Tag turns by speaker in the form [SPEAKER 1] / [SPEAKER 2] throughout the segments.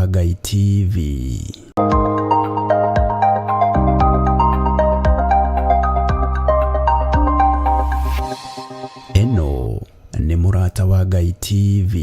[SPEAKER 1] wa Ngai TV. Ĩno nĩ Mũrata wa Ngai TV.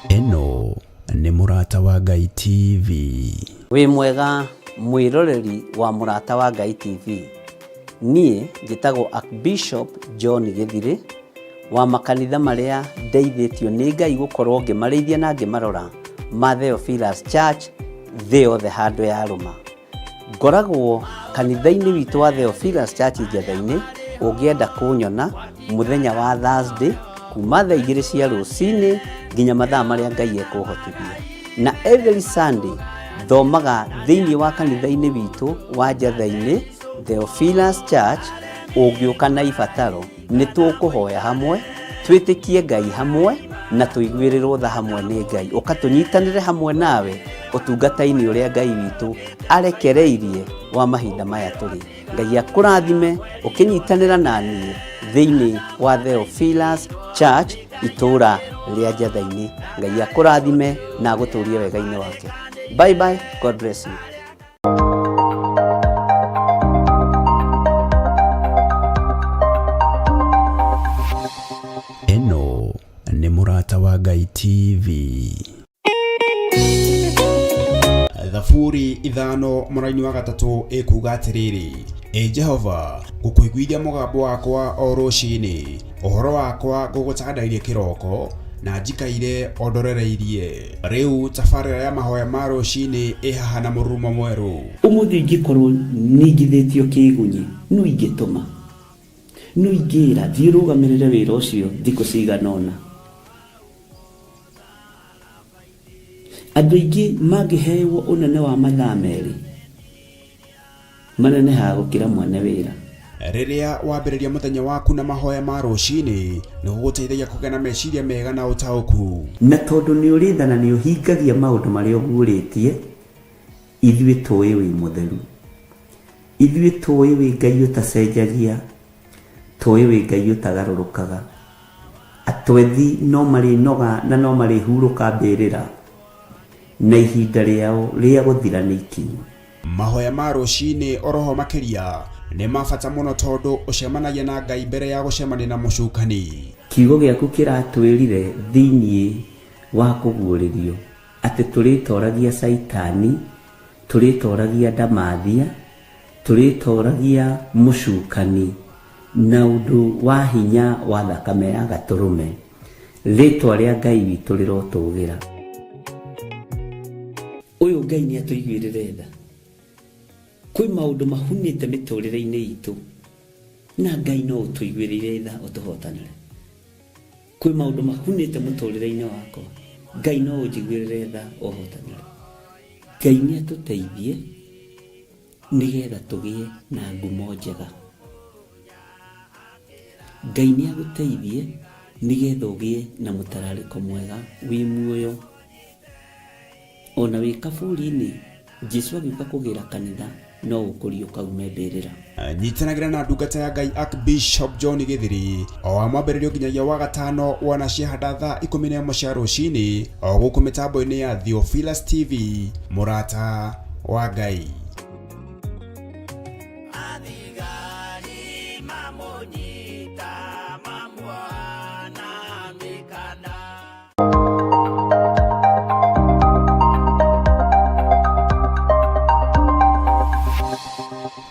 [SPEAKER 1] Ĩno nĩ Mũrata wa Ngai TV.
[SPEAKER 2] Wĩ mwega mwĩroreri wa Mũrata wa Ngai TV. Niĩ njĩtagwo Archbishop John Gĩthirĩ wa makanitha marĩa ndeithĩtio nĩ Ngai gũkorwo ngĩmarĩithia na ngĩmarora ma Theophilus Church thĩ yothe handũ yarũma. Ngoragwo kanitha-inĩ witũ wa Theophilus Church Njetha-inĩ, ũngĩenda kũnyona mũthenya wa Thursday kuma thaa igĩrĩ cia rũcinĩ nginya mathaa marĩa Ngai ekũhotithia. Na every Sunday thomaga thĩinĩ wa kanitha-inĩ witũ wa Njetha-inĩ Theophilus Church, ũngĩũka na ibataro Nĩ tũkũhoya hamwe, twĩtĩkie Ngai hamwe, na tũiguĩrĩrwo tha hamwe nĩ Ngai. Ũka tũnyitanĩre hamwe nawe ũtungata-inĩ ũrĩa Ngai witũ arekereirie wa mahinda maya tũrĩ. Ngai akũrathime ũkĩnyitanĩra na niĩ thĩinĩ wa Theophilus Church itũũra rĩa Njatha-inĩ. Ngai akũrathime na agũtũrie wega-inĩ wake. Bye bye, God bless you.
[SPEAKER 1] Ĩno nĩ Mũrata wa Ngai TV.
[SPEAKER 3] Thaburi ithano mũraini wa gatatũ ĩkuuga atĩrĩrĩ, Ĩ Jehova, ngũkũiguithia mũgambo wakwa o rũcinĩ, ũhoro wakwa ngũgũtandairie kĩroko, na njikaire o ndorereirie. Rĩu tabarĩra ya mahoya ma rũcinĩ ĩ haha na mũrurumo mwerũ.
[SPEAKER 2] Ũmũthĩ ingĩkorwo ningithĩtio kĩĩgunyĩ, nũ ingĩtũma? Nũ ingĩĩra, 'Thiĩ ũrũgamĩrĩre wĩra ũcio thikũ cigana ũna'? Andũ aingĩ mangĩhewo ũnene wa mathaa merĩ, Manenehaga gũkĩra mwene wĩra.
[SPEAKER 3] Rĩrĩa wambĩrĩria mũthenya waku na mahoya ma rũcinĩ, nĩ gũgũteithagia kũgĩa na meciria mega na ũtaũku.
[SPEAKER 2] Na tondũ nĩ ũrĩ tha na nĩ ũhingagia maũndũ marĩa ũguũrĩtie, ithuĩ tũũĩ wĩ mũtheru. Ithuĩ tũũĩ wĩ Ngai ũtacenjagia, tũũĩ wĩ Ngai ũtagarũrũkaga. Atwethi no marĩnoga na no marĩhurũka mbĩrĩra, na ihinda rĩao rĩa gũthira nĩ ikinyu.
[SPEAKER 3] Mahoya ma rũcinĩ oroho makĩria nĩ ma bata mũno tondũ ũcemanagia na Ngai mbere ya gũcemania na mũcukani.
[SPEAKER 2] Kiugo gĩaku kĩratwĩrire thĩinĩ wa kũguũrĩrio atĩ tũrĩtoragia Caitani, tũrĩtoragia ndamathia, tũrĩtoragia mũcukani na ũndũ wa hinya wa thakame ya Gatũrũme. Rĩtwa rĩa Ngai witũ rĩrotũgĩra. Ũyũ Ngai nĩ atũiguĩrĩre tha. Kwĩ maũndũ mahunĩte mĩtũrĩre-inĩ itũ na Ngai no ũtũiguĩrĩire tha ũtũhotanĩre. Kwĩ maũndũ mahunĩte mũtũrĩre-inĩ wakwa, Ngai no ũnjiguĩrĩre tha ũhotanĩre. Ngai nĩ atũteithie nĩgetha tũgĩe na ngumo njega. Ngai nĩ agũteithie nĩgetha ũgĩe na mũtararĩko mwega wĩ muoyo. O na wĩ kaburi-inĩ, Jesu agĩũka kũgĩra kanitha no ũkũriũka ume mbĩrĩra.
[SPEAKER 3] Nyitanagĩra na ndungata ya Ngai Archbishop John Gĩthiri o wa mwambĩrĩrio nginyagia wa gatano wona ciahanda thaa 11 cia rũcinĩ o gũkũ mĩtambo-inĩ ya Theophilus TV mũrata wa Ngai.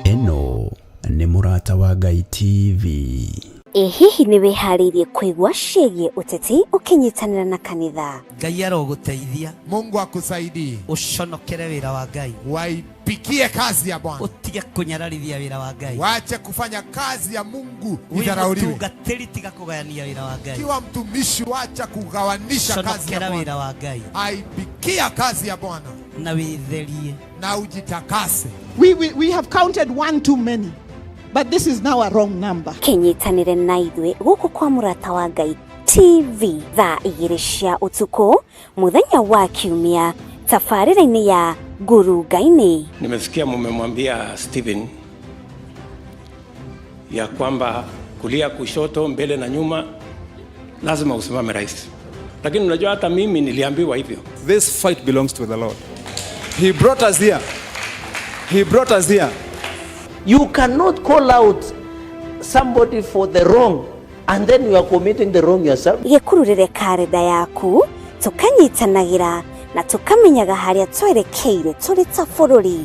[SPEAKER 1] Ĩno nĩ Mũrata wa Ngai TV.
[SPEAKER 4] Ĩ hihi nĩ wĩharĩirie kũigua ciĩgiĩ ũteti ũkĩnyitanĩra na kanitha?
[SPEAKER 2] Ngai arogũteithia.
[SPEAKER 5] Mungu akusaidie.
[SPEAKER 2] Ũconokere wĩra wa Ngai.
[SPEAKER 5] Waipikie kazi ya Bwana.
[SPEAKER 2] Ũtige kũnyararithia wĩra wa Ngai.
[SPEAKER 5] Wache kufanya kazi ya Mungu
[SPEAKER 2] Wĩ
[SPEAKER 5] idharauliwe.
[SPEAKER 2] mũtungatĩri tiga kũgayania wĩra wa Ngai.
[SPEAKER 5] Kiwa mtumishi, wacha kugawanisha kazi ya
[SPEAKER 2] Conokera
[SPEAKER 5] Bwana.
[SPEAKER 2] wĩra wa Ngai
[SPEAKER 5] Aipikia kazi ya Bwana
[SPEAKER 2] na wĩtherie.
[SPEAKER 5] na ujitakase.
[SPEAKER 6] We have counted one too many, but this is now a wrong number.
[SPEAKER 4] Kĩnyitanĩre na ithuĩ gũkũ kwa Mũrata wa Ngai TV thaa 2 cia ũtukũ mũthenya wa Kiumia tabarĩra-inĩ ya Ngurunga-inĩ.
[SPEAKER 7] Nimesikia mumemwambia Stephen ya kwamba kulia, kushoto, mbele na nyuma lazima usimame rais, lakini unajua hata mimi niliambiwa hivyo.
[SPEAKER 8] This fight belongs to the Lord. He brought us here. He brought us here.
[SPEAKER 9] You cannot call out somebody for the wrong and then you are committing the wrong yourself.
[SPEAKER 4] Gĩkururĩre karenda yaku tũkanyitanagĩra na tũkamenyaga harĩa twerekeire tũrĩ ta bũrũri.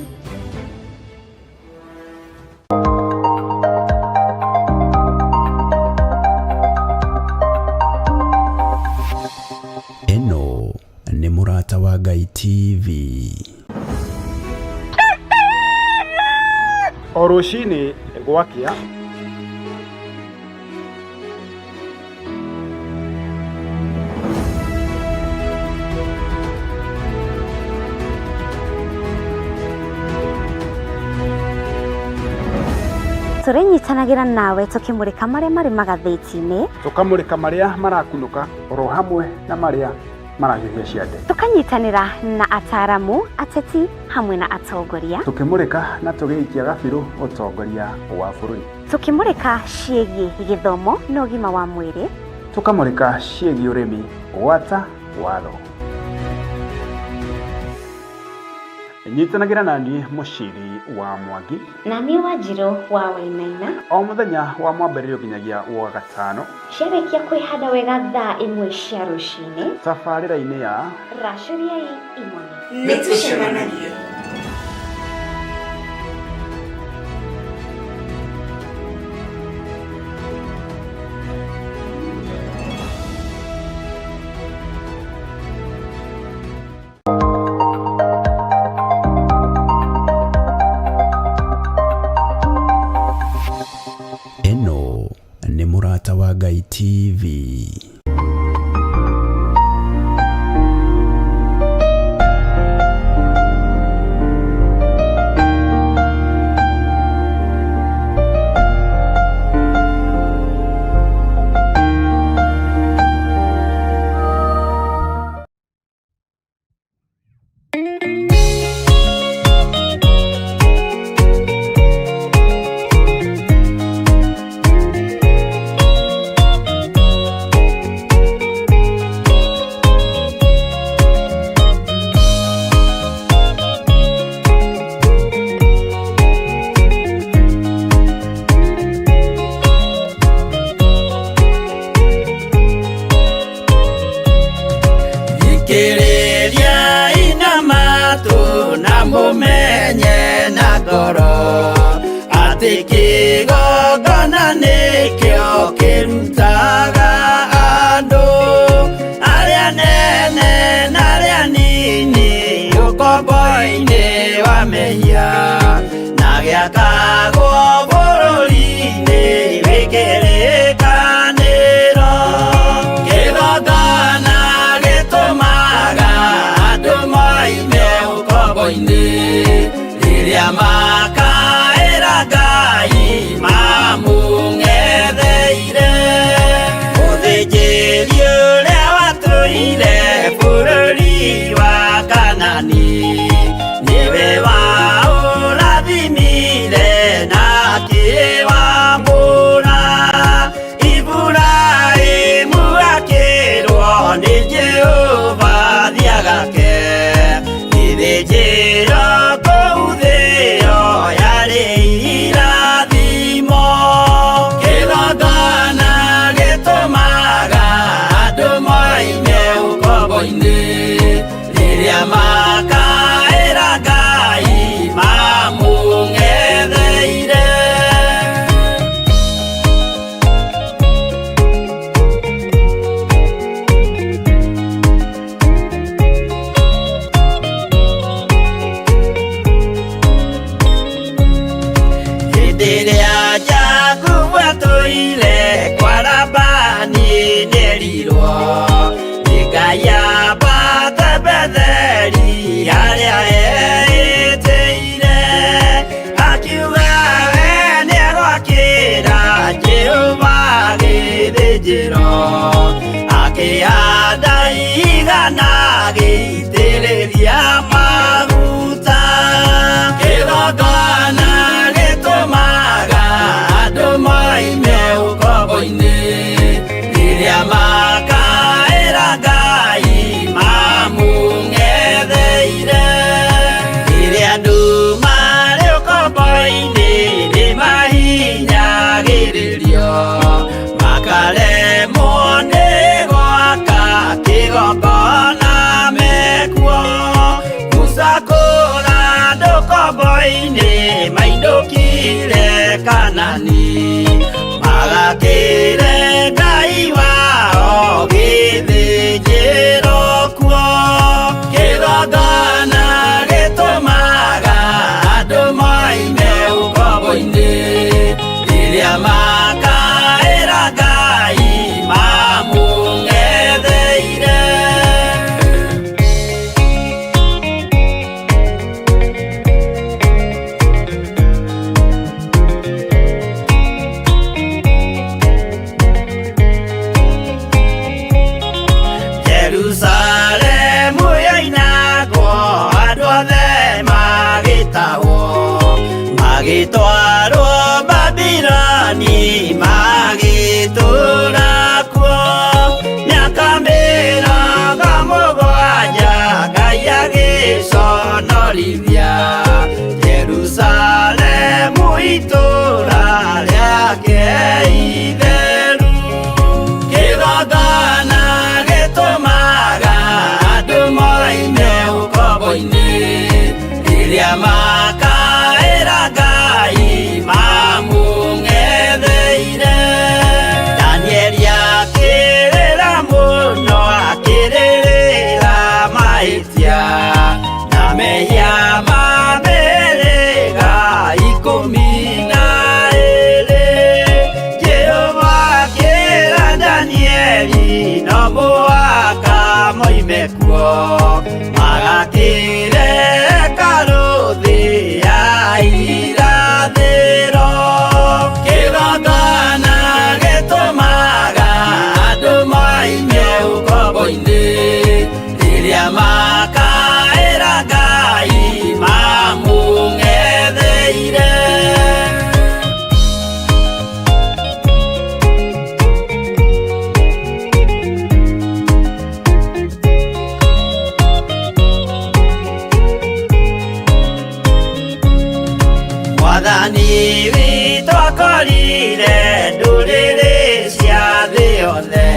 [SPEAKER 1] Ĩno nĩ Mũrata wa Ngai TV.
[SPEAKER 10] O rũcinĩ gwakĩa.
[SPEAKER 4] Tũrĩnyitanagĩra nawe tũkĩmũrĩka marĩa marĩ magathĩti-inĩ,
[SPEAKER 10] tũkamũrĩka marĩa marakunũka oro hamwe na marĩa marahiũhia ciande,
[SPEAKER 4] tũkanyitanĩra na ataramu, ateti hamwe na atongoria,
[SPEAKER 10] tũkĩmũrĩka na tũgĩikia gabirũ ũtongoria wa bũrũri,
[SPEAKER 4] tũkĩmũrĩka ciĩgiĩ gĩthomo na ũgima wa mwĩrĩ,
[SPEAKER 10] tũkamũrĩka ciĩgiĩ ũrĩmi gwata watho. Nyitanagĩra naniĩ Mũciri wa Mwangi
[SPEAKER 4] na niĩ Wanjirũ wa Wainaina
[SPEAKER 10] o mũthenya wa mwambĩrĩrio nginyagia wa gatano
[SPEAKER 4] ciarĩkia kwĩhanda wega thaa 1 cia rũcinĩ
[SPEAKER 10] tabarĩra-inĩ ya
[SPEAKER 4] racũriai imone.
[SPEAKER 11] Nĩtũcemanagia.
[SPEAKER 1] Ĩno nĩ Mũrata wa Ngai TV.
[SPEAKER 11] Thikĩrĩria inamatu na mũmenye na ngoro atĩ kĩgongona nĩkĩo kĩrutaga andũ arĩa nene na arĩa nini ũkombo-inĩ wa mehia na gĩakagwo bũrũri-inĩ wĩ kĩrĩkanĩro. Kĩgongona gĩtũmaga andũ moime ũkombo-inĩ rĩrĩa makaĩra Ngai mamũng'etheire. Mũthĩnjĩri ũrĩa watũire bũrũri wa Kanani nĩwe waũrathimire na akĩwambũra. Iburahĩmu akĩrwo nĩ Jehova thiagake gĩthĩnjĩro kũu thĩo yarĩ irathimo. Kĩgongona gĩtũmaga andũ moime ũkombo-inĩ rĩrĩa makaĩra Ngai mamũng'etheire. kuo nĩ Ngai ambate Betheli harĩa eĩtĩire akiuga we nĩegwakĩra Jehova gĩthĩnjĩro akĩhanda igana gĩitĩrĩria maguta kĩgongona gĩtũmaga andũ moime ũkombo-inĩ rĩrĩa makaĩra Ngai mamũng'etheire rĩrĩa andũ marĩ ũkombo-inĩ nĩmahinyagĩrĩrio makaremwo nĩ gwaka kĩgongona mekuo Musa kũra andũ ũkombo-inĩ mainũkire Kanani magakĩre Ngai wao gĩthĩnjĩro kuo kĩgongona gĩtũmaga andũ moime ũkombo-inĩ rĩrĩa makaĩra Ngai mamũng'etheire. Jerusalemu yoinagwo andũ othe magĩtahwo magĩtwarwo Babiloni magĩtũũra kuo mĩaka mĩrongo mũgwanja Ngai agĩconorithia Jerusalemu itũũra rĩake itheru kĩgongona gĩtũmaga andũ moime ũkombo-inĩ rĩrĩa makaĩra Ngai mamũng'etheire Danieli akĩrĩra mũno akĩrĩrĩra mahĩtia na mehia ma mĩhĩrĩga 12 Jehova akĩra Danieli no mũhaka moime kuo magakĩre hekarũ thĩ ya irathĩro kĩgongona gĩtũmaga andũ moime ũkombo-inĩ rĩrĩa makaĩra Ngai mamũng'etheire. Mwathani witũ akorire ndũrĩrĩ cia thĩ yothe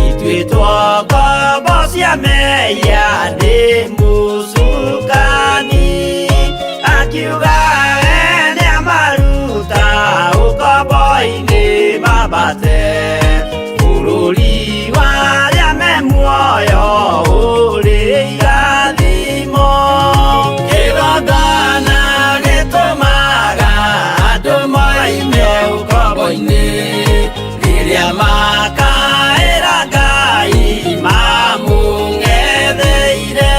[SPEAKER 11] ituĩtwo ngombo cia mehia nĩ mũcukani akiuga we nĩamaruta ũkombo-inĩ mambate bũrũri wa arĩa me muoyo ũrĩ irathimo kĩgongona gĩtũmaga andũ moime ũkombo-inĩ rĩrĩa makaĩra Ngai mamũng'etheire.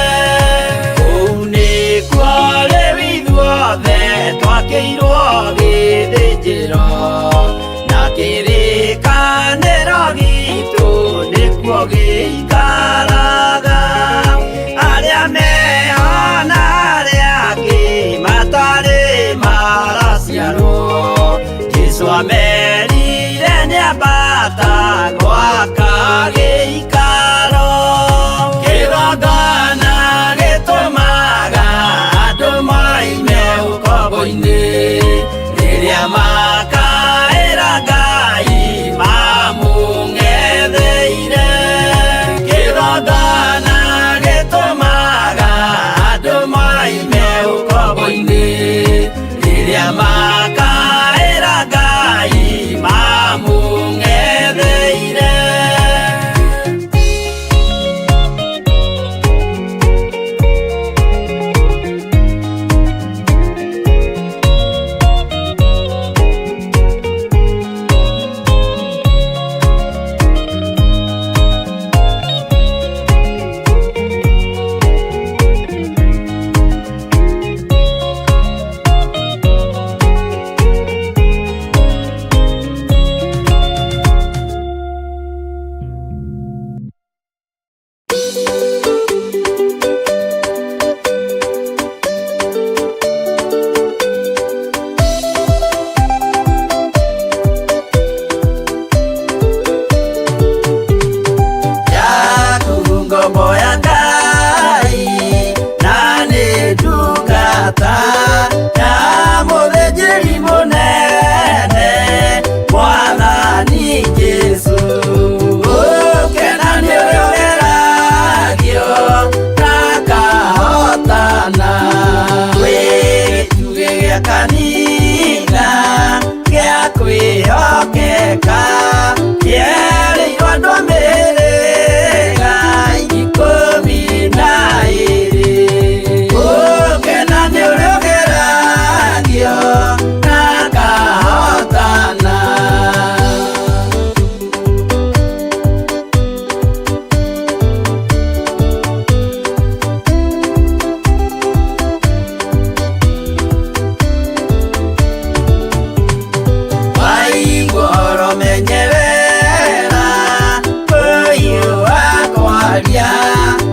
[SPEAKER 11] Kwaria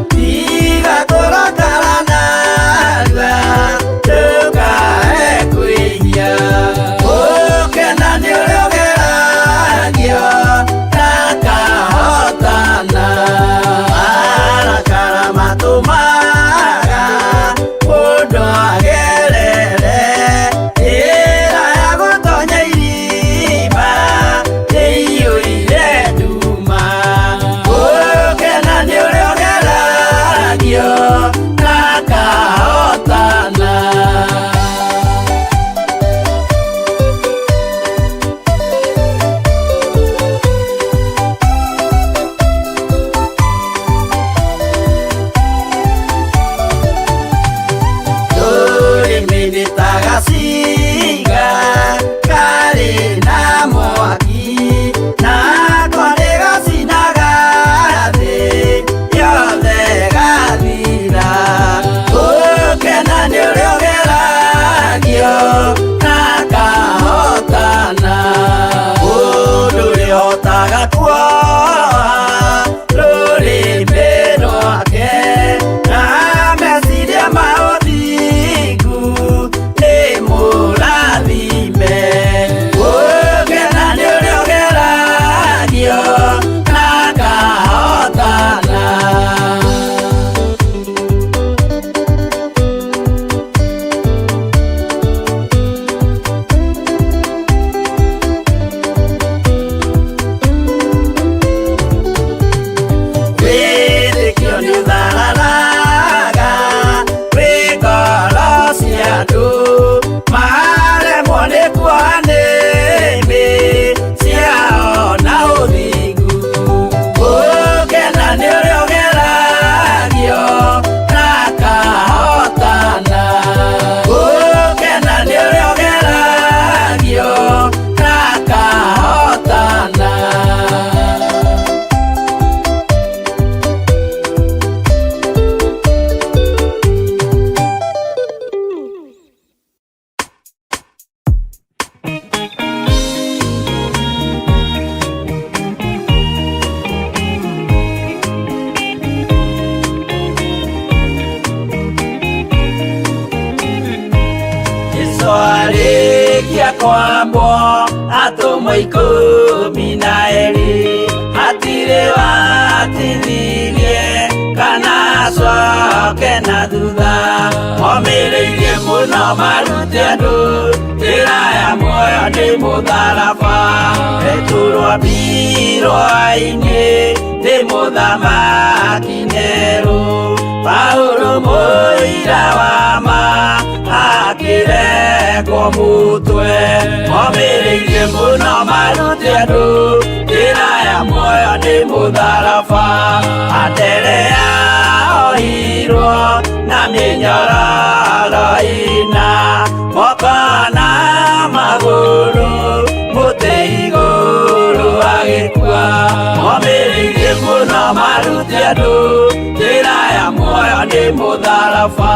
[SPEAKER 11] tiga kũrakara narua ndũkae kwĩhia gũkena nĩ ũrĩa ũgeragio ndakahotana marakara matũmaga mũndũ agerere njĩra ya gũtonya irima ĩiyũire nduma gũkena nĩ ũrĩa ũgeragio ndakahotana. Rũrĩmĩ nĩ ta gacinga karĩ na mwaki nako nĩ gacinaga thĩ yothe gathira gũkena nĩ ũrĩa ũgeragio ndakahotana mũndũ ũrĩhotaga kuoha rũrĩmĩ rwake na meciria ma ũthingu nĩ mũrathime gũkena nĩ ũrĩa ũgeragio ndakahotana. Wĩtĩkio nĩ ũthararaga wĩ ngoro cia andũ maremwo nĩ kuoha nĩmĩ ciao na ũthingu gũkena nĩ ũrĩa ũgeragio ndakahotana gũkena nĩ ũrĩa ũgeragio ndakahotana. Jesũ arĩkia kwambwo atũmwo 12 hatirĩ watithirie kana acoke na thutha momĩrĩirie mũno marute andũ njĩra ya muoyo nĩ mũtharaba Petero ambirwo-inĩ nĩ mũthamaki Nero Paulo mũira wa ma akĩrekwo mũtwe momĩrĩirie mũno marute andũ njĩra ya muoyo nĩ mũtharaba Anderea ohirwo na mĩnyororo ĩna moko na magũrũ mũtĩ igũrũ agĩkua momĩrĩirie mũno marute andũ njĩra ya muoyo nĩ mũtharaba.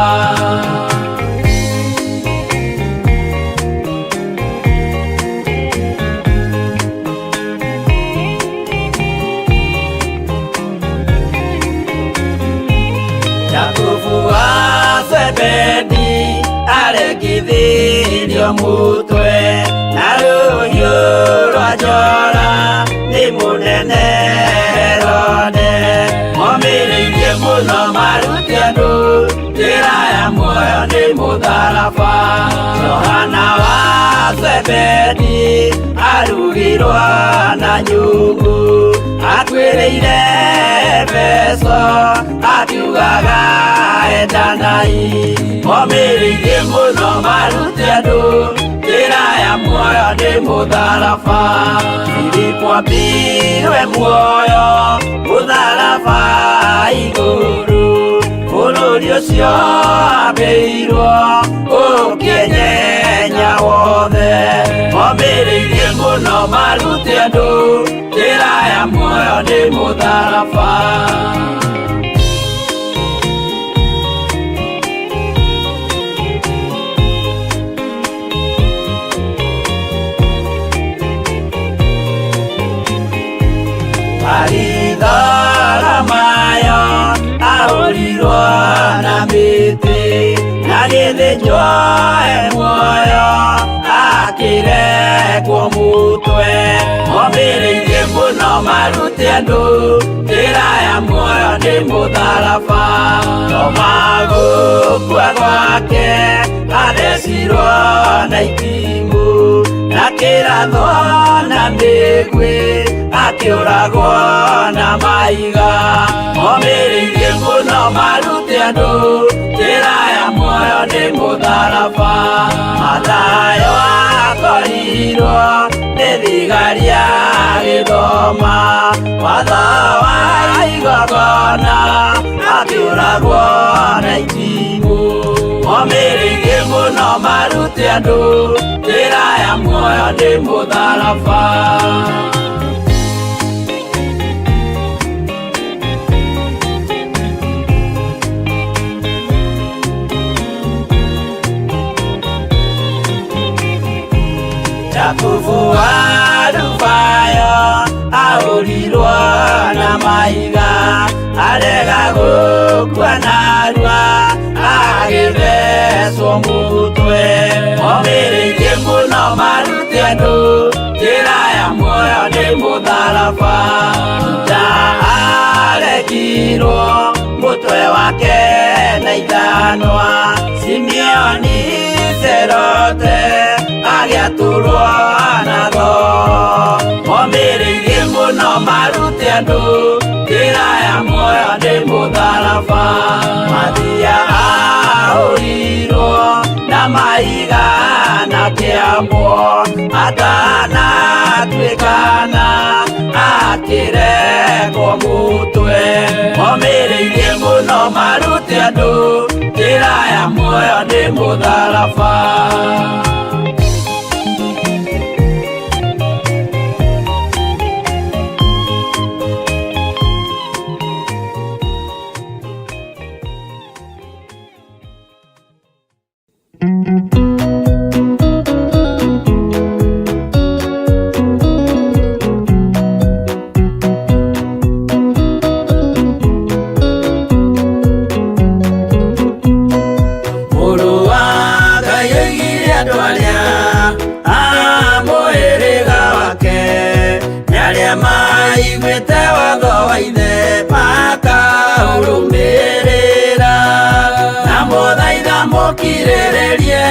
[SPEAKER 11] Jakubu wa Zebedi arekithirio mũtwe na rũhiũ rwa njora nĩ mũnene Herode momĩrĩirie mũno marute andũ njĩra ya muoyo nĩ mũtharaba Johana wa Zebedi arugirwo na nyungu akuĩrĩire Efeso akiugaga endanai momĩrĩirie mũno marute andũ njĩra ya muoyo nĩ mũtharaba Filipo ambirwe muoyo mũtharaba igũrũ bũrũri ũcio ambĩirwo ũkĩnyenya wothe momĩrĩirie mũno marute andũ njĩra ya muoyo nĩ mũtharaba. Maritharamayo akĩrengwo mũtwe. Momĩrĩirie mũno marute andũ njĩra ya muoyo nĩ mũtharaba. Toma gũkua gwake athecirwo na itimũ, na kĩrathwo na mĩguĩ, akĩũragwo na mahiga. Momĩrĩirie mũno marute andũ njĩra ya muoyo nĩ mũtharaba. Mathayo akorirwo nĩ thigari agĩthoma watho wa igongona, akĩũragwo na itimũ. Momĩrĩirie mũno marute andũ njĩra ya muoyo nĩ mũtharaba. Jakubu wa Alufayo ahũrirwo na mahiga, arega gũkua narua agĩthecwo mũtwe. Momĩrĩirie mũno marute andũ njĩra ya muoyo nĩ mũtharaba. Juda aregirwo mũtwe wake na ithanwa, Simeoni Serote agĩatũrwo na thoo. Momĩrĩirie mũno marute andũ njĩra ya muoyo nĩ mũtharaba. Mathia ahũrirwo na mahiga na kĩambwo, atanatuĩkana akĩrengwo mũtwe. Momĩrĩirie mũno marute andũ njĩra ya muoyo nĩ mũtharaba. Mũrũ wa Ngai oigire andũ arĩa a mũhĩrĩga wake nĩ arĩa maiguĩte watho wa ithe makaũrũmĩrĩra. Na mũthaitha mũkirĩrĩrie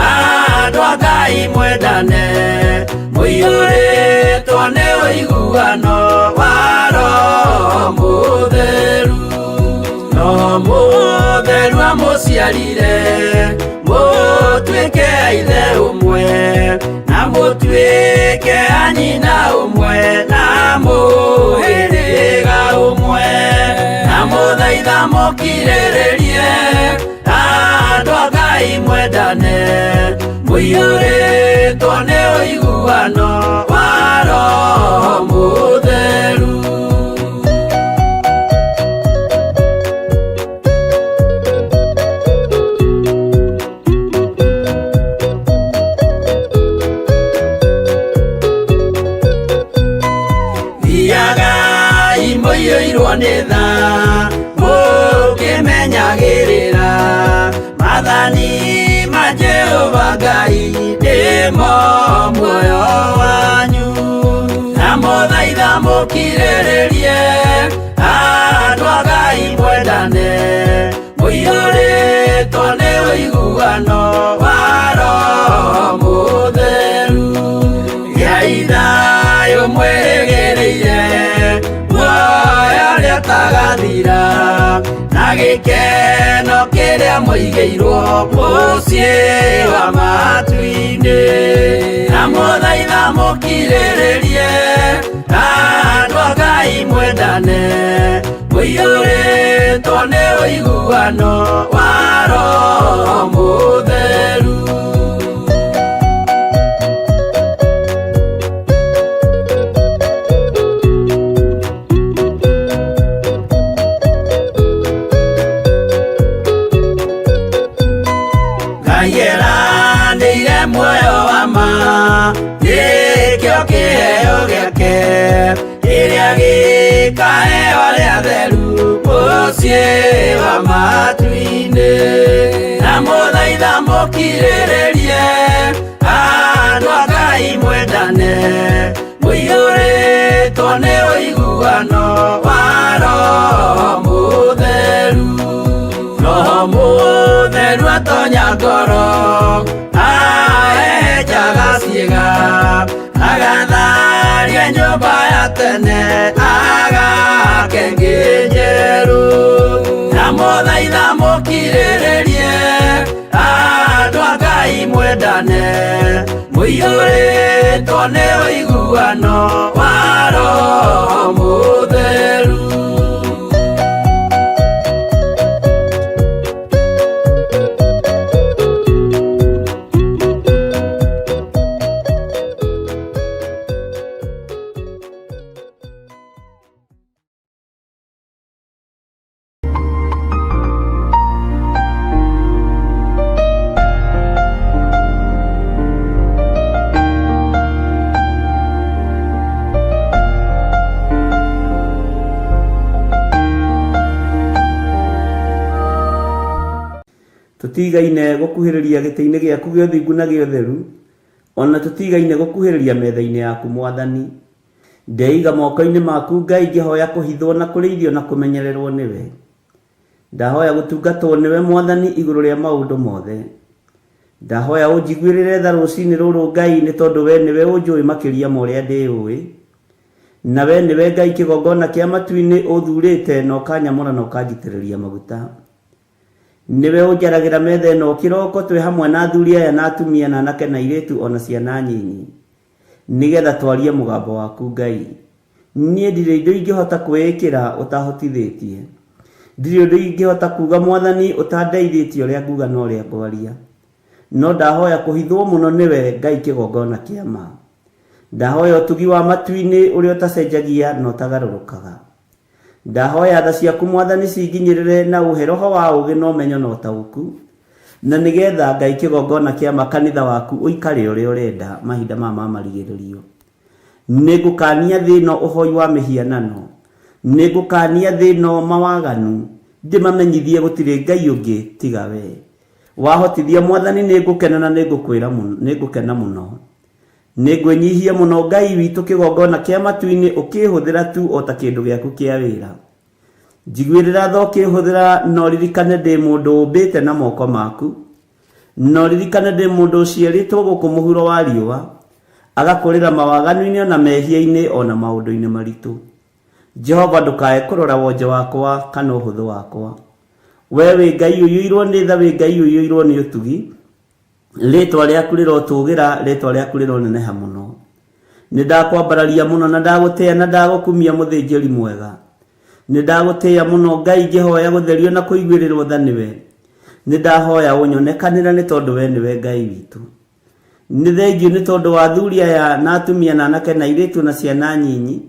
[SPEAKER 11] andũ a Ngai mwendane, mũiyũrĩtwo nĩ ũiguano wa Roho Mũtheru. No mũtheru amũciarire mũtuĩke a ithe ũmwe, na mũtuĩke a nyina ũmwe, na mũhĩrĩga ũmwe. Na mũthaitha mũkirĩrĩrie andũ a Ngai mwendane, mũiyũrĩtwo nĩ ũiguano wa Roho Mũtheru. Thiagai mũiyũirwo nĩ tha, mũkĩmenyagĩrĩra maathani ma Jehova Ngai nĩmo muoyo wanyu. Na mũthaitha mũkirĩrĩrie andũ a Ngai mwendane, mũiyũrĩtwo nĩ ũiguano wa Roho Mũtheru. Gĩai thayũ mwĩrĩgĩrĩire muoyo ũrĩa ũtagathira, na gĩkeno kĩrĩa mũigĩirwo mũciĩ wa matu-inĩ. Na mũthaitha mũkirĩrĩrie andũ a Ngai mwendane, mũiyũrĩtwo nĩ ũiguano wa Roho Mũtheru. Ngai eranĩire muoyo wa ma, nĩkĩo kĩheo gĩake kĩrĩa gĩkaheo arĩa atheru mũciĩ wa matu-inĩ. Na mũthaitha mũkirĩrĩrie andũ a Ngai. Roho Mũtheru. Roho Mũtheru atonya ngoro, ahehenjaga ciĩga, agatharia nyũmba ya tene, agake ĩngĩ njerũ. Ndamũthaitha mũkirĩrĩrie, andũ a Ngai mwendane, mũiyũrĩtwo nĩ ũiguano wa Roho Mũtheru.
[SPEAKER 2] Tũtigaine gũkuhĩrĩria gĩtĩ-inĩ gĩaku gĩa ũthingu na gĩa ũtheru, ona tũtigaine gũkuhĩrĩria metha-inĩ yaku Mwathani. Ndeiga moko-inĩ maku Ngai ngĩhoya kũhithwo na kũrĩithio na kũmenyererwo nĩwe. Ndahoya gũtungatwo nĩwe Mwathani igũrũ rĩa maũndũ mothe. Ndahoya ũnjiguĩrĩre tha rũcinĩ rũrũ Ngai nĩ tondũ we nĩwe ũnjũĩ makĩria ma ũrĩa ndĩũĩ. Na we nĩwe Ngai kĩgongona kĩa matu-inĩ ũthurĩte na ũkanyamũra na ũkanjitĩrĩria maguta. Nĩwe ũnjaragĩra metha ĩno kĩroko twĩ hamwe na athuri aya na atumia na anake na airĩtu ona ciana nyinyi, nĩgetha twarie mũgambo waku Ngai. Niĩ ndirĩ indo ingĩhota kwĩĩkĩra ũtahotithĩtie. Ndirĩ ũndũ ingĩhota kuga Mwathani ũtandeithĩtie ũrĩa nguga na ũrĩa ngwaria. No ndahoya kũhithwo mũno nĩwe Ngai kĩgongona kĩa ma. Ndahoya ũtugi wa matu-inĩ ũrĩa ũtacenjagia na ũtagarũrũkaga. Ndahoya tha ciaku Mwathani cinginyĩrĩre na ũhe roho wa ũũgĩ na ũmenyo na ũtaũku, na nĩgetha Ngai kĩgongona kĩa ma kanitha waku ũikare ũrĩa ũrenda mahinda maya ma marigĩrĩrio. Nĩngũkania thĩ ĩno ũhoi wa mĩhianano, nĩngũkania thĩ ĩno mawaganu, ndĩmamenyithie gũtirĩ Ngai ũngĩ tiga we. Wahotithia Mwathani nĩngũkena na nĩngũkwĩra nĩngũkena mũno. Nĩngwĩnyihia mũno Ngai witũ kĩgongona kĩa matu-inĩ ũkĩhũthĩra tu o ta kĩndũ gĩaku kĩa wĩra. Njiguĩrĩra tha ũkĩhũthĩra na ũririkane ndĩ mũndũ ũmbĩte na moko maku. Na ũririkane ndĩ mũndũ ũciarĩtwo gũkũ mũhuro wa riũa, agakũrĩra mawaganu-inĩ o na mehia-inĩ o na maũndũ-inĩ maritũ. Jehova ndũkae kũrora wonje wakwa kana ũhũthũ wakwa. We wĩ Ngai ũiyũirwo nĩ tha, wĩ Ngai ũiyũirwo nĩ ũtugi. Rĩĩtwa rĩaku rĩrotũgĩra, rĩĩtwa rĩaku rĩroneneha mũno. Nĩ ndakwambararia mũno na ndagũtĩĩa na ndagũkumia mũthĩnjĩri mwega. Nĩ ndagũtĩĩa mũno Ngai ngĩhoya gũtherio na kũiguĩrĩrwo tha nĩwe. Nĩ ndahoya ũnyonekanĩre nĩ tondũ we nĩwe Ngai witũ. Nĩ thengiũ nĩ tondũ wa athuri aya na atumia na anake na airĩtu na ciana nyinyi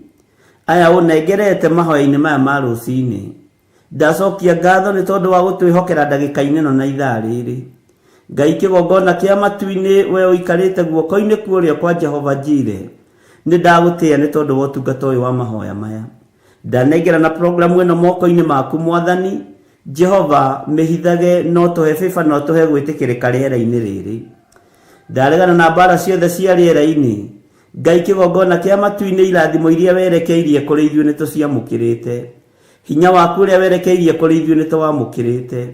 [SPEAKER 2] aya ũnengerete mahoya-inĩ maya ma rũcinĩ. Ndacokia ngatho nĩ tondũ wa gũtwĩhokera ndagĩka-inĩ ĩno na ithaa rĩrĩ. Ngai kĩgongona kĩa matu-inĩ, we ũikarĩte guoko-inĩ kwa ũrĩo kwa Jehova Jire, nĩ ndagũtĩĩa nĩ tondũ wa ũtungata ũyũ wa mahoya maya. Ndanengerana programu ĩno moko-inĩ maku Mwathani, Jehova, mĩhithage na ũtũhe favor na ũtũhe gwĩtĩkĩrĩka rĩera-inĩ rĩrĩ. Ndaregana na mbara ciothe cia rĩera-inĩ. Ngai kĩgongona kĩa matu-inĩ, irathimo iria werekeirie kũrĩ ithuĩ nĩ tũciamũkĩrĩte. Hinya waku ũrĩa werekeirie kũrĩ ithuĩ nĩ tũwamũkĩrĩte.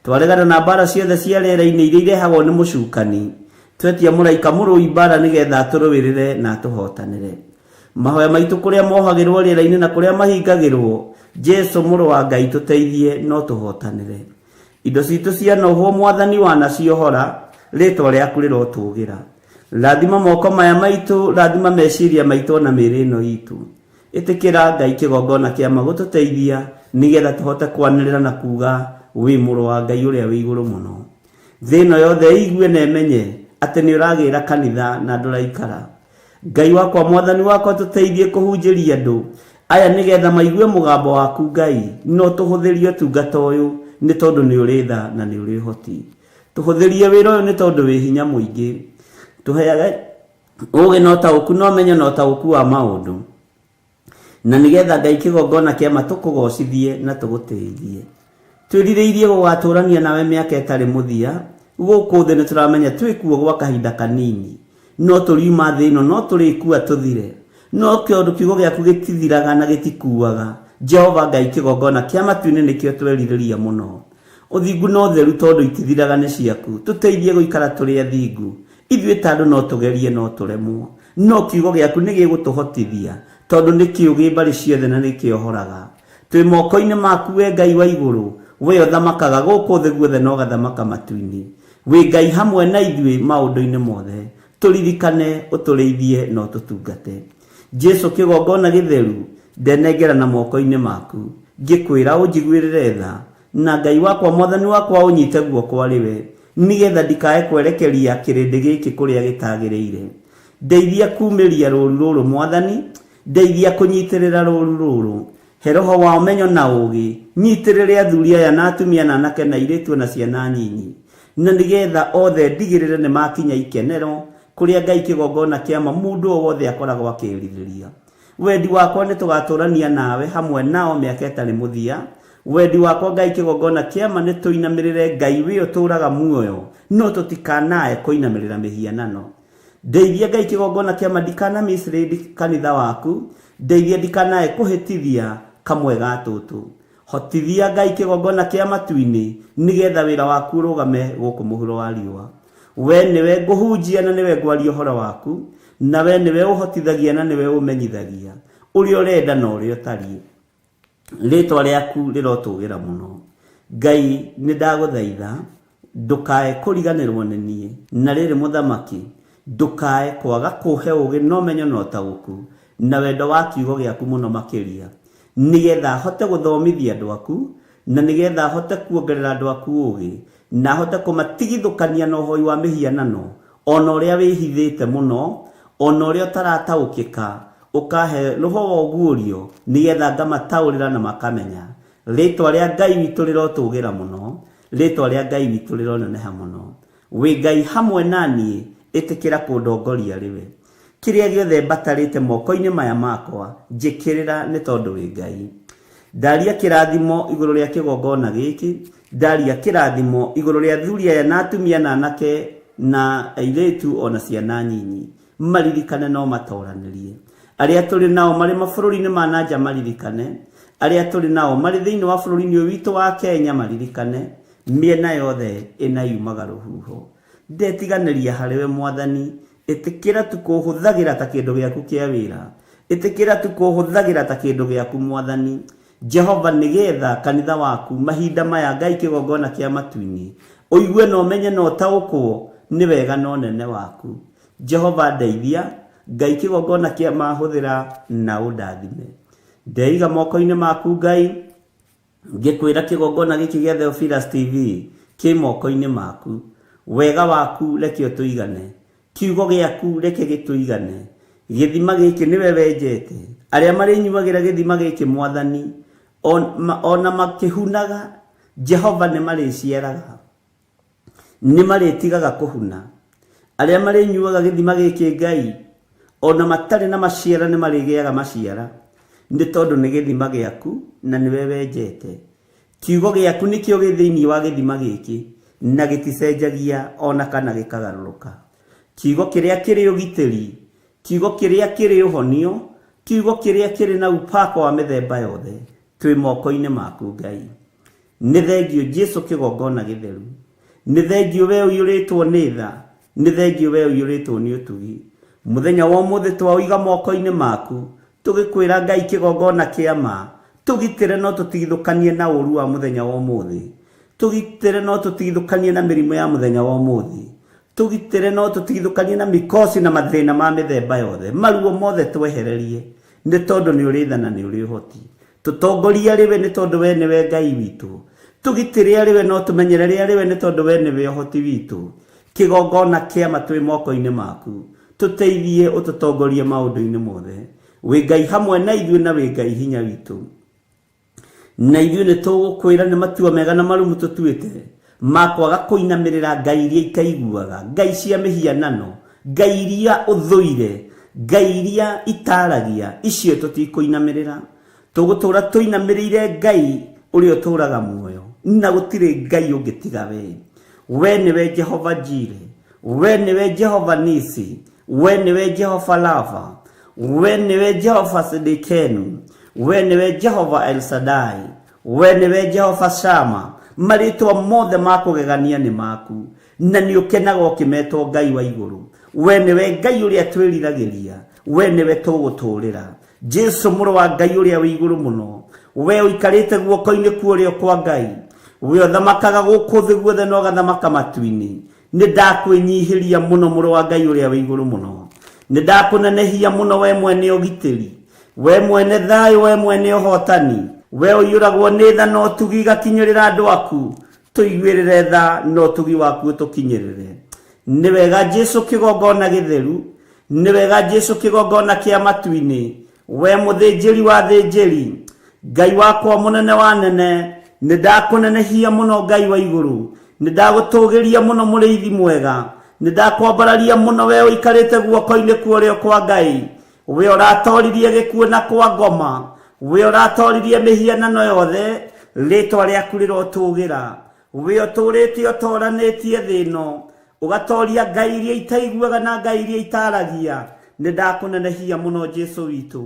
[SPEAKER 2] Twaregana na mbaara ciothe cia rĩera-inĩ iria irehagwo nĩ mũcukani. Twetia mũraika mũrũi mbaara nĩgetha atũrũĩrĩre na atũhotanĩre. Mahoya maitũ kũrĩa mohagĩrwo rĩera-inĩ na kũrĩa mahingagĩrwo, Jesu mũrũ wa Ngai tũteithie na ũtũhotanĩre. Indo citũ cianohwo Mwathani wanaciohora, rĩtwa rĩaku rĩrotũgĩra. Rathima moko maya maitũ, rathima meciria maitũ ona mĩĩrĩ ĩno itũ. Ĩtĩkĩra Ngai kĩgongona kĩa ma gũtũteithia nĩgetha tũhote kwanĩrĩra na kuuga wĩ mũrũ wa Ngai ũrĩa wĩ igũrũ mũno. Thĩ ĩno yothe ĩigue na ĩmenye atĩ nĩ ũragĩra kanitha na ndũraikara. Ngai wakwa Mwathani wakwa tũteithie kũhunjĩria andũ aya nĩgetha maigue mũgambo waku Ngai na ũtũhũthĩrie ũtungata ũyũ nĩ tondũ nĩ ũrĩ tha na nĩ ũrĩ ũhoti. Tũhũthĩrie wĩra ũyũ nĩ tondũ wĩ hinya mũingĩ. Tũheage ũũgĩ na ũtaũku na ũmenyo na ũtaũku wa maũndũ, na nĩgetha Ngai kĩgongona kĩa ma tũkũgocithie na tũgũtĩithie. Twĩrirĩirie gũgatũrania nawe mĩaka ĩtarĩ mũthia gũkũ thĩ. Nĩ tũramenya twĩ kuo gwa kahinda kanini, no tũriuma thĩ ĩno, no tũrĩkua tũthire, no tondũ kiugo gĩaku gĩtithiraga na gĩtikuaga, Jehova Ngai kĩgongona kĩa matu-inĩ nĩkĩo twerirĩria mũno. Ũthingu na ũtheru tondũ itithiraga nĩ ciaku, tũteithie gũikara tũrĩ athingu. Ithuĩ ta andũ no tũgerie no tũremwo, no kiugo gĩaku nĩ gĩgũtũhotithia tondũ nĩ kĩũgĩ mbarĩ ciothe na nĩ kĩohoraga. Twĩ moko-inĩ maku we Ngai wa igũrũ, we ũthamakaga gũkũ thĩ guothe na ũgathamaka matu-inĩ. Wĩ Ngai hamwe na ithuĩ maũndũ-inĩ mothe, tũririkane, ũtũrĩithie na ũtũtungate. Jesu kĩgongona gĩtheru, ndenengera na moko-inĩ maku, ngĩkwĩra ũnjiguĩrĩre tha, na Ngai wakwa mwathani wakwa ũnyite guoko arĩ we, nĩgetha ndikae kwerekeria kĩrĩndĩ gĩkĩ kũrĩa gĩtagĩrĩire. Ndeithia kumĩria rũru rũrũ mwathani, ndeithia kũnyitĩrĩra rũru rũrũ. He roho wa ũmenyo na ũũgĩ, nyitĩrĩre athuri aya na atumia na anake na airĩtu na ciana nyinyi, na nĩgetha othe ndigĩrĩre nĩ makinya ikenero kũrĩa Ngai kĩgongona kĩa ma mũndũ o wothe akoragwo akĩrirĩria. Wendi wakwa nĩ tũgatũrania nawe hamwe nao mĩaka ĩtarĩ mũthia. Wendi wakwa Ngai kĩgongona kĩa ma nĩ tũinamĩrĩre Ngai wĩ ũtũraga muoyo, no tũtikanae kũinamĩrĩra mĩhianano. Ndeithia Ngai kĩgongona kĩa ma ndikana mislead kanitha waku, ndeithia ndikanae kũhĩtithia kamwe ga tũtũ. Hotithia Ngai kĩgongona kĩa matu-inĩ nĩgetha wĩra waku ũrũgame gũkũ mũhuro wa riũa. We nĩwe ngũhunjia na nĩwe ngwaria ũhoro waku, na we nĩwe ũhotithagia na nĩwe ũmenyithagia ũrĩa ũrenda na ũrĩa ũtariĩ. Rĩtwa rĩaku rĩrotũgĩra mũno. Ngai nĩ ndagũthaitha ndũkae kũriganĩrwo nĩ niĩ, na rĩrĩ mũthamaki, ndũkae kwaga kũhe ũũgĩ na ũmenyo na ũtaũku na wendo wa kiugo gĩaku mũno makĩria, nĩgetha hote gũthomithia andũ aku, na nĩgetha hote kuongerera andũ aku ũũgĩ, na hote kũmatigithũkania na ũhoi wa mĩhianano, ona ũrĩa wĩhithĩte mũno, ona ũrĩa ũtarataũkĩka, ũkahe roho wa ũguũrio, nĩgetha ngamataũrĩra na makamenya. Rĩtwa rĩa Ngai witũ rĩrotũgĩra mũno, rĩtwa rĩa Ngai witũ rĩroneneha mũno. Wĩ Ngai hamwe na niĩ, ĩtĩkĩra kũndongoria rĩwe. Kĩrĩa gĩothe mbatarĩte moko-inĩ maya makwa, njĩkĩrĩra nĩ tondũ wĩ Ngai. Ndaria kĩrathimo igũrũ rĩa kĩgongona gĩkĩ, ndaria kĩrathimo igũrũ rĩa athuri aya na atumia na anake na airĩtu ona ciana nyinyi, maririkane no matoranĩrie. Arĩa tũrĩ nao marĩ mabũrũri-inĩ ma na nja maririkane, arĩa tũrĩ nao marĩ thĩinĩ wa bũrũri-inĩ ũyũ witũ wa Kenya maririkane, mĩena yothe ĩna yumaga rũhuho. Ndetiganĩria harĩwe mwathani, ĩtĩkĩra tu kũhũthagĩra ta kĩndũ gĩaku kĩa wĩra. Ĩtĩkĩra tu kũhũthagĩra ta kĩndũ gĩaku mwathani. Jehova nĩgetha kanitha waku mahinda maya Ngai kĩgongona kĩa matu-inĩ ũigue na ũmenye na ũtaũkwo nĩ wega na ũnene waku. Jehova ndeithia, Ngai kĩgongona kĩa mahũthĩra na ũndathime. Ndeiga moko-inĩ maku Ngai, ngĩkwĩra kĩgongona gĩkĩ gĩa Theophilus TV kĩ moko-inĩ maku. Wega waku reke ũtũigane, kiugo gĩaku reke gĩtũigane. Gĩthima gĩkĩ nĩwe wenjete, arĩa marĩnyuagĩra gĩthima gĩkĩ mwathani, ona makĩhunaga, Jehova nĩ marĩciaraga, nĩ marĩtigaga kũhuna. Arĩa marĩnyuaga gĩthima gĩkĩ Ngai, ona matarĩ na maciara nĩ marĩgĩaga maciara, nĩ tondũ nĩ gĩthima gĩaku na nĩwe wenjete. Kiugo gĩaku nĩkĩo gĩ thĩinĩ wa gĩthima gĩkĩ, na gĩticenjagia ona kana gĩkagarũrũka. Kiugo kĩrĩa kĩrĩ ũgitĩri, kiugo kĩrĩa kĩrĩ ũhonio, kiugo kĩrĩa kĩrĩ na upako wa mĩthemba yothe, twĩ moko-inĩ maku Ngai. Nĩ thengio Jesu kĩgongona gĩtheru. Nĩ thengio we ũiyũrĩtwo nĩ tha, nĩ thengio we ũiyũrĩtwo nĩ ũtugi. Mũthenya wa ũmũthĩ twaũiga moko-inĩ maku, tũgĩkwĩra Ngai kĩgongona kĩa ma, tũgitĩre no tũtigithũkanie na ũru wa mũthenya wa ũmũthĩ. Tũgitĩre no tũtigithũkanie na mĩrimũ ya mũthenya wa ũmũthĩ. Tũgitĩre no tũtigithũkanie na mikosi na mathĩna ma mĩthemba yothe. Maruo mothe twehererie, nĩ tondũ nĩ ũrĩ tha na nĩ ũrĩ ũhoti. Tũtongorie arĩ we nĩ tondũ we nĩwe Ngai witũ. Tũgitĩre arĩ we no tũmenyerere arĩ we nĩ tondũ we nĩwe ũhoti witũ. Kĩgongona kĩa ma twĩ moko-inĩ maku. Tũteithie ũtũtongorie maũndũ-inĩ mothe. Wĩ Ngai hamwe na ithuĩ na wĩ Ngai hinya witũ. Na ithuĩ nĩ tũgũkwĩra nĩ matua mega na marũmu tũtuĩte ma kwaga kũinamĩrĩra ngai iria itaiguaga, ngai cia mĩhianano, ngai iria ũthũire, ngai iria itaragia, icio tũtikũinamĩrĩra. Tũgũtũra tũinamĩrĩire Ngai ũrĩa ũtũraga muoyo, na gũtirĩ Ngai ũngĩ tiga we. We nĩwe Jehova Jire, we nĩwe Jehova Nisi, we nĩwe Jehova Lava, we nĩwe Jehova Sidikenu, We nĩwe Jehova El Shaddai, we nĩwe Jehova Shama, marĩtwa mothe ma kũgegania nĩ maku, na nĩ ũkenaga ũkĩmetwo Ngai wa igũrũ. We nĩwe Ngai ũrĩa twĩriragĩria, we nĩwe tũgũtũũrĩra. Jesu mũrũ wa Ngai ũrĩa wĩ igũrũ mũno, we ũikarĩte guoko-inĩ kwa ũrĩo kwa Ngai, we ũthamakaga gũkũ thĩ guothe na ũgathamaka matu-inĩ. Nĩ ndakwĩnyihĩria mũno mũrũ wa Ngai ũrĩa wĩ igũrũ mũno, nĩ ndakũnenehia mũno we mwene ũgitĩri, we mwene thayũ, we mwene ũhotani, we ũiyũragwo nĩ tha na ũtugi igakinyĩrĩra andũ aku. Tũiguĩrĩre tha na ũtugi waku ũtũkinyĩrĩre. Nĩ wega Jesu kĩgongona gĩtheru, nĩ wega Jesu kĩgongona kĩa matu-inĩ, we mũthĩnjĩri wa thĩnjĩri, Ngai wakwa mũnene wa nene, nĩ ndakũnenehia mũno Ngai wa igũrũ, nĩ ndagũtũgĩria mũno mũrĩithi mwega, nĩ ndakwambararia mũno we ũikarĩte guoko-inĩ kwa ũrĩo kwa Ngai, we ũratoririe gĩkuũ na kwa ngoma, we ũratoririe mĩhianano yothe, rĩtwa rĩaku rĩrotũgĩra, we ũtũrĩte ũtoranĩtie thĩ ĩno, ũgatoria ngai iria itaiguaga na ngai iria itaragia. Nĩ ndakũnenehia mũno Jesu witũ,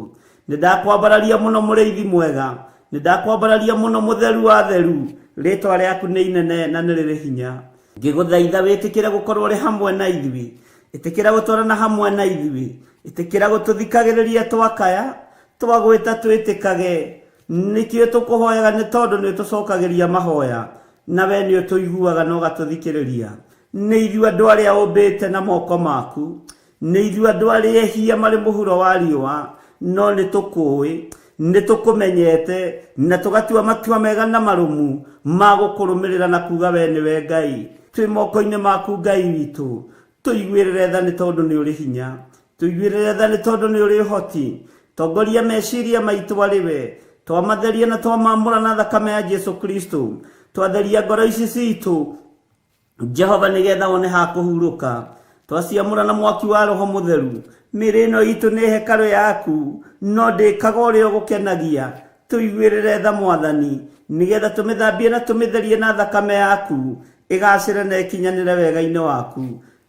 [SPEAKER 2] nĩ ndakwambararia mũno mũrĩithi mwega, nĩ ndakwambararia mũno mũtheru wa theru, rĩtwa rĩaku nĩ inene na nĩ rĩrĩ hinya. Ngĩgũthaitha wĩtĩkĩre gũkorwo ũrĩ hamwe na ithuĩ, ĩtĩkĩra gũtwarana hamwe na ithuĩ, ĩtĩkĩra gũtũthikagĩrĩria twakaya, twagwĩta twĩtĩkage. Nĩkĩo tũkũhoyaga nĩ tondũ nĩ ũtũcokagĩria mahoya, na we nĩ ũtũiguaga na ũgatũthikĩrĩria. Nĩ ithuĩ andũ arĩa ũmbĩte na moko maku, nĩ ithuĩ andũ arĩa ehia marĩ mũhuro wa riũa, no nĩ tũkũĩ, nĩ tũkũmenyete, na tũgatua matua mega na marũmu ma gũkũrũmĩrĩra na kuga we nĩwe Ngai. Twĩ moko-inĩ maku Ngai witũ, tũiguĩrĩre tha nĩ tondũ nĩ ũrĩ hinya, tũiguĩrĩre tha nĩ tondũ nĩ ũrĩ ũhoti. Tongoria meciria maitũ arĩ we, twamatheria na twamamũra na thakame ya Jesu Kristo, twatheria ngoro ici citũ Jehova nĩgetha wone ha kũhurũka, twaciamũra na mwaki wa Roho Mũtheru. Mĩĩrĩ ĩno itũ nĩ hekarũ yaku, no ndĩkaga ũrĩa ũgũkenagia. Tũiguĩrĩre tha Mwathani, nĩgetha tũmĩthambie na tũmĩtherie na thakame yaku, ĩgacĩre na ĩkinyanĩre wega-inĩ waku.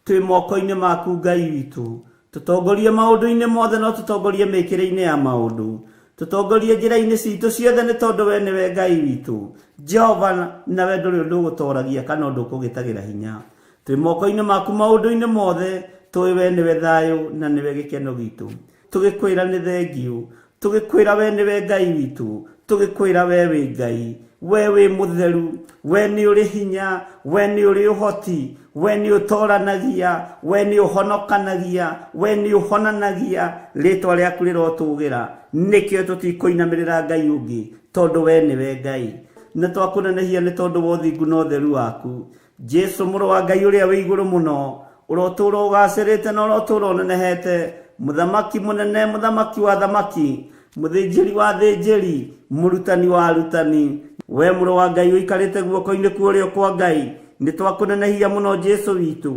[SPEAKER 2] Twĩ moko-inĩ maku Ngai witũ, tũtongorie maũndũ-inĩ mothe no tũtongorie mĩkĩre-inĩ ya maũndũ, tũtongorie njĩra-inĩ citũ ciothe nĩ tondũ we nĩwe Ngai witũ Jehova, nawe ndũrĩ ũndũ ũgũtoragia kana ũndũ ũkũgĩtagĩra hinya. Twĩ moko-inĩ maku maũndũ-inĩ mothe, tũĩ we nĩwe thayũ na nĩwe gĩkeno gitũ. Tũgĩkwĩra nĩ thengiũ, tũgĩkwĩra we nĩwe Ngai witũ, tũgĩkwĩra we wĩ Ngai, we wĩ mũtheru, we nĩ ũrĩ hinya, we nĩ ũrĩ ũhoti, we nĩ ũtoranagia, we nĩ ũhonokanagia, we nĩ ũhonanagia, rĩtwa rĩaku rĩrotũgĩra. Nĩkĩo tũtikũinamĩrĩra Ngai ũngĩ, tondũ we nĩwe Ngai. Nĩ twakũnenehia nĩ tondũ wa ũthingu na ũtheru waku. Jesu mũrũ wa Ngai ũrĩa wĩ igũrũ mũno, ũrotũũra ũgacĩrĩte na ũrotũũra ũnenehete, mũthamaki mũnene, mũthamaki wa thamaki, mũthĩnjĩri wa thĩnjĩri, mũrutani wa arutani, we mũrũ wa Ngai ũikarĩte guoko-inĩ kwa ũrĩo kwa Ngai, nĩ twakũnenehia mũno Jesu witũ,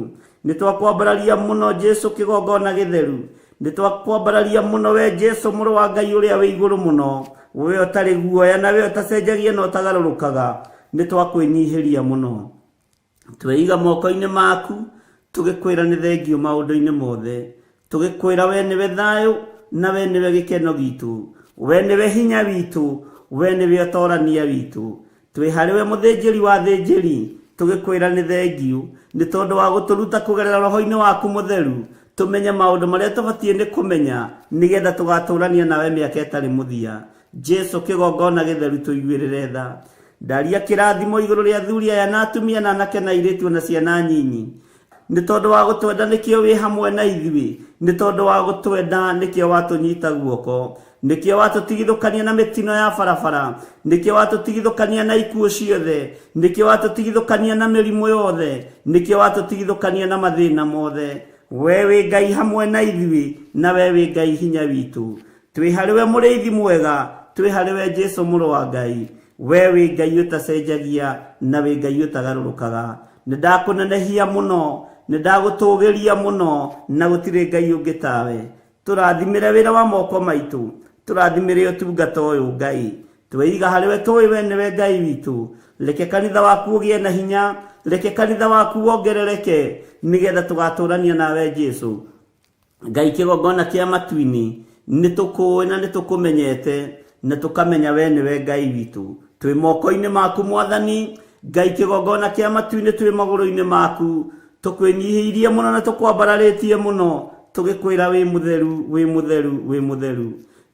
[SPEAKER 2] nĩ twakwambararia mũno Jesu kĩgongona gĩtheru, nĩ twakwambararia mũno we Jesu mũrũ wa Ngai ũrĩa wĩ igũrũ mũno, we ũtarĩ guoya na we ũtacenjagia na ũtagarũrũkaga, nĩ twakwĩnyihĩria mũno. Tweiga moko-inĩ maku, tũgĩkwĩra nĩ thengiũ maũndũ-inĩ mothe, tũgĩkwĩra we nĩwe thayũ na we nĩwe gĩkeno gitũ, we nĩwe hinya witũ, we nĩwe ũtorania witũ. Twĩ harĩ we mũthĩnjĩri wa thĩnjĩri, tũgĩkwĩra nĩ thengiũ nĩ tondũ wa gũtũruta kũgerera roho-inĩ waku mũtheru, tũmenye maũndũ marĩa tũbatiĩ nĩ kũmenya nĩgetha tũgatũrania nawe mĩaka ĩtarĩ mũthia. Jesu kĩgongona gĩtheru, tũiguĩrĩre tha. Ndaria kĩrathimo igũrũ rĩa athuri aya na atumia na anake na airĩtu na ciana nyinyi, nĩ tondũ wa gũtwenda nĩkĩo wĩ hamwe na ithuĩ, nĩ tondũ wa gũtwenda nĩkĩo watũnyita guoko, nĩkĩo watũtigithũkania na mĩtino ya barabara, nĩkĩo watũtigithũkania na ikuũ ciothe, nĩkĩo watũtigithũkania na mĩrimũ yothe, nĩkĩo watũtigithũkania na mathĩna mothe. We wĩ Ngai hamwe na ithuĩ, na we wĩ Ngai hinya witũ. Twĩ harĩ we mũrĩithi mwega, twĩ harĩ we Jesu mũrũ wa Ngai, we wĩ Ngai ũtacenjagia na wĩ Ngai ũtagarũrũkaga. Nĩ ndakũnenehia mũno, nĩ ndagũtũgĩria mũno, na gũtirĩ Ngai ũngĩ tawe. Tũrathimĩre wĩra wa moko maitũ, tũrathimĩre ũtungata ũyũ Ngai. Tweiga harĩ we, tũĩ we nĩwe Ngai witũ. Reke kanitha waku ũgĩe na hinya, reke kanitha waku wongerereke, nĩgetha tũgatũrania nawe Jesu. Ngai kĩgongona kĩa matu-inĩ, nĩ tũkũĩ na nĩ tũkũmenyete, Na tũkamenya we nĩwe Ngai witũ. Twĩ moko-inĩ maku Mwathani Ngai, kĩgongona kĩa matu-inĩ twĩ magũrũ-inĩ maku, tũkwĩnyihĩirie mũno na tũkwambararĩtie mũno, tũgĩkwĩra wĩ mũtheru, wĩ mũtheru, wĩ mũtheru.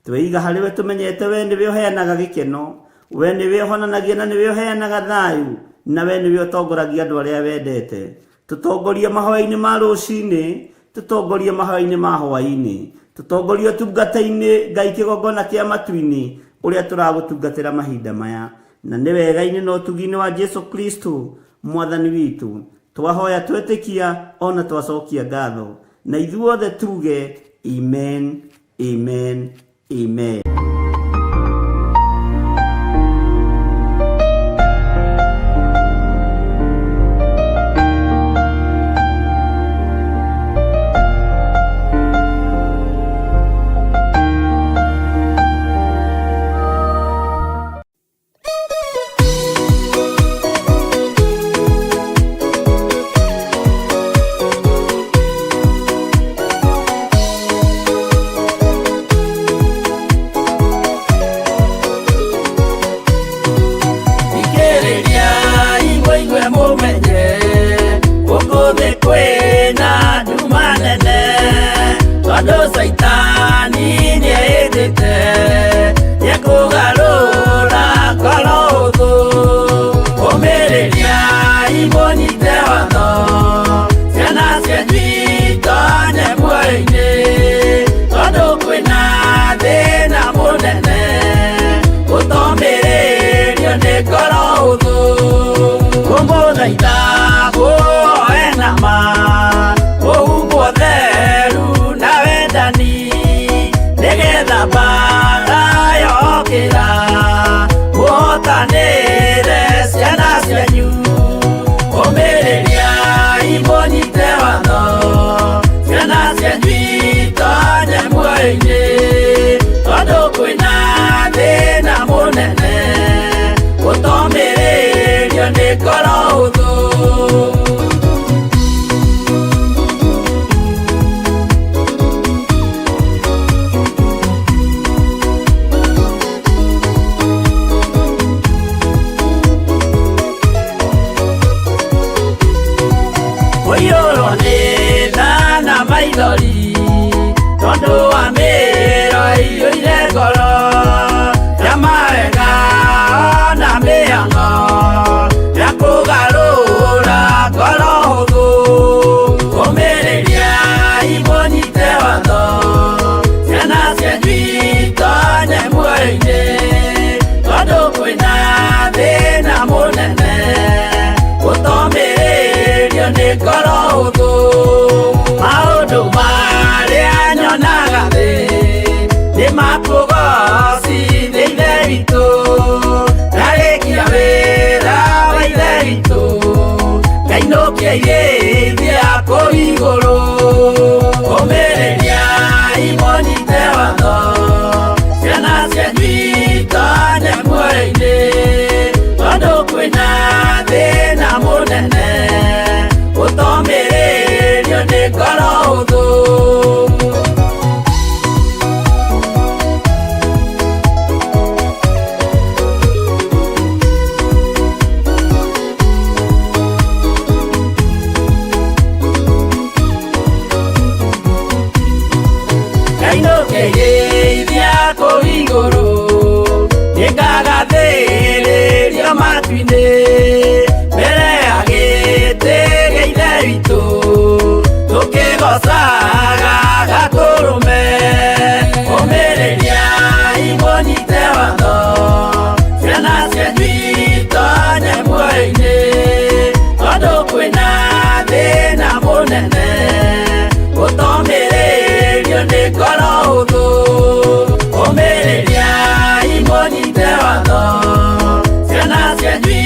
[SPEAKER 2] Tweiga harĩ we tũmenyete we nĩwe ũheanaga gĩkeno, we nĩwe ũhonanagia na nĩwe ũheanaga thayũ, na we nĩwe ũtongoragia andũ arĩa wendete. Tũtongorie mahoya-inĩ ma rũcinĩ, tũtongorie mahoya-inĩ ma hwaĩ-inĩ, tũtongorie ũtungata-inĩ Ngai kĩgongona kĩa matu-inĩ ũrĩa tũragũtungatĩra mahinda maya, na nĩ wega-inĩ na ũtugi-inĩ wa Jesu Kristo Mwathani witũ twahoya twetĩkia ona twacokia ngatho, na ithuothe tuge amen, amen, amen.
[SPEAKER 11] Thikĩrĩria mũigue mũmenye gũkũ thĩ kwĩna nduma nene, tondũ Caitani nĩehĩtĩte nĩekũgarũra ngoro hũthũ. Ũmĩrĩria mũnyite watho, ciana cianyu itonye muoyo-inĩ, tondũ kwĩna thĩna mũnene gũtomĩrĩrio nĩ ngoro hũthũ. Kũmũthaitha mũhoe na ma, mũhumbwo theru na wendani, nĩgetha mbaara yokĩra mũhotanĩre ciana cianyu. Ũmĩrĩria mũnyite watho, ciana cianyu itonye muoyo-inĩ, tondũ kwĩna thĩna mũnene gũtomĩrĩrio nĩ ngoro hũthũ. Kũiyũrwo nĩ tha na maithori, tondũ wa mĩĩro ĩiyũire ngoro ya mawega na mĩhang'o ya kũgarũra ngoro hũthũ. Ũmĩrĩria mũnyite watho, ciana cianyu itonye muoyo-inĩ, tondũ kwĩna thĩna mũnene gũtomĩrĩrio nĩ ngoro hũthũ. Maũndũ marĩa nyonaga thĩ nĩ makũgocithia Ithe witũ, ndarĩkia wĩra wa Ithe witũ ngainũkia irĩithia kũu igũrũ. Ũmĩrĩria mũnyite watho, ciana cianyu itonye muoyo-inĩ, tondũ kwĩna thĩna mũnene gũtomĩrĩrio nĩ ngoro hũthũ. Ngainũkĩrĩithia kũu igũrũ, nĩngagathĩrĩrio matu-inĩ, mbere ya gĩtĩ gĩa Ithe witũ tũkĩgocaga Gatũrũme. Ũmĩrĩria mũnyite watho, ciana cianyu itonye muoyo-inĩ, tondũ kwĩna thĩna mũnene gũtomĩrĩrio nĩ ngoro hũthũ. Ũmĩrĩria mũnyite watho, ciana cianyu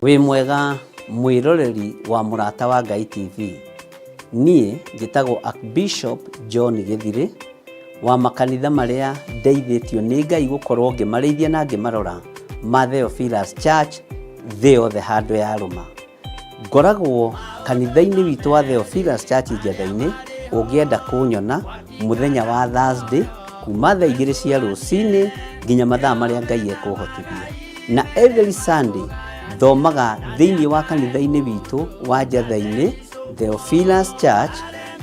[SPEAKER 2] Wĩ mwega mwĩroreri wa Mũrata wa Ngai TV. Niĩ njĩtagwo Archbishop John Gĩthirĩ wa makanitha marĩa ndeithĩtio nĩ Ngai gũkorwo ngĩmarĩithia na ngĩmarora ma Theophilus Church thĩ yothe handũ yarũma. Ngoragwo kanitha-inĩ witũ wa Theophilus Church Njetha-inĩ, ũngĩenda kũnyona mũthenya wa Thursday kuma thaa igĩrĩ cia rũcinĩ nginya mathaa marĩa Ngai ekũhotithia. Na every Sunday thomaga thĩinĩ wa kanitha-inĩ witũ wa Njetha-inĩ Theophilus Church,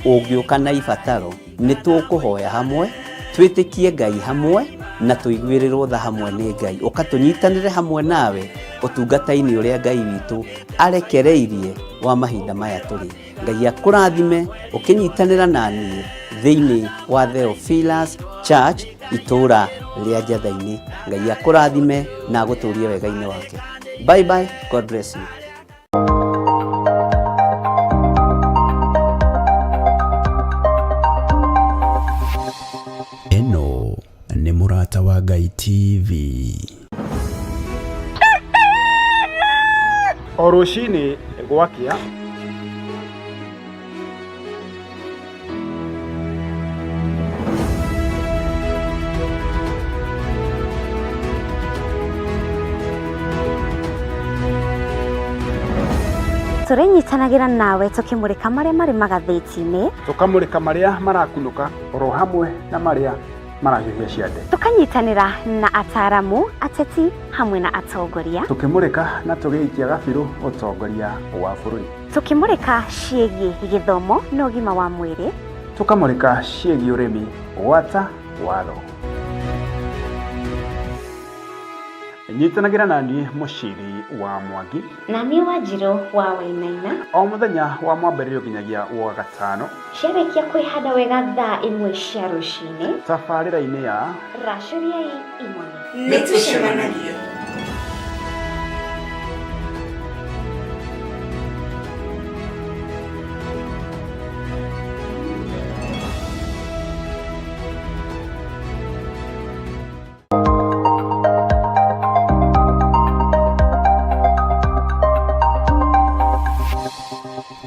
[SPEAKER 2] ũngĩũka na ibataro nĩ tũkũhoya hamwe, twĩtĩkie Ngai hamwe na tũiguĩrĩrwo tha hamwe nĩ Ngai. Ũka tũnyitanĩre hamwe nawe ũtungata-inĩ ũrĩa Ngai witũ arekereirie wa mahinda maya tũrĩ. Ngai akũrathime ũkĩnyitanĩra na niĩ thĩinĩ wa Theophilus Church itũũra rĩa Njetha-inĩ. Ngai akũrathime na agũtũrie wega-inĩ wake. Bye bye, God bless you.
[SPEAKER 1] Ĩno nĩ Mũrata wa Ngai TV.
[SPEAKER 10] O rũcinĩ gwakĩa.
[SPEAKER 4] Tũrĩnyitanagĩra nawe tũkĩmũrĩka marĩa marĩ magathĩti-inĩ,
[SPEAKER 10] Tũkamũrĩka marĩa marakunũka oro hamwe na marĩa marahiũhia ciande.
[SPEAKER 4] Tũkanyitanĩra na ataaramu, ateti hamwe na atongoria,
[SPEAKER 10] Tũkĩmũrĩka na tũgĩikia gabirũ ũtongoria wa bũrũri.
[SPEAKER 4] Tũkĩmũrĩka ciĩgiĩ gĩthomo na ũgima wa mwĩrĩ,
[SPEAKER 10] Tũkamũrĩka ciĩgiĩ ũrĩmi gwata watho. Nyitanagĩra na niĩ Mũciri wa Mwangi.
[SPEAKER 4] Na niĩ Wanjirũ wa Wainaina.
[SPEAKER 10] O mũthenya wa Mwambĩrĩrio nginyagia wa Gatano.
[SPEAKER 4] Ciarĩkia kwĩhanda wega thaa ĩmwe cia rũcinĩ.
[SPEAKER 10] Tabarĩra-inĩ ya.
[SPEAKER 4] Racũriai imone.
[SPEAKER 11] Nĩtũcemanagie.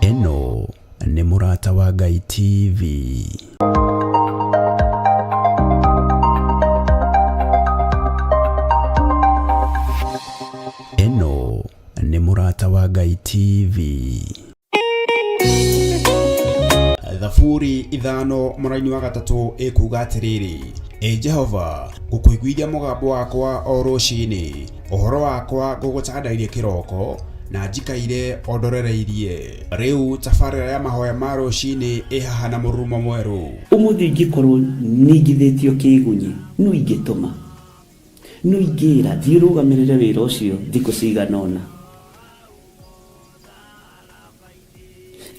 [SPEAKER 1] Ĩno nĩ Mũrata wa Ngai TV. Ĩno nĩ Mũrata wa Ngai TV.
[SPEAKER 3] Thaburi ithano mũraini wa gatatũ ĩkuuga atĩrĩrĩ, Ĩ Jehova, ngũkũiguithia mũgambo wakwa o rũcinĩ, ũhoro wakwa ngũgũtandairie kĩroko, na njikaire o ndorereirie. Rĩu tabarĩra ya mahoya ma rũcinĩ ĩ haha na mũrurumo mwerũ.
[SPEAKER 2] Ũmũthĩ ingĩkorwo ningithĩtio kĩĩgunyĩ, nũ ingĩtũma? Nũ ingĩĩra, 'Thiĩ ũrũgamĩrĩre wĩra ũcio thikũ cigana ũna'?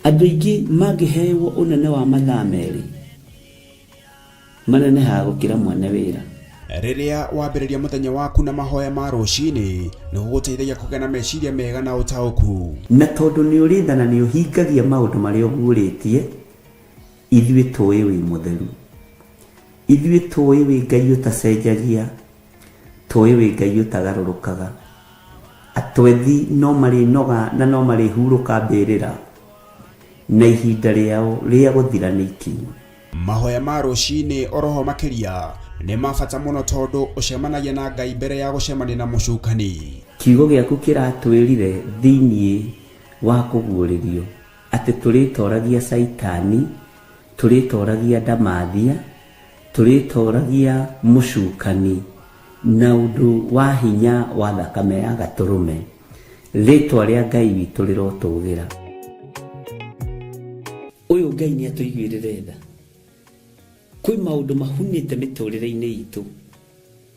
[SPEAKER 2] Andũ aingĩ mangĩhewo ũnene wa mathaa merĩ, manenehaga gũkĩra mwene wĩra.
[SPEAKER 3] Rĩrĩa wambĩrĩria mũthenya waku na mahoya ma rũcinĩ, nĩ gũgũteithagia kũgĩa na meciria mega na ũtaũku.
[SPEAKER 2] Na tondũ nĩ ũrĩ tha na nĩ ũhingagia maũndũ marĩa ũguũrĩtie, ithuĩ tũũĩ wĩ mũtheru. Ithuĩ tũũĩ wĩ Ngai ũtacenjagia, Tũĩ wĩ Ngai ũtagarũrũkaga. Atwethi no marĩnoga na no marĩhurũka mbĩrĩra, na ihinda rĩao rĩa gũthira nĩ ikinyu.
[SPEAKER 3] Mahoya ma rũcinĩ oroho makĩria nĩ ma bata mũno tondũ ũcemanagia na Ngai mbere ya gũcemania na mũcukani.
[SPEAKER 2] Kiugo gĩaku kĩratwĩrire thĩinĩ wa kũguũrĩrio atĩ tũrĩtoragia Caitani, tũrĩtoragia ndamathia, Tũrĩtooragia mũcukani na ũndũ wa hinya wa thakame ya Gatũrũme. Rĩĩtwa rĩa Ngai witũ rĩrotũũgĩra. Ũyũ Ngai nĩatũiguĩrĩre tha. Kwĩ maũndũ mahunĩte mĩtũrĩre-inĩ itũ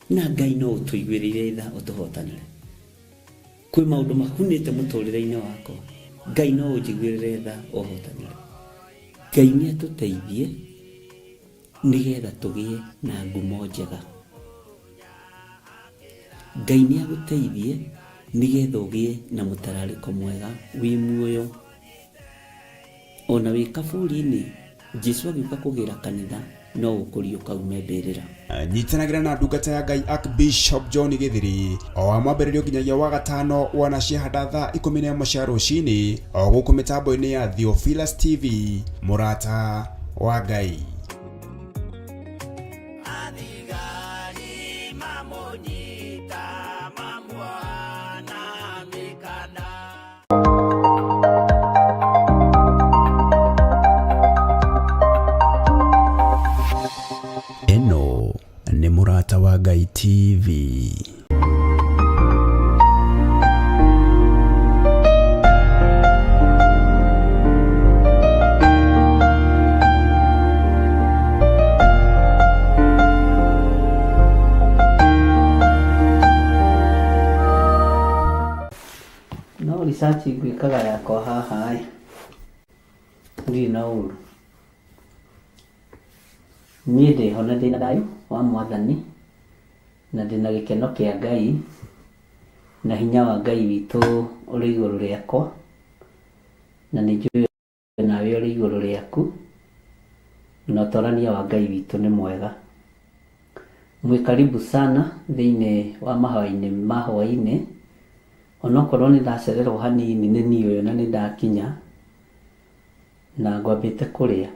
[SPEAKER 2] na Ngai no ũtũiguĩrĩire tha ũtũhotanĩre. Kwĩ maũndũ mahunĩte mũtũrĩre-inĩ wakwa Ngai no ũnjiguĩrĩre tha ũhotanĩre. Ngai nĩatũteithie. Nĩgetha tũgĩe na ngumo njega. Ngai nĩ agũteithie nĩgetha ũgĩe na mũtararĩko mwega wĩ muoyo. Ona wĩ kaburi-inĩ, Jesu agĩũka kũgĩra kanitha. No gũkũriũka ume mbĩrĩra.
[SPEAKER 3] Nyitanagĩra na ndungata ya Ngai Archbishop John Gĩthiri o wa mwambĩrĩrio nginyagia wa gatano wona ciahanda thaa 11 cia rũcinĩ o gũkũ mĩtambo-inĩ ya Theophilus TV mũrata wa Ngai.
[SPEAKER 11] Athigari mamũnyita mamuoha na mĩkanda.
[SPEAKER 1] Ĩno nĩ Mũrata wa Ngai TV.
[SPEAKER 2] No research ngwĩkaga yakwa haha ĩ, ndirĩ na ũru. Niĩ ndĩho na ndĩna thayũ wa mwathani na ndĩna gĩkeno kĩa Ngai na hinya wa Ngai witũ ũrĩ igũrũ rĩakwa na nĩ njũĩ nawe ũrĩ igũrũ rĩaku na ũtorania wa Ngai witũ nĩ mwega. Mwĩ karibu sana thĩinĩ wa mahoya-inĩ ma hwaĩ-inĩ onokorwo nĩ ndacererwo hanini nĩ niĩ ũyũ na nĩ ndakinya na ngwambĩte kũrĩa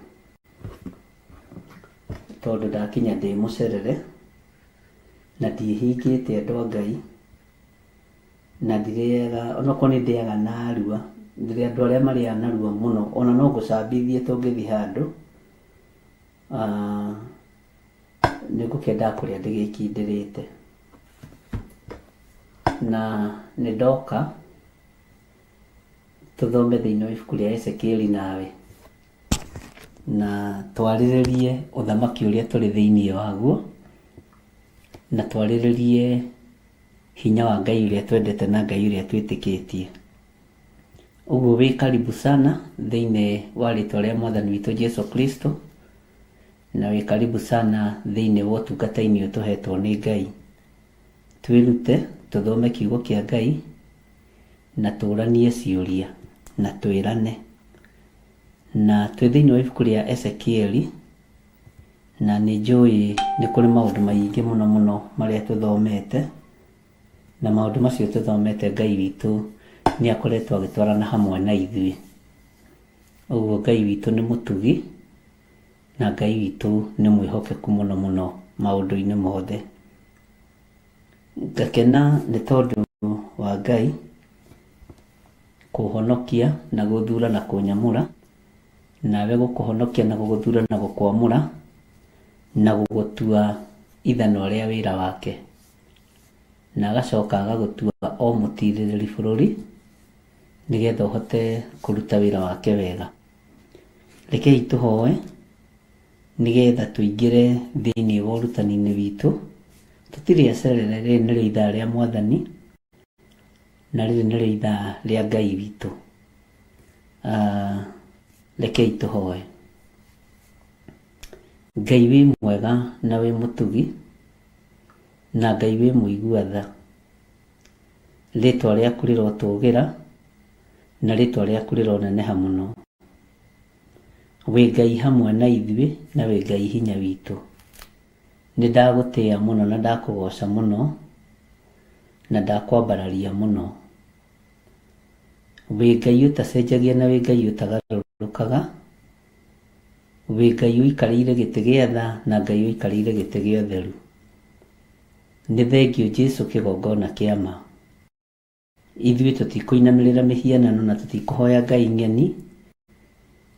[SPEAKER 2] tondũ ndakinya ndĩ mũcerere na ndiĩhingĩte andũ a Ngai na ndirĩaga onokorwo nĩ ndĩaga narua ndĩrĩ andũ arĩa marĩaga narua mũno ona no ngũcambithie tũngĩthiĩ handũ nĩ ngũkĩendaga kũrĩa ndĩgĩkindĩrĩte na nĩ ndoka tũthome thĩinĩ wa ibuku rĩa Ezekieli nawe na twarĩrĩrie ũthamaki ũrĩa tũrĩ thĩinĩ waguo na twarĩrĩrie hinya wa Ngai ũrĩa twendete na Ngai ũrĩa twĩtĩkĩtie. Ũguo wĩ karibu sana thĩinĩ wa rĩtwa rĩa mwathani witũ Jesu Kristo na wĩ karibu sana thĩinĩ wa ũtungata-inĩ ũyũ tũhetwo nĩ Ngai. Twĩrute, tũthome kiugo kĩa Ngai na tũranie ciũria na twĩrane. Na twĩ thĩinĩ wa ibuku rĩa Ezekieli na nĩ njũĩ nĩ kũrĩ maũndũ maingĩ mũno mũno marĩa tũthomete na maũndũ macio tũthomete Ngai witũ nĩ akoretwo agĩtwarana hamwe na ithuĩ. Ũguo Ngai witũ nĩ mũtugi na Ngai witũ nĩ mwĩhokeku mũno mũno maũndũ-inĩ mothe. Ngakena nĩ tondũ wa Ngai kũhonokia na gũthura na kũnyamũra, nawe gũkũhonokia na gũgũthura na gũkwamũra na gũgũtua ithanwa rĩa wĩra wake, na agacoka agagũtua o mũtirĩrĩri bũrũri nĩgetha ũhote kũruta wĩra wake wega. Rekei tũhoe nĩgetha tũingĩre thĩinĩ wa ũrutani-inĩ witũ. Tũtirĩ acerere, rĩrĩ nĩrĩo ithaa rĩa mwathani na rĩrĩ nĩrĩo ithaa rĩa Ngai witũ. Rekei tũhoe. Ngai wĩ mwega na wĩ mũtugi na Ngai wĩ mũigua tha, rĩtwa rĩaku rĩrotũgĩra na rĩtwa rĩaku rĩroneneha mũno. Wĩ Ngai hamwe na ithuĩ na wĩ Ngai hinya witũ. Nĩ ndagũtĩa mũno na ndakũgoca mũno na ndakwambararia mũno. Wĩ Ngai ũtacenjagia na wĩ Ngai ũtagarũrũkaga, wĩ Ngai ũikarĩire gĩtĩ gĩa tha na Ngai ũikarĩire gĩtĩ gĩa ũtheru. Nĩ thengio Jesu kĩgongona kĩa ma. Ithuĩ tũtikũinamĩrĩra mĩhianano na tũtikũhoya ngai ng'eni,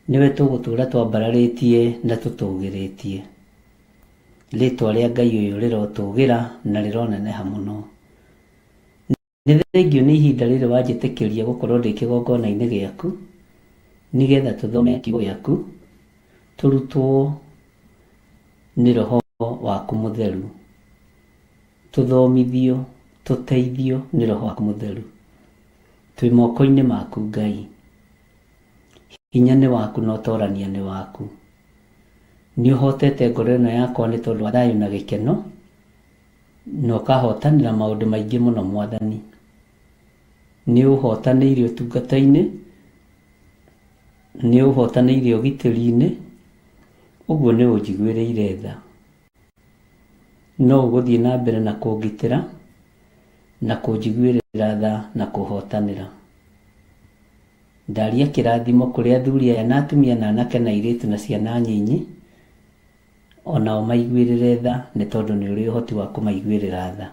[SPEAKER 2] nĩwe tũgũtũra twambararĩtie na tũtũgĩrĩtie. Rĩtwa rĩa Ngai ũyũ rĩrotũgĩra na rĩroneneha mũno. Nĩ thengio nĩ ihinda rĩrĩ wanjĩtĩkĩria gũkorwo ndĩ kĩgongona-inĩ gĩaku, nĩgetha tũthome kiugo gĩaku, tũrutwo nĩ roho waku mũtheru, tũthomithio, tũteithio nĩ roho waku mũtheru. Twĩ moko-inĩ maku Ngai. Hinya nĩ waku na ũtorania nĩ waku. Nĩ ũhotete ngoro ĩno yakwa nĩ tondũ wa thayũ na gĩkeno, na ũkahotanĩra maũndũ maingĩ mũno mwathani. Nĩ ũhotanĩire ũtungata-inĩ, nĩ ũhotanĩire ũgitĩri-inĩ, Ũguo nĩ ũnjiguĩrĩire tha. No ũgũthiĩ na mbere na kũngitĩra na kũnjiguĩrĩra tha na kũhotanĩra. Ndaria kĩrathimo kũrĩ athuri aya na atumia na anake na airĩtu na ciana nyinyi, o nao maiguĩrĩre tha nĩ tondũ nĩ ũrĩ ũhoti wa kũmaiguĩrĩra tha.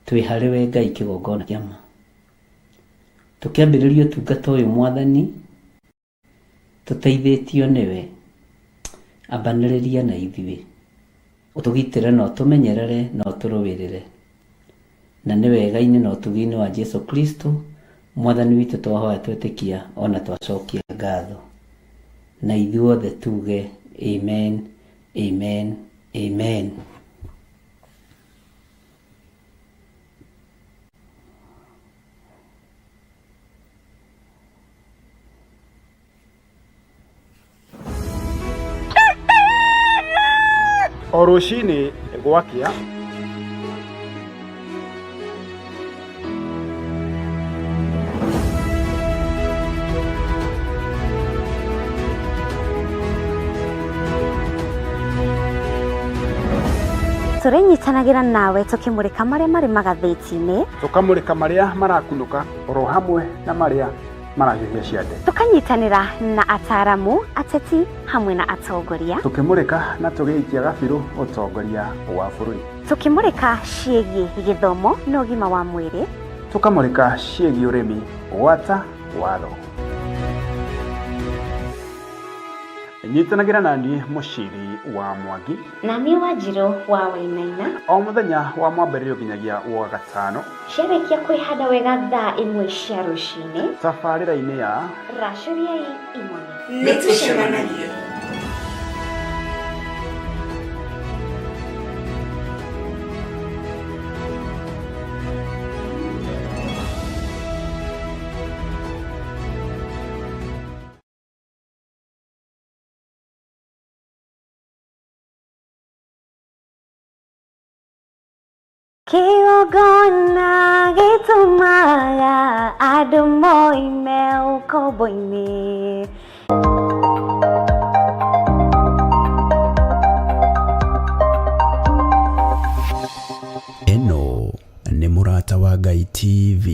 [SPEAKER 2] Twĩ harĩ we Ngai kĩgongona kĩa ma. Tũkĩambĩrĩria ũtungata ũyũ Mwathani, tũteithĩtio nĩwe, ambanĩrĩria na ithuĩ. Ũtũgitĩre na ũtũmenyerere na ũtũrũĩrĩre. Na nĩ wega-inĩ na ũtugi-inĩ wa Jesu Kristo, Mwathani witũ twahoya twetĩkia ona twacokia ngatho. Na ithuothe tuge amen, amen, amen.
[SPEAKER 10] O rũcinĩ gwakĩa
[SPEAKER 4] Tũrĩnyitanagĩra nawe tũkĩmũrĩka marĩa marĩ magathĩti-inĩ,
[SPEAKER 10] tũkamũrĩka marĩa marakunũka oro hamwe na marĩa marahiũhia ciande.
[SPEAKER 4] Tũkanyitanĩra na ataaramu, ateti hamwe na atongoria,
[SPEAKER 10] Tũkĩmũrĩka na tũgĩikia gabirũ ũtongoria wa bũrũri.
[SPEAKER 4] Tũkĩmũrĩka ciĩgiĩ gĩthomo na ũgima wa mwĩrĩ,
[SPEAKER 10] Tũkamũrĩka ciĩgiĩ ũrĩmi gwata watho. Nyitanagĩra na niĩ Mũciri wa Mwangi
[SPEAKER 4] na niĩ Wanjirũ wa Wainaina
[SPEAKER 10] o mũthenya wa mwambĩrĩrio nginyagia wa gatano
[SPEAKER 4] ciarĩkia kwĩhanda wega thaa ĩmwe cia rũcinĩ
[SPEAKER 10] tabarĩra-inĩ ya
[SPEAKER 4] racũriai imone.
[SPEAKER 10] Nĩ tũcemanagie.
[SPEAKER 4] Kĩgongona gĩtũmaga andũ moime ũkombo-inĩ.
[SPEAKER 1] Ĩno nĩ Mũrata wa Ngai TV.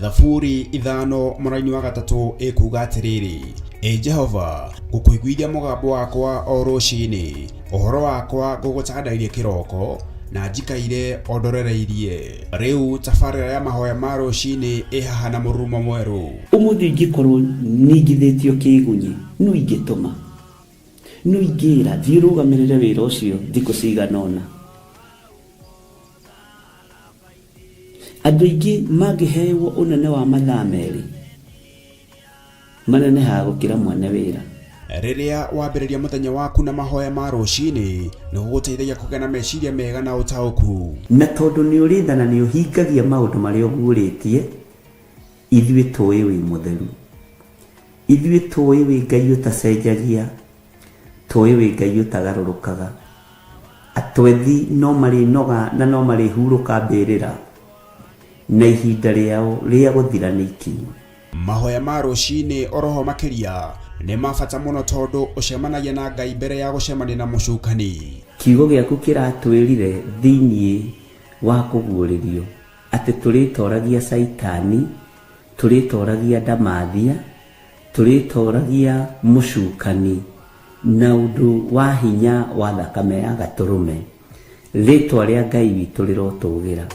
[SPEAKER 3] Thaburi ithano mũraini wa gatatũ ĩkuga atĩrĩrĩ, Ĩ Jehova, ngũkũiguithia mũgambo wakwa o rũcinĩ, ũhoro wakwa ngũgũtandairie kĩroko, na njikaire o ndorereirie. Rĩu tabarĩra ya mahoya ma rũcinĩ ĩ haha na mũrurumo mwerũ.
[SPEAKER 2] Ũmũthĩ ingĩkorwo ningithĩtio kĩgunyi, nũ ingĩtũma? Nũ ingĩra thiĩ ũrũgamĩrĩre wĩra ũcio thikũ cigana ũna? Andũ aingĩ mangĩhewo ũnene wa mathaa merĩ, manenehaga gũkĩra mwene wĩra.
[SPEAKER 3] Rĩrĩa wambĩrĩria mũthenya waku na mahoya ma rũcinĩ, nĩ gũgũteithagia kũgĩa na meciria mega na ũtaũku.
[SPEAKER 2] Na tondũ nĩ ũrĩ tha na nĩ ũhingagia maũndũ marĩa ũguũrĩtie, ithuĩ tũĩ wĩ mũtheru. Ithuĩ tũĩ wĩ Ngai ũtacenjagia, tũĩ wĩ Ngai ũtagarũrũkaga. Atwethi no marĩnoga na no marĩhurũka mbĩrĩra, na ihinda rĩao rĩa gũthira nĩ ikinyu.
[SPEAKER 3] Mahoya ma rũcinĩ oroho makĩria nĩ ma bata mũno tondũ ũcemanagia na Ngai mbere ya gũcemania na mũcukani.
[SPEAKER 2] Kiugo gĩaku kĩratwĩrire thĩinĩ wa kũguũrĩrio atĩ tũrĩtoragia Caitani, tũrĩtoragia ndamathia, tũrĩtoragia mũcukani na ũndũ wa hinya wa thakame ya gatũrũme. Rĩtwa rĩa Ngai witũ rĩrotũgĩra.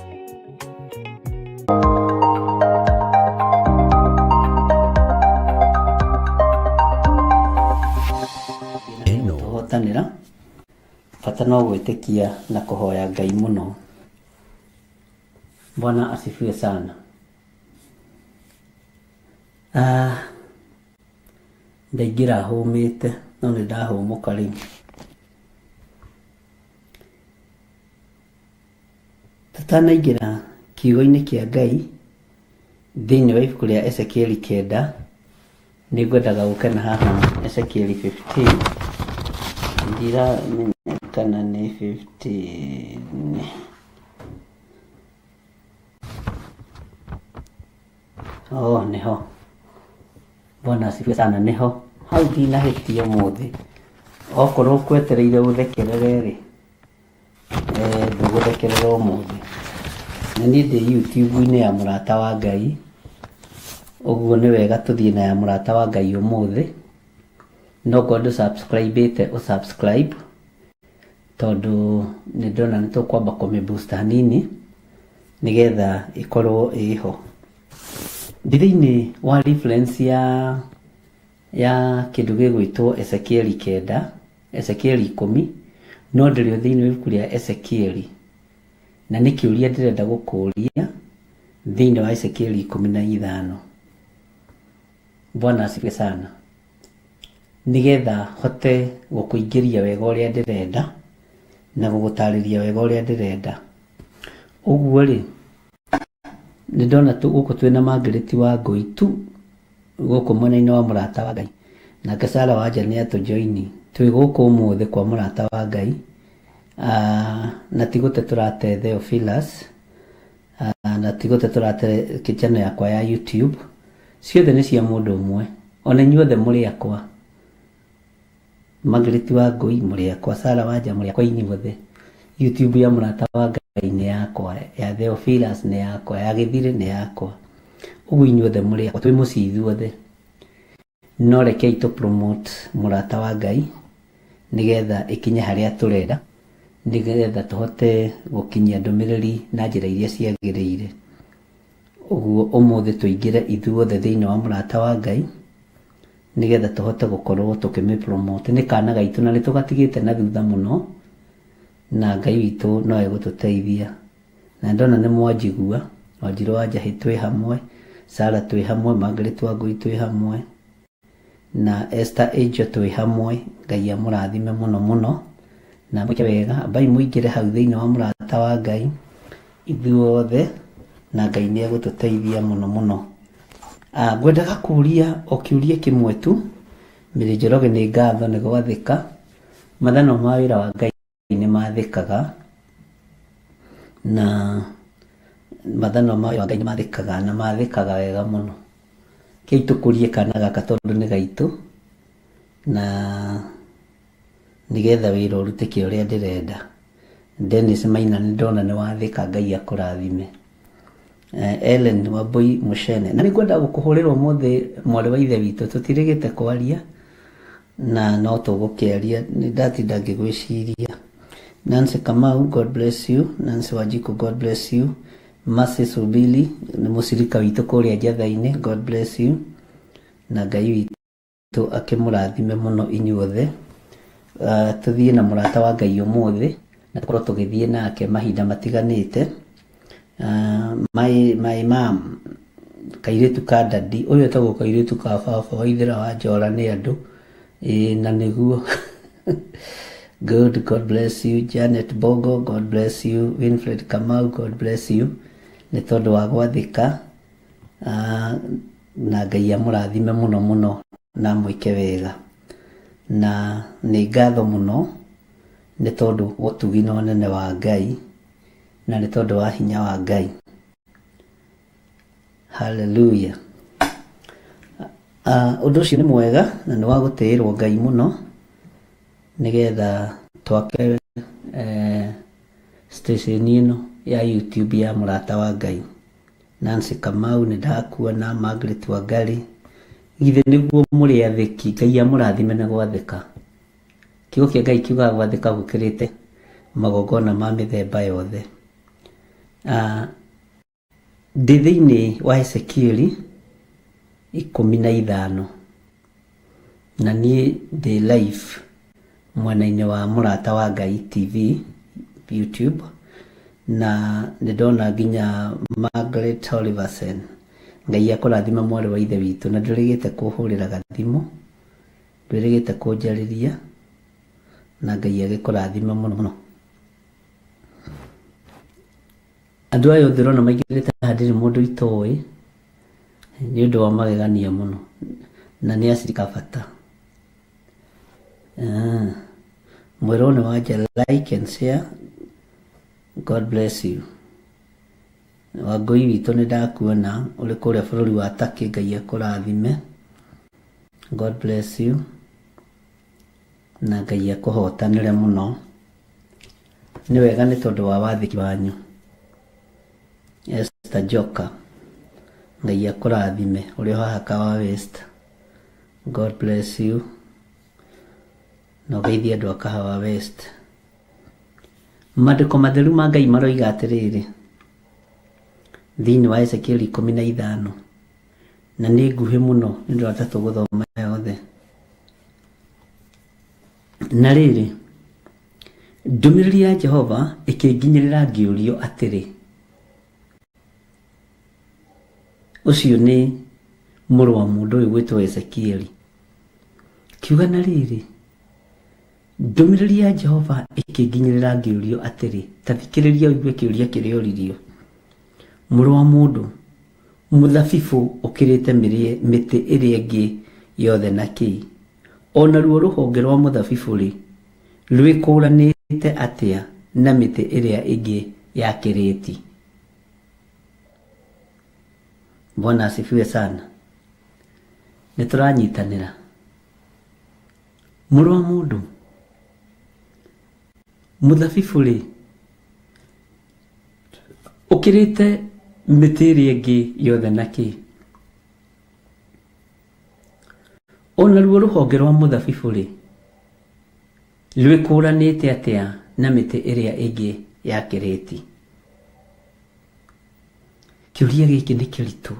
[SPEAKER 1] Ĩno
[SPEAKER 2] Tũhotanĩra bata no gwĩtĩkia na kũhoya Ngai mũno. Bwana asifiwe sana. Ah, ndaingĩra hũmĩte no nĩ ndahũmũka rĩu. Tũtanaingĩra kiugo-inĩ kĩa Ngai thĩinĩ wa ibuku rĩa Ezekieli kenda, nĩ ngwendaga gũkena haha Ezekieli 15. Ndiramenya kana nĩ 15. Oh, nĩho. Bwana asifiwe sana. Nĩho hau ndinahĩtia ũmũthĩ, okorwo ũkwetereire ũthekerere rĩ, ndũgũthekerera ũmũthĩ. Na niĩ ndĩ YouTube-inĩ ya Mũrata wa Ngai, ũguo nĩ wega tũthiĩ na ya Mũrata wa Ngai ũmũthĩ. No korwo ndũ subscribe ĩte ũ subscribe, tondũ nĩ ndĩrona nĩ tũkwamba kũmĩ boost hanini nĩgetha ĩkorwo ĩho. Ndĩ thĩinĩ wa reference ya kĩndũ gĩgwĩtwo Ezekieli 9, Ezekieli 10, no ndĩrĩ o thĩinĩ wa ibuku rĩa Ezekieli. Na nĩ kĩũria ndĩrenda gũkũria thĩinĩ wa Ezekieli 15. Bwana asifiwe sana. Nĩgetha hote gũkũingĩria wega ũrĩa ndĩrenda na gũgũtarĩria wega ũrĩa ndĩrenda. Ũguo rĩ, nĩ ndona gũkũ twĩna Margaret wa Ngũi tu gũkũ mwena-inĩ wa Mũrata wa Ngai, nake Sarah Wanja nĩ atũjoini. Twĩ gũkũ ũmũthĩ kwa Mũrata wa Ngai, na ti gũte tũrate Theophilus, na ti gũte tũrate channel yakwa ya YouTube. Ciothe nĩ cia mũndũ ũmwe, ona inyuothe mũrĩ akwa. Margaret wa Ngũi mũrĩ akwa, Sarah Wanja mũrĩ akwa inyuothe. YouTube ya Mũrata wa Ngai nĩ yakwa, ya Theophilus nĩ yakwa, ya Gĩthirĩ nĩ yakwa. Ũguo inyuothe mũrĩ akwa, twĩ mũciĩ ithuothe. No rekei tũ promote Mũrata wa Ngai nĩgetha ĩkinye harĩa tũrenda, nĩgetha tũhote gũkinyia ndũmĩrĩri na njĩra iria ciagĩrĩire. Ũguo ũmũthĩ tũingĩre ithuothe thĩinĩ wa Mũrata wa Ngai nĩgetha tũhote gũkorwo tũkĩmĩ promote. Nĩ kana gaitũ na nĩ tũgatigĩte na thutha mũno, na Ngai witũ no egũtũteithia. Na ndona nĩ mwanjigua, Wanjirũ wa Njahĩ twĩ hamwe, Sarah twĩ hamwe, Margaret wa Ngũi twĩ hamwe, na Esther Angel twĩ hamwe. Ngai amũrathime mũno mũno na mwĩke wega. Ambai mũingĩre hau thĩinĩ wa Mũrata wa Ngai ithuothe, na Ngai nĩ egũtũteithia mũno mũno. Ngwendaga kũria o kĩũria kĩmwe tu. Mary Njoroge nĩ ngatho nĩ gwathĩka. Mathanwa ma wĩra wa Ngai nĩ mathĩkaga, na mathanwa ma wĩra wa Ngai nĩ mathĩkaga, na mathĩkaga wega mũno. Kei tũkũrie kana gaka tondũ nĩ gaitũ, na nĩgetha wĩra ũrutĩke ũrĩa ndĩrenda. Dennis Maina nĩ ndona nĩ wathĩka, Ngai akũrathime. Ellen Wambui Mũcene, na nĩngwenda gũkũhũrĩra ũmũthĩ mwarĩ wa ithe witũ, tũtirĩgĩte kwaria na no tũgũkĩaria, nĩ ndatinda ngĩgwĩciria. Nancy Kamau, God bless you. Nancy Wanjiku, God bless you. Mercy Subili nĩ mũcirika witũ kũrĩa Njatha-inĩ, God bless you. Na Ngai witũ akĩmũrathime mũno inyuothe. Tũthiĩ na Mũrata wa Ngai ũmũthĩ, na tũkorwo tũgĩthiĩ nake mahinda matiganĩte. My mom, kairĩtu ka dadi, ũyũ etagwo kairĩtu ka baba wa Ithĩra wa Njora nĩ andũ, ĩĩ na nĩguo. Good, God bless you. Janet Bogo, God bless you. Winfred Kamau, God bless you. Nĩ tondũ wa gwathĩka, na Ngai amũrathime mũno mũno na amwĩke wega. Na nĩ ngatho mũno nĩ tondũ wa ũtugi na ũnene wa Ngai, na nĩ tondũ wa hinya wa Ngai. Hallelujah. Ũndũ ũcio nĩ mwega na nĩ wa gũtĩĩrwo Ngai mũno, nĩgetha twake station ĩno ya YouTube ya Mũrata wa Ngai. Nancy Kamau nĩ ndakuona, Margaret Wangari, githĩ nĩguo mũrĩ athĩki? Ngai amũrathime nĩ gwathĩka. Kiugo kĩa Ngai kiugaga gwathĩka gũkĩrĩte magongona ma mĩthemba yothe. Ndĩ thĩinĩ wa Ezekieli 15, na niĩ ndĩ live mwena-inĩ wa Mũrata wa Ngai TV YouTube, na nĩ ndona nginya Margaret Oliversen. Ngai akũrathime mwarĩ wa ithe witũ, na ndũrĩgĩte kũhũrĩra gathimũ, ndwĩrĩgĩte kũnjarĩria, na Ngai agĩkũrathime mũno mũno. Andũ aya othe ũrona maingĩrĩte haha ndirĩ mũndũ itoĩ, nĩ ũndũ wa magegania mũno, na nĩ acirika bata. Mwerũ nĩ wanja, like and share. God bless you. Wangũi witũ nĩ ndakuona ũrĩ kũrĩa bũrũri wa Turkey, Ngai akũrathime. God bless you na Ngai akũhotanĩre mũno. Nĩ wega nĩ tondũ wa wathĩki wanyu. Esther Joka, Ngai akũrathime ũrĩ o haha Kahawa West. God bless you na ũgeithie andũ a Kahawa West. Maandĩko matheru ma Ngai maroiga atĩrĩrĩ, thĩinĩ wa Ezekieli 15, na nĩ nguhĩ mũno nĩ ũndũ wa tũgũthoma yothe. Na rĩrĩ, ndũmĩrĩri ya Jehova ĩkĩnginyĩrĩra ngĩũrio atĩrĩ, ũcio nĩ mũrũ wa mũndũ ũyũ gwĩtwo Ezekieli. Kiuga na rĩrĩ, ndũmĩrĩri ya Jehova ĩkĩnginyĩrĩra ngĩũrio atĩrĩ, ta thikĩrĩria ũigue kĩũria kĩrĩa ũririo. Mũrũ wa mũndũ, mũthabibũ ũkĩrĩte mĩtĩ ĩrĩa ĩngĩ yothe na kĩ? O naruo rũhonge rwa mũthabibũ-rĩ, rwĩkũũranĩte atĩa na mĩtĩ ĩrĩa ĩngĩ ya kĩrĩti? Bwana asifiwe sana. Nĩ tũranyitanĩra. Mũrũ wa mũndũ, mũthabibũ-rĩ, ũkĩrĩte mĩtĩ ĩrĩa ĩngĩ yothe na kĩ? O naruo rũhonge rwa mũthabibũ-rĩ, rwĩkũũranĩte atĩa na mĩtĩ ĩrĩa ĩngĩ ya kĩrĩti? Kĩũria gĩkĩ nĩ kĩritũ.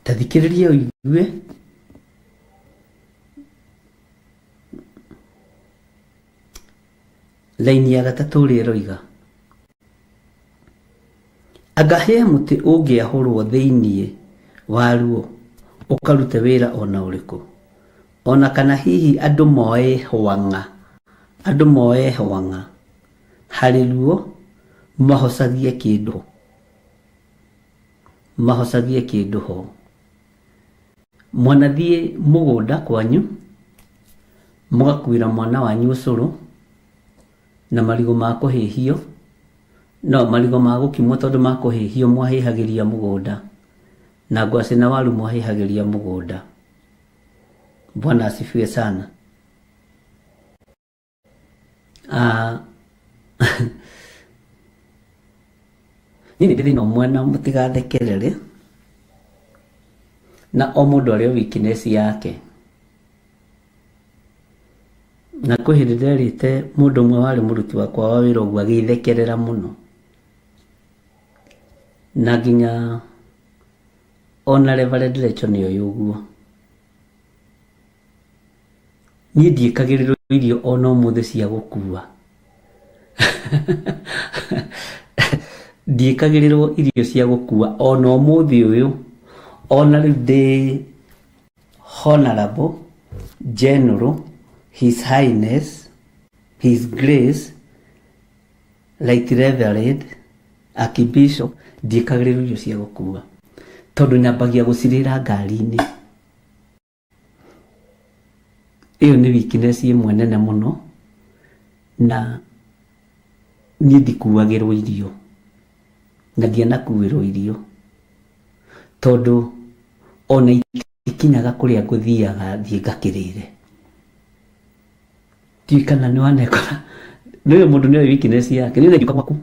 [SPEAKER 2] Ta thikĩrĩria ũigue Raini ya gatatũ ũrĩa ĩroiga, Anga he mũtĩ ũngĩahũrwo thĩinĩ waruo ũkarute wĩra o na ũrĩkũ? O na kana hihi andũ moe hwang'a, andũ moe hwang'a harĩ ruo mahocagie kĩndũ ho, mahocagie kĩndũ ho. Mwanathiĩ mũgũnda kwanyu, mũgakuĩra mwana wanyu ũcũrũ, na marigũ ma kũhĩhio, no marigũ ma gũkimwo tondũ ma kũhĩhio mwahĩhagĩria mũgũnda, na ngwacĩ na waru mwahĩhagĩria mũgũnda. Bwana asifiwe sana. Ah, niĩ nĩ ndĩ thĩna ũmwe na mũtigathekerere na o mũndũ arĩ o weakness yake na kwĩ hĩndĩ nderĩte mũndũ ũmwe warĩ mũruti wakwa wa wĩra ũguo agĩthekerera mũno na nginya ona Reverend Rachel nĩoĩ ũguo Niĩ ndiĩkagĩrĩrwo irio ona ũmũthĩ cia gũkua. Ndiĩkagĩrĩrwo irio cia gũkua ona ũmũthĩ ũyũ, ona rĩu ndĩ Honorable General His Highness His Grace Right Reverend Archbishop, ndiĩkagĩrĩrwo irio cia gũkua tondũ nyambagia gũcirĩra ngari-inĩ. Ĩyo nĩ weakness ĩmwe nene mũno, na niĩ ndikuagĩrwo irio, na ndianakuĩrwo irio, tondũ ona itikinyaga kũrĩa ngũthiaga thiĩ ngakĩrĩre. Ndiũĩ kana nĩ wanekora, nĩũĩ mũndũ nĩoĩ weakness yake, niĩ ingĩũka gwaku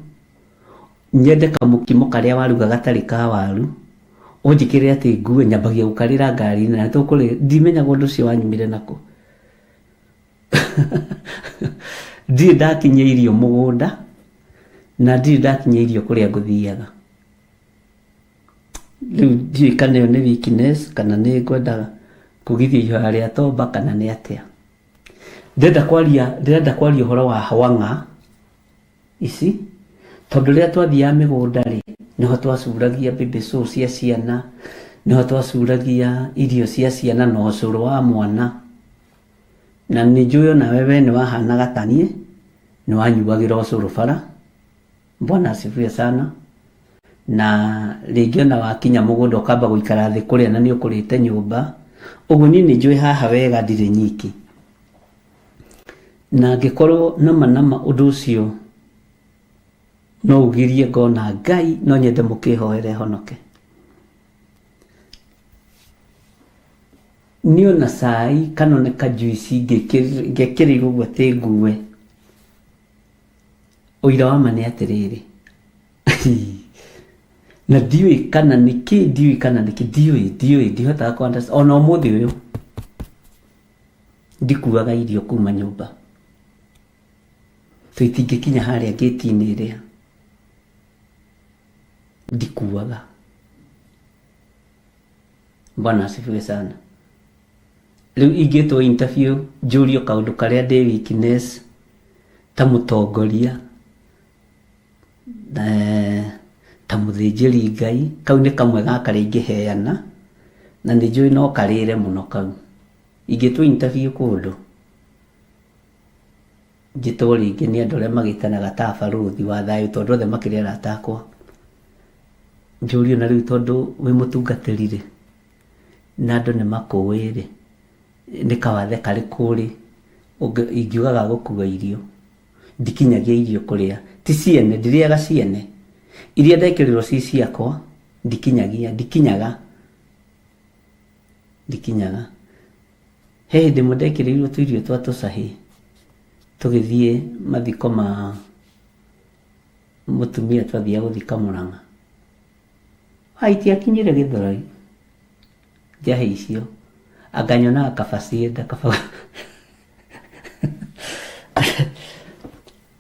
[SPEAKER 2] nyende kamũkimo karĩa waruga gatarĩ ka waru, ũnjĩkĩre atĩ ngue nyambagia gũkarĩra ngari-inĩ na nĩtũkũrĩ ndimenyaga ũndũ ũcio wanyumire nakũ. Ndirĩ ndakinyia irio mũgũnda na ndirĩ ndakinyia irio kũrĩa ngũthiaga. Rĩu ndiũĩ kana ĩyo nĩ weakness kana nĩ ngwenda kugithia ihoya rĩa tomba kana nĩ atĩa. Ndĩrenda kwaria ndĩrenda kwaria ũhoro wa hwang'a ici tondũ rĩrĩa twathiaga mĩgũnda rĩ nĩho twacuragia baby show cia ciana nĩho twacuragia irio cia ciana na ũcũrũ wa mwana na nĩ njũĩ onawe we nĩ wahanaga ta niĩ nĩ wanyuagĩra ũcũrũ bara Bwana asifiwe sana na rĩngĩ ona wakinya mũgũnda ũkamba gũikara thĩ kũrĩa na nĩ ũkũrĩte nyũmba ũguo niĩ nĩ njũĩ haha wega ndirĩ nyiki na angĩkorwo nama nama ũndũ ũcio No ugirie ngona Ngai, no nyende mũkĩhoere honoke. Niĩ ona cai kana ona kajuici ngekĩrĩirwo ũguo atĩ ngue, ũira wa ma nĩ atĩrĩrĩ, na ndiũĩ kana nĩkĩ, ndiũĩ kana nĩkĩ, ndiũĩ, ndiũĩ, ndihotaga kũ understand. Ona ũmũthĩ ũyũ ndikuaga irio kuma nyũmba, tũitingĩkinya harĩa ngĩti-inĩ ĩrĩa, ndikuaga. Bwana asifiwe sana. Rĩu ingĩtwo interview njũrio kaũndũ karĩa ndĩ weakness ta mũtongoria, ta mũthĩnjĩri Ngai, kau nĩ kamwe ga karĩa ingĩheana, na nĩ njũĩ no karĩre mũno kau. Ingĩtwo interview kũndũ, njĩtwo rĩngĩ nĩ andũ arĩa magĩtanaga ta barũthi wa thayũ, tondũ othe makĩrĩ arata akwa, njũrio na rĩu tondũ wĩ mũtungatĩri rĩ, na andũ nĩ makũĩ rĩ, nĩ kawathe karĩkũ rĩ, ingiuga ga gũkua irio, ndikinyagia irio kũrĩa, ti ciene, ndirĩaga ciene, iria ndekĩrĩrwo ci ciakwa, ndikinyagia, ndikinyaga, ndikinyaga. He hĩndĩ ĩmwe ndekĩrĩirwo tũirio twa tũcahĩ, tũgĩthiĩ mathiko ma mũtumia twathiaga gũthika Mũrang'a. Itiakinyire Gĩthũrai, njahĩ icio, anga nyonaga kaba cienda kaba.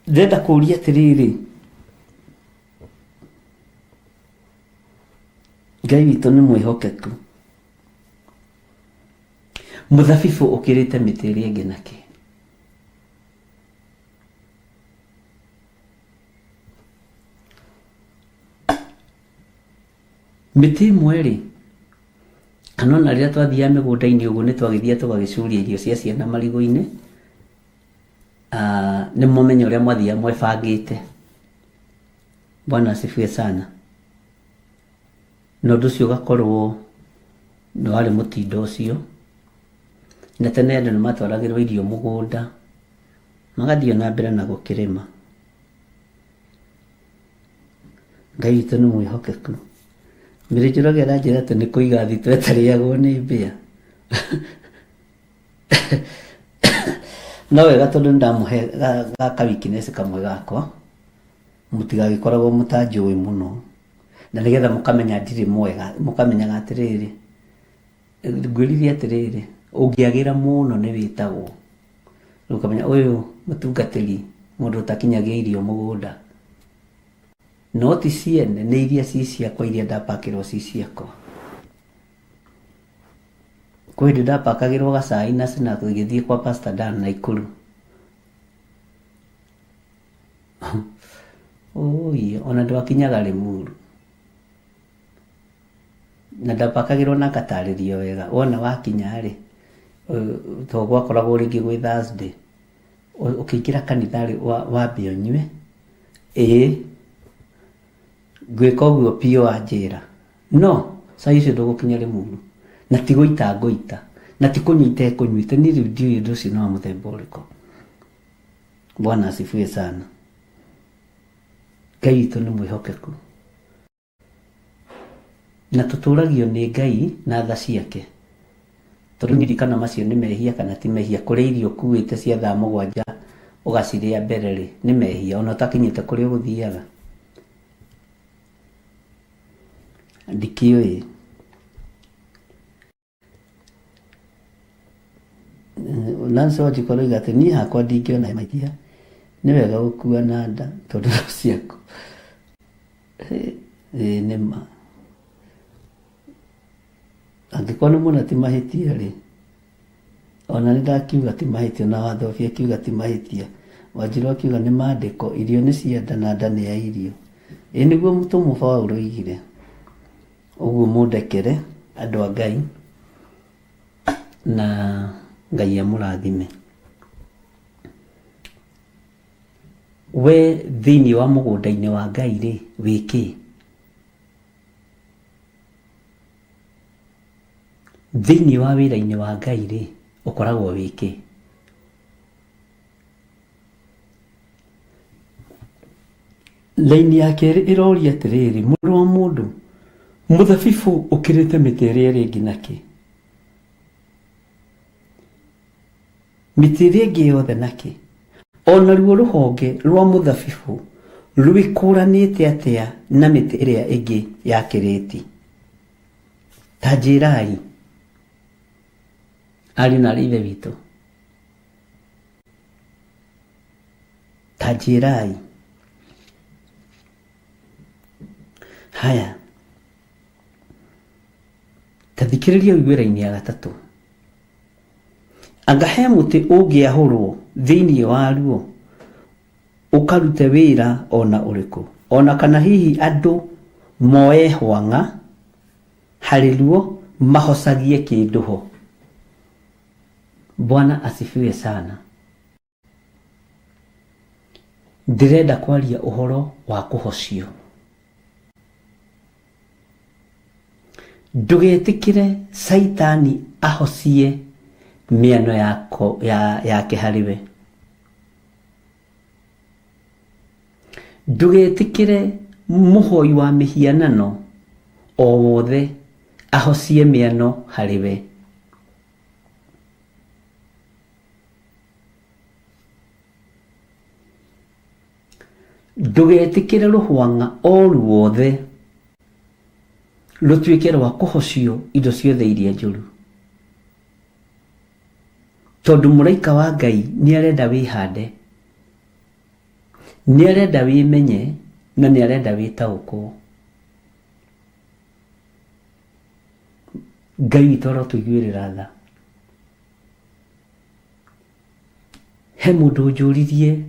[SPEAKER 2] Ndĩrenda kũria atĩrĩrĩ, Ngai witũ nĩ mwĩhokeku. Mũthabibũ ũkĩrĩte mĩtĩ ĩrĩa ĩngĩ nakĩ? Mĩtĩ ĩmwe rĩ, kana ona rĩrĩa twathiaga mĩgũnda-inĩ ũguo nĩ twagĩthiaga tũgagĩcuria irio cia ciana marigũ-inĩ, nĩ mũmenye ũrĩa mwathiaga mwĩbangĩte. Bwana asifiwe sana. Na ũndũ ũcio ũgakorwo nĩ warĩ mũtindo ũcio. Na tene andũ nĩ matwaragĩrwo irio mũgũnda, magathiĩ na mbere na gũkĩrĩma. Ngai witũ nĩ mwĩhokeku. Mary Njoroge aranjĩra atĩ nĩ kũiga thitoo ĩtarĩagwo nĩ mbĩa. No wega tondũ nĩ ndamũhe gaka weakness kamwe gakwa, mũtigagĩkoragwo mũtanjũĩ mũno, na nĩgetha mũkamenya ndirĩ mwega, mũkamenyaga atĩrĩrĩ, ngwĩrire atĩrĩrĩ, ũngĩagĩra mũno nĩ wĩtagwo. Rĩu ũkamenya ũyũ mũtungatĩri, mũndũ ũtakinyagia irio mũgũnda. No ti ciene, nĩ iria ci ciakwa, iria ndapakĩrwo ci ciakwa. Kwĩ hĩndĩ ndapakagĩrwo gacai na snack gĩthiĩ kwa Pastor Dan Naikuru. Ũi, ona ndwakinyaga Limuru. Na ndapakagĩrwo na ngatarĩrio wega. Wona wakinya rĩ, tondũ gwakoragwo rĩngĩ gwĩ Thursday, ũkĩingĩra kanitha rĩ, wambe ũnyue, ĩĩ, ngwĩka ũguo biũ wanjĩra. No, cai ũcio ndũgũkinya Limuru. Na ti gũita ngũita. Na ti kũnyua itekũnyuĩte. Niĩ rĩu ndiũĩ ũndũ ũcio nĩ wa mũthemba ũrĩkũ. Bwana asifiwe sana. Ngai witũ nĩ mwĩhokeku. Na tũtũragio nĩ Ngai na tha ciake. Tondũ ndiũĩ kana macio nĩ mehia kana ti mehia. Kũrĩa irio ũkuĩte cia thaa mũgwanja ũgacirĩa mbere rĩ, nĩ mehia ona ũtakinyĩte kũrĩa ũgũthiaga. Ndikĩũĩ. Nancy Wanjikũ aroiga atĩ niĩ hakwa ndingĩona mahĩtia, nĩ wega gũkua na nda tondũ no ciaku. Ĩĩ nĩ ma. Angĩkorwo nĩ muona ti mahĩtia rĩ, ona nĩ ndakiuga ti mahĩtia, ona Wathobi akiuga ti mahĩtia, Wanjirũ akiuga nĩ mandĩko, irio nĩ cia nda na nda nĩ ya irio. Ĩĩ nĩguo mũtũmwo Paũlũ oigire. Ũguo mũndekere andũ a Ngai, na Ngai amũrathime. We thĩinĩ wa mũgũnda-inĩ wa Ngai rĩ, wĩ kĩ? Thĩinĩ wa wĩra-inĩ wa Ngai rĩ, ũkoragwo wĩ kĩ? Laini ya kerĩ ĩroria atĩrĩrĩ, mũrũ wa mũndũ, mũthabibũ ũkĩrĩte mĩtĩ ĩrĩa ĩrĩ ĩngĩ nakĩ? Mĩtĩ ĩrĩa ĩngĩ yothe nakĩ? O naruo rũhonge rwa mũthabibũ rwĩkũranĩte atĩa na mĩtĩ ĩrĩa ĩngĩ ya kĩrĩti? Ta njĩrai, ariũ na aarĩ a Ithe witũ, ta njĩrai. Haya, ta thikĩrĩria ũigue raini ya gatatũ. Anga he mũtĩ ũngĩahũrwo thĩinĩ waruo ũkarute wĩra o na ũrĩkũ, o na kana hihi andũ moe hwang'a harĩ ruo mahocagie kĩndũ ho? Bwana asifiwe sana. Ndĩrenda kwaria ũhoro wa kũhocio. Ndũgetĩkĩre Caitani ahocie mĩano yako, ya, yake harĩ we. Ndũgetĩkĩre mũhoi wa mĩhianano o wothe ahocie mĩano harĩ we. Ndũgetĩkĩre rũhwang'a o ruothe rũtuĩke rwa kũhocio indo ciothe iria njũru, tondũ mũraika wa Ngai nĩ arenda wĩhande, nĩ arenda wĩmenye na nĩ arenda wĩtaũkwo. Ngai witũ arotũiguĩrĩra tha. He mũndũ ũnjũririe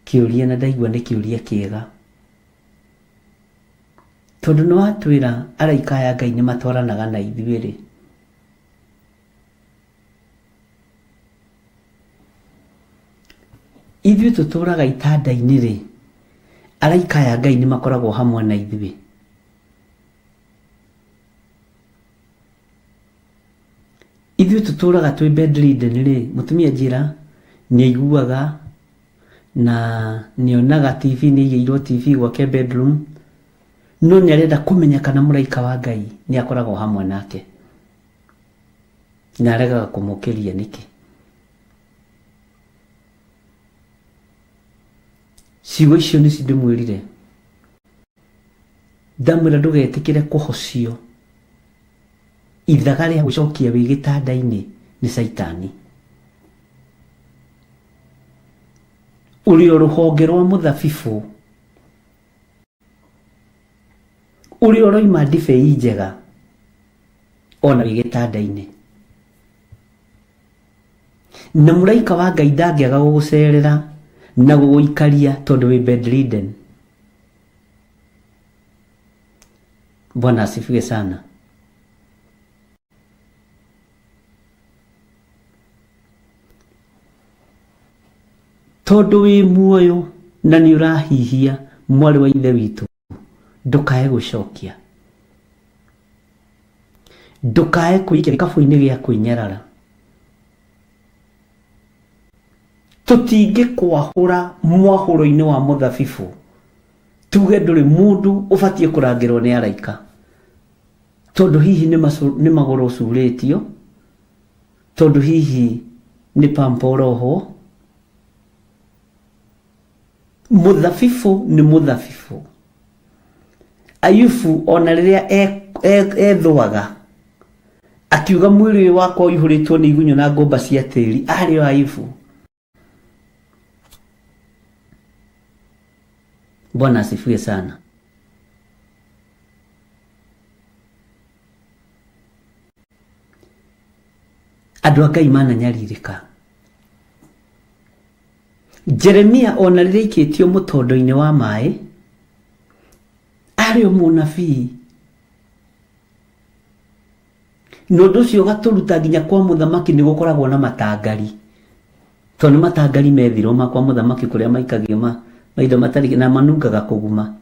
[SPEAKER 2] kĩũria na ndaigua nĩ kĩũria kĩega. Tondũ nĩ watwĩra araika aya Ngai nĩ matwaranaga na ithuĩ rĩ, ithuĩ tũtũraga itanda-inĩ rĩ, araika aya Ngai nĩ makoragwo hamwe na ithuĩ? Ithuĩ tũtũraga twĩ bedridden rĩ, mũtumia njĩra nĩ aiguaga na nĩ onaga TV, nĩ aigĩirwo TV gwake bedroom, no nĩ arenda kũmenya kana mũraika wa Ngai nĩ akoragwo hamwe nake, na aregaga kũmũkĩria nĩkĩ. Ciugo icio nĩcio ndĩmwĩrire, ndamwĩra ndũgetĩkĩre kũhocio ithaga rĩa gwĩcokia wĩ gĩtanda-inĩ nĩ caitani. Ũrĩ o rũhonge rwa mũthabibũ ũrĩa ũroima ndibei njega ona wĩ gĩtanda-inĩ. Na mũraika wa Ngai ndangĩaga gũgũcerera na gũgũikaria tondũ wĩ bedridden. Bwana asifiwe sana. Tondũ wĩ muoyo na nĩ ũrahihia mwarĩ wa ithe witũ, ndũkae gũcokia, ndũkae kwĩikia gĩkabũ-inĩ gĩa kwĩnyarara. Tũtingĩkwahũra mwahũro-inĩ wa mũthabibũ tuge ndũrĩ mũndũ ũbatiĩ kũrangĩrwo nĩ araika tondũ hihi nĩ magũrũ ũcurĩtio, tondũ hihi nĩ pampa ũrohwo. Mũthabibũ nĩ mũthabibũ. Ayubu ona rĩrĩa ethũaga akiuga mwĩrĩ ũyũ wakwa ũihũrĩtwo nĩ igunyũ na ngũmba cia tĩri, arĩ o Ayubu. Bwana asifiwe sana. Andũ a Ngai mananyarirĩka. Jeremia ona rĩrĩa aikĩtio mũtondo-inĩ wa maĩ, arĩ o mũnabii. Na ũndũ ũcio ũgatũruta nginya kwa mũthamaki nĩ gũkoragwo na matangari. Tondũ nĩ matangari methirwo ma kwa mũthamaki kũrĩa maikagio ma maindo matarĩ na manungaga kũguma.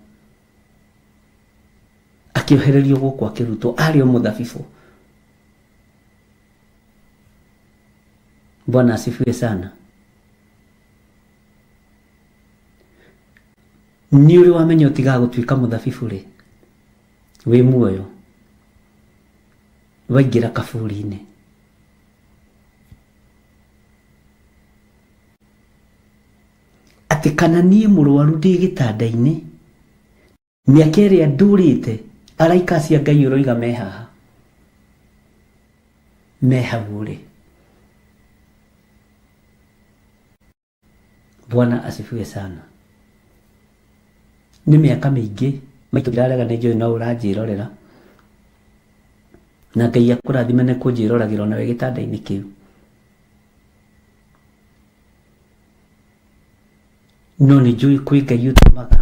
[SPEAKER 2] Akĩohererio gũkũ akĩrutwo arĩ o mũthabibũ. Bwana asifiwe sana. Nĩ ũrĩ wamenya ũtigaga gũtuĩka mũthabibũ rĩ wĩ muoyo waingĩra kaburi-inĩ? Atĩ kana niĩ mũrwaru ndĩ gĩtanda-inĩ mĩaka ĩrĩa ndũrĩte araika acio a Ngai ũroiga me haha me hau ũrĩ. Bwana asifiwe sana. Nĩ mĩaka mĩingĩ maitũ ndirarega nĩ njũĩ no ũranjĩrorera na Ngai akũrathime nĩ kũnjĩroragĩra ona wĩ gĩtanda-inĩ kĩu. No nĩ njũĩ kwĩ Ngai ũtũmaga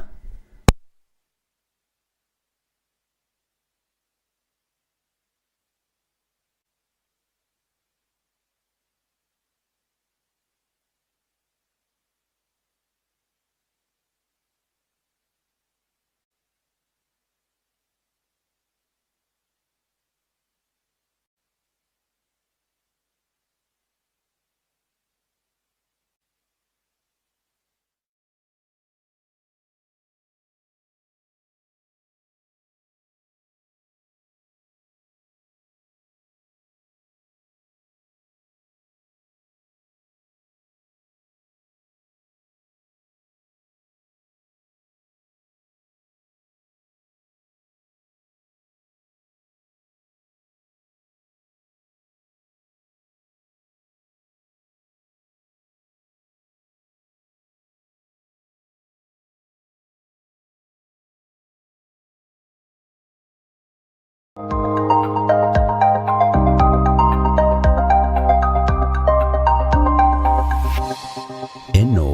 [SPEAKER 1] Ĩno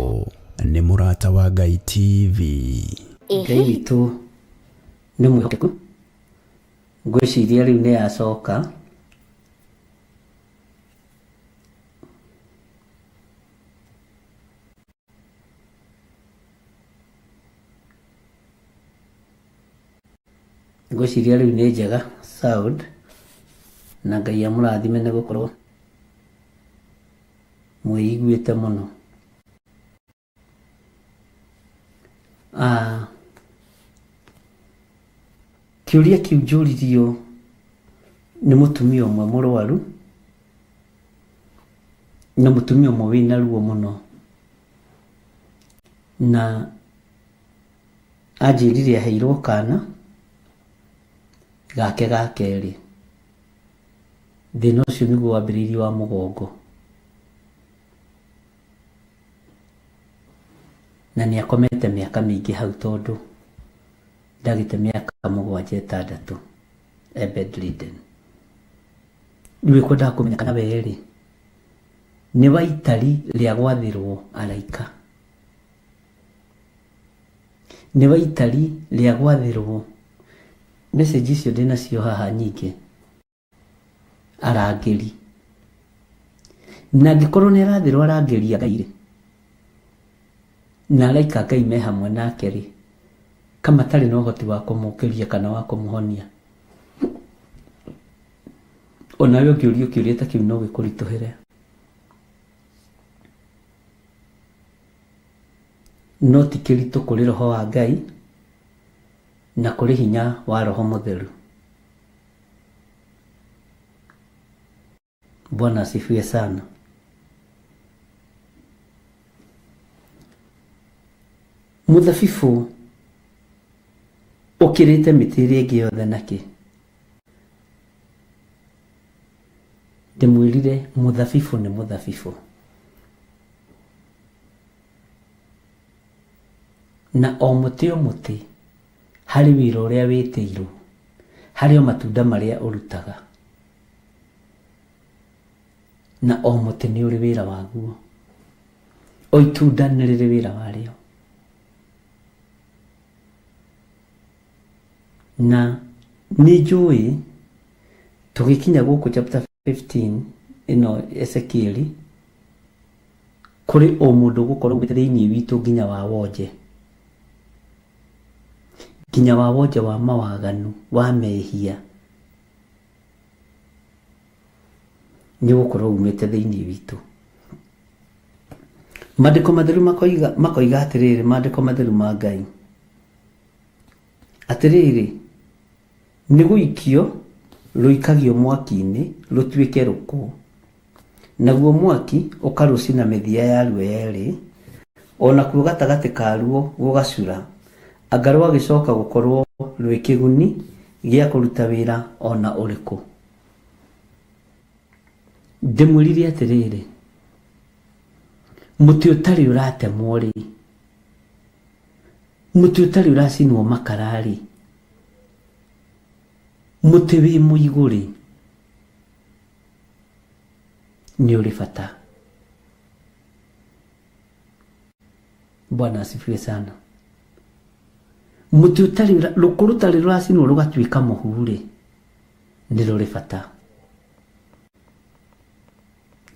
[SPEAKER 1] nĩ Mũrata wa Ngai TV.
[SPEAKER 2] Ngai witũ nĩ mwĩhokeku. Ngwĩciria rĩu nĩ yacoka. Ngwĩciria rĩu nĩ njega sound na Ngai amũrathime nĩ gũkorwo mwĩiguĩte mũno. Ah, kĩũria kĩu njũririo nĩ mũtumia ũmwe mũrwaru na mũtumia ũmwe wĩna ruo mũno na anjĩrire aheirwo kana gake ga kerĩ. Thĩna ũcio nĩguo wambĩrĩirie wa mũgongo. Na nĩ akomete mĩaka mĩingĩ hau tondũ ndagĩte mĩaka mũgwanja ĩtandatũ e bedridden. Rĩu ĩkwendaga kũmenya kana we-rĩ nĩ wa itari rĩa gwathĩrwo araika. Nĩ wa itari rĩa gwathĩrwo message icio ndĩnacio haha nyingĩ arangĩri. Na angĩkorwo nĩ arathĩrwo arangĩri a Ngai rĩ, na araika a Ngai me hamwe nake rĩ, ka matarĩ na ũhoti wa kũmũkĩria kana wa kũmũhonia. Onawe ũngĩũrio kĩũria ta kĩu no gĩkũritũhĩre. No ti kĩritũ kũrĩ Roho wa Ngai na kũrĩ hinya wa Roho Mũtheru. Bwana asifiwe sana. Mũthabibũ ũkĩrĩte mĩtĩ ĩrĩa ĩngĩ yothe nakĩ? Ndĩmwĩrire mũthabibũ nĩ mũthabibũ. Na o mũtĩ o mũtĩ harĩ wĩra ũrĩa wĩtĩirwo, harĩ o matunda marĩa ũrutaga. Na o mũtĩ nĩ ũrĩ wĩra waguo. O itunda nĩ rĩrĩ wĩra warĩo. Na nĩ njũĩ tũgĩkinya gũkũ chapter 15 ĩno Ezekieli, kũrĩ o mũndũ ũgũkorwo umĩte thĩinĩ witũ nginya wa wonje, nginya wa wonje wa mawaganu, wa mehia, nĩ ũgũkorwo umĩte thĩinĩ witũ. Maandĩko matheru makoiga, makoiga atĩrĩrĩ, maandĩko matheru ma Ngai. Atĩrĩrĩ, nĩ gũikio rũikagio mwaki-inĩ rũtuĩke rũkũ, naguo mwaki ũkarũcina mĩthia yaruo yerĩ, o nakuo gatagatĩ karuo gũgacura, anga rwagĩcoka gũkorũo rwĩ kĩguni gĩa kũruta wĩra o na ũrĩkũ? Ndĩmwĩrire atĩrĩrĩ, mũtĩ ũtarĩ ũratemwo-rĩ, mũtĩ ũtarĩ ũracinwo makara-rĩ, mũtĩ wĩ mũigũ-rĩ, nĩ ũrĩ bata. Bwana asifiwe sana. Mũtĩ ũtarĩ rũkũ rũtarĩ rũracinwo rũgatuĩka mũhu-rĩ, nĩ rũrĩ bata.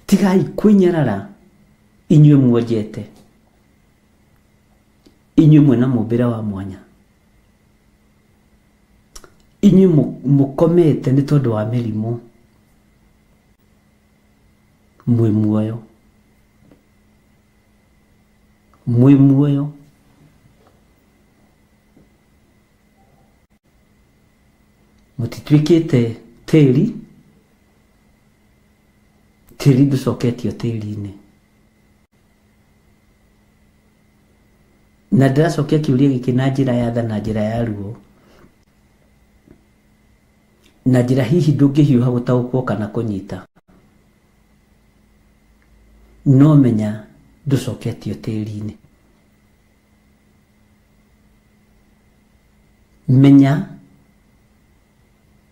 [SPEAKER 2] Tigai kwĩnyarara inyuĩ muonjete, inyuĩ mwĩna mũmbĩre wa mwanya, inyuĩ mũkomete nĩ tondũ wa mĩrimũ, mwĩ muoyo, mwĩ muoyo. Mũtituĩkĩte tĩri, tĩri ndũcoketio tĩri-inĩ. Na ndĩracokia kĩũria gĩkĩ na njĩra ya tha na njĩra ya ruo, na njĩra hihi ndũngĩhiũha gũtaũkwo kana kũnyita, no menya ndũcoketio tĩri-inĩ. Menya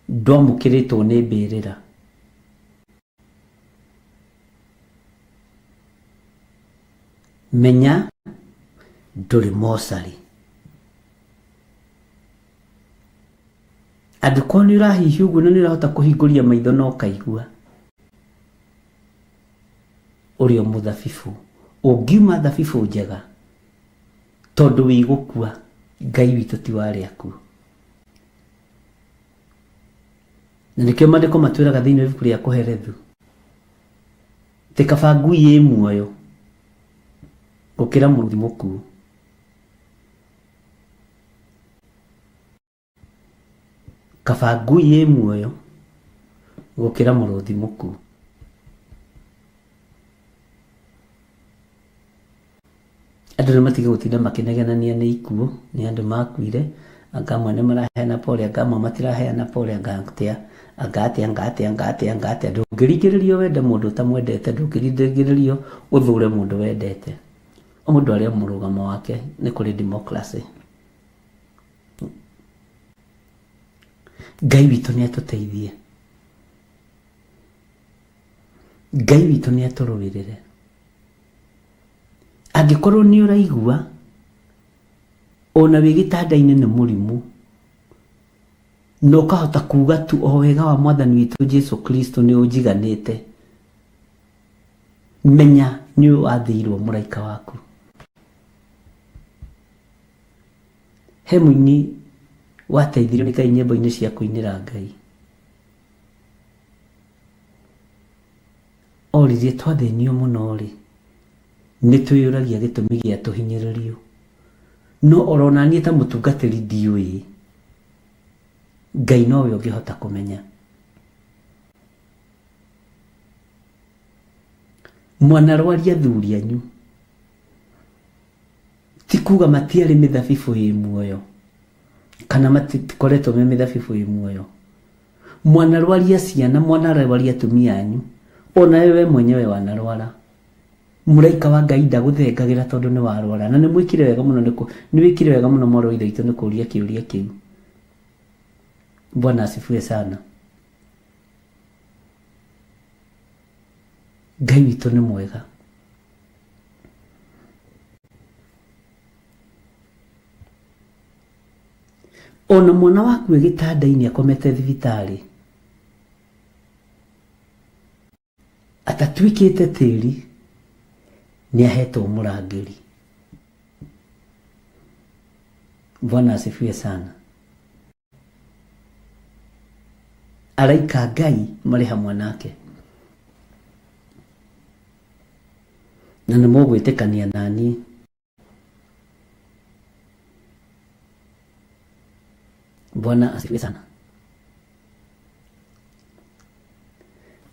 [SPEAKER 2] ndwamũkĩrĩtwo nĩ mbĩrĩra. Menya ndũrĩ mocarĩ. Angĩkorwo nĩ ũrahihia ũguo na nĩ ũrahota kũhingũria maitho na ũkaigua, ũrĩ o mũthabibũ. Ũngiuma thabibũ njega, tondũ wĩ gũkua, Ngai witũ ti wa arĩa akuũ. Na nĩkĩo maandĩko matwĩraga thĩinĩ wa ibuku rĩa Kohelethu, atĩ kaba ngui ĩ muoyo gũkĩra mũrũthi mũkuũ. Kaba ngui ĩ muoyo gũkĩra mũrũthi mũkuũ. Andũ nĩ matige gũtinda makĩnegenania nĩ ikuũ, nĩ andũ makuire, anga amwe nĩ maraheana pole, anga amwe matiraheana pole, anga atĩa, anga atĩa, anga atĩa, anga atĩa, anga atĩa. Ndũngĩringĩrĩrio wende mũndũ ũtamwendete, ndũngĩringĩrĩrio ũthũre mũndũ wendete. O mũndũ arĩ o mũrũgamo wake, nĩ kũrĩ democracy. Ngai witũ nĩ atũteithie. Ngai witũ nĩ atũrũĩrĩre. Angĩkorwo nĩ ũraigua ona wĩ gĩtanda-inĩ nĩ mũrimũ, na ũkahota kuga tu o wega wa mwathani witũ Jesu Kristo nĩ ũnjiganĩte, menya nĩ wathĩirwo mũraika waku. He mũini wateithirio nĩ Ngai nyĩmbo-inĩ cia kũinĩra Ngai. Oririe twathĩnio mũno-rĩ, nĩ twĩyũragia gĩtũmi gĩa tũhinyĩrĩrio. No oro naniĩ ta mũtungatĩri ndiũĩ. Ngai nowe ũngĩhota kũmenya. Mwanarwaria athuri anyu. Ti kuga matiarĩ mĩthabibũ ĩ muoyo, kana matikoretwo me mĩthabibũ ĩ muoyo. Mwanarwaria ciana, mwanarwaria atumia anyu, onawe we mwenyewe wanarwara. Mũraika wa Ngai ndagũthengagĩra tondũ nĩ warwara. Na nĩ mwĩkire wega mũno nĩ nĩ wĩkire wega mũno mwarĩ wa Ithe witũ nĩ kũria kĩũria kĩu. Bwana asifiwe sana. Ngai witũ nĩ mwega. Ona mwana waku e gĩtanda-inĩ akomete thibitarĩ atatuĩkĩte tĩri nĩ ahetwo mũrangĩri. Bwana asifiwe sana. Araika a Ngai marĩ hamwe nake. Na nĩ mũgwĩtĩkania na niĩ. Bwana asifiwe sana.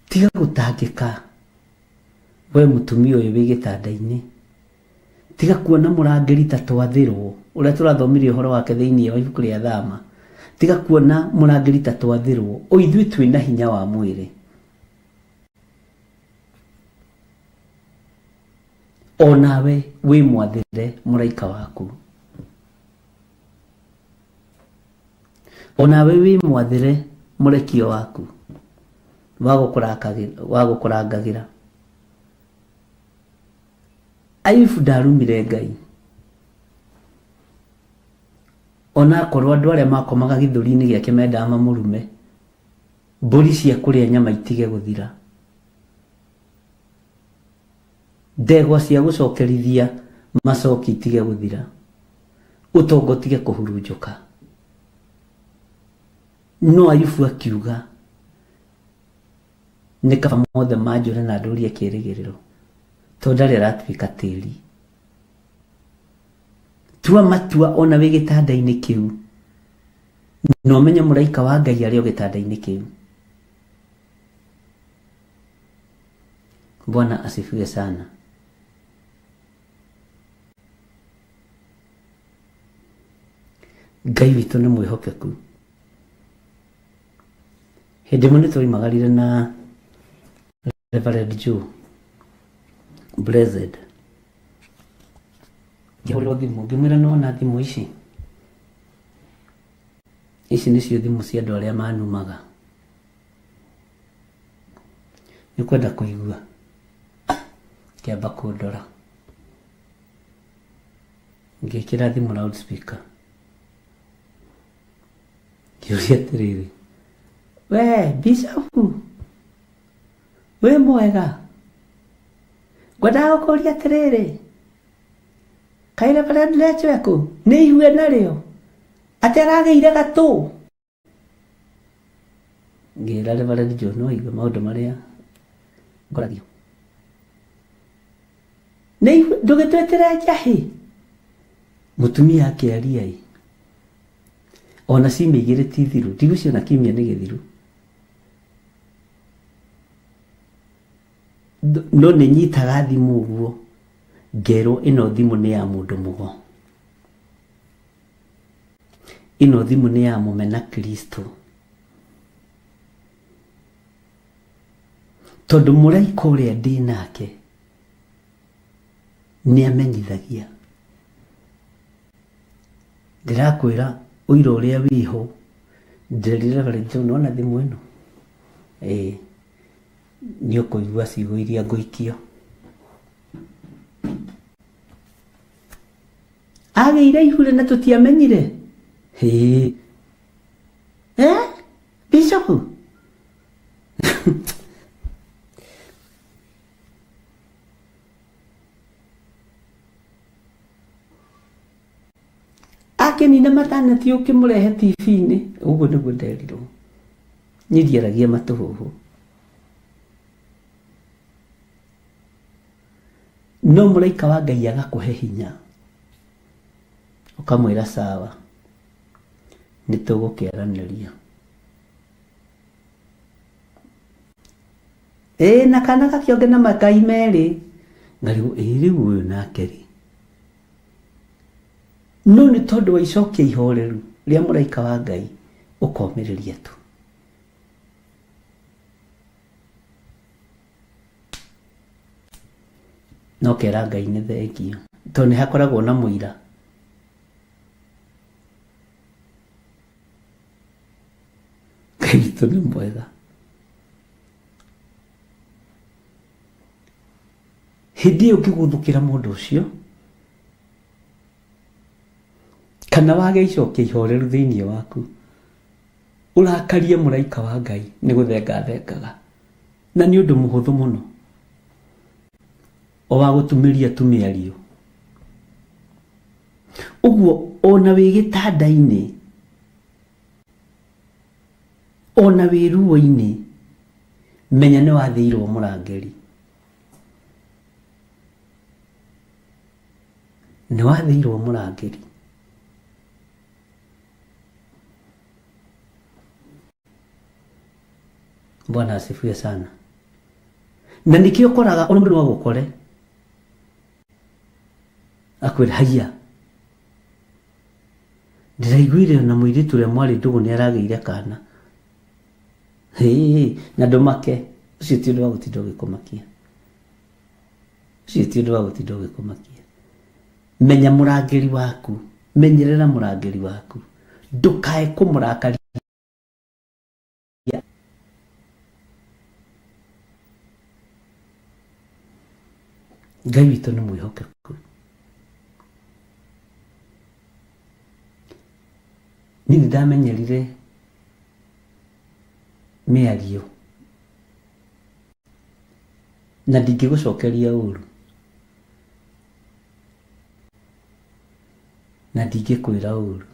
[SPEAKER 2] Tiga gũtangĩka we mũtumia ũyũ wĩ gĩtanda-inĩ, tiga kuona mũrangĩri ta twathĩrwo ũrĩa tũrathomire ũhoro wake thĩinĩ wa ibuku rĩa Thama. Tiga kuona mũrangĩri ta twathĩrwo, o ithuĩ twĩna hinya wa mwĩrĩ. O nawe wĩ mwathĩre mũraika waku, o nawe wĩ mwathĩre mũrekio waku wa gũkũrangagĩra. Ayubu ndarumire Ngai, ona akorwo andũ arĩa makomaga gĩthũri-inĩ gĩake mendaga mamũrume, mbũri cia kũrĩa nyama itige gũthira, ndegwa cia gũcokerithia macoki itige gũthira, ũtonga ũtige kũhurunjũka. No Ayubu akiuga nĩ kaba mothe manjũre na ndũrie kĩrĩgĩrĩro, tondũ ndarĩ aratuĩka tĩri. Tua matua ona wĩ gĩtanda-inĩ kĩu, na ũmenye mũraika wa Ngai arĩ o gĩtanda-inĩ kĩu. Bwana asifiwe sana. Ngai witũ nĩ mwĩhokeku. Hĩndĩ ĩmwe nĩ twoimagarire na Reverend Joe Blessed, ngĩhũrĩrwo thimũ ngĩmwĩra nĩwona thimũ ici, ici nĩcio thimũ cia andũ arĩa manumaga. Nĩ ũkwenda kũigua? Kĩamba kũndora, ngĩkĩra thimũ loudspeaker, ngĩũria atĩrĩrĩ, we Bishop wĩ mwega? Ngwendaga gũkũria atĩrĩrĩ, kaĩ Reverend Rachel ekũ? Nĩ ihue narĩo atĩ aragĩire gatũ? Ngĩra Reverend Joe no aigue maũndũ marĩa ngoragio. Nĩ ihue, ndũgĩtwĩtĩre njahĩ. Mũtumia akĩaria ĩ, ona ciumia igĩrĩ ti thiru, ndigũciona kiumia nĩ gĩthiru. No nĩ nyitaga thimũ ũguo ngerwo ĩno thimũ nĩ ya mũndũ mũgo, ĩno thimũ nĩ ya mũmena Kristo, tondũ mũraika ũrĩa ndĩ nake nĩ amenyithagia. Ndĩrakwĩra ũira ũrĩa wĩho, ndĩrerire Reverend John ona thimũ ĩno ĩĩ nĩ ũkũigua ciugo iria ngũikio. Agĩire ihure na tũtiamenyire. Hĩ. Bishop. Akĩnina mataneti ũkĩmũrehe TV-inĩ. Ũguo nĩguo nderirwo. Niĩ ndiaragia matũhũhũ. No mũraika wa Ngai agakũhe hinya, ũkamwĩra sawa, nĩ tũgũkĩaranĩria. Ĩĩ na kana gakĩonge na makai merĩ. Ngarigwo ĩĩ rĩu ũyũ nake rĩ. No nĩ tondũ wa icokia ihoreru rĩa mũraika wa Ngai, ũkomĩrĩria tu. No kera Ngai nĩ thengio, tondũ nĩ hakoragwo na mũira. Ngai witũ nĩ mwega. Hĩndĩ ĩyo ũngĩgũthũkĩra mũndũ ũcio, kana wage icokia ihoreru thĩinĩ waku, ũrakarie mũraika wa Ngai, nĩ gũthenga thengaga. Na nĩ ũndũ mũhũthũ mũno, o wa gũtumĩria tu mĩario. Ũguo ona wĩ gĩtanda-inĩ, ona wĩ ruo-inĩ, menya nĩ wathĩirwo mũrangĩri. Nĩ wathĩirwo mũrangĩri. Bwana asifiwe sana. Na nĩkĩo ũkoraga ona mũndũ no agũkore akwĩra haiya, ndĩraiguire ona mũirĩtu ũrĩa mwarĩ ndũgũ nĩ aragĩire kana. Hĩĩ, na ndũmake, ũcio ti ũndũ wa gũtinda ũgĩkũmakia, ũcio ti ũndũ wa gũtinda ũgĩkũmakia. Menya mũrangĩri waku, menyerera mũrangĩri waku, ndũkae kũmũrakaria. Ngai witũ nĩ mwĩhokeku. Niĩ nĩ ndamenyerire mĩario na ndingĩgũcokeria ũru na ndingĩkwĩra ũru.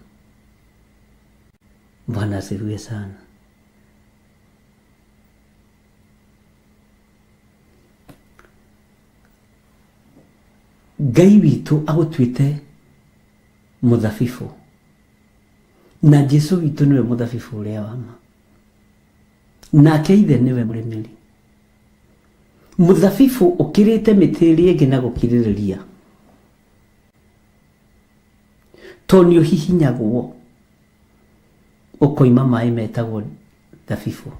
[SPEAKER 2] Bwana asifiwe sana. Ngai witũ agũtuĩte mũthabibũ na Jesu witũ nĩwe mũthabibũ ũrĩa wa ma, nake ithe nĩwe mũrĩmĩri. Mũthabibũ ũkĩrĩte mĩtĩ ĩrĩa ĩngĩ na gũkirĩrĩria, tondũ nĩ ũhihinyagwo ũkoima maĩ metagwo thabibũ,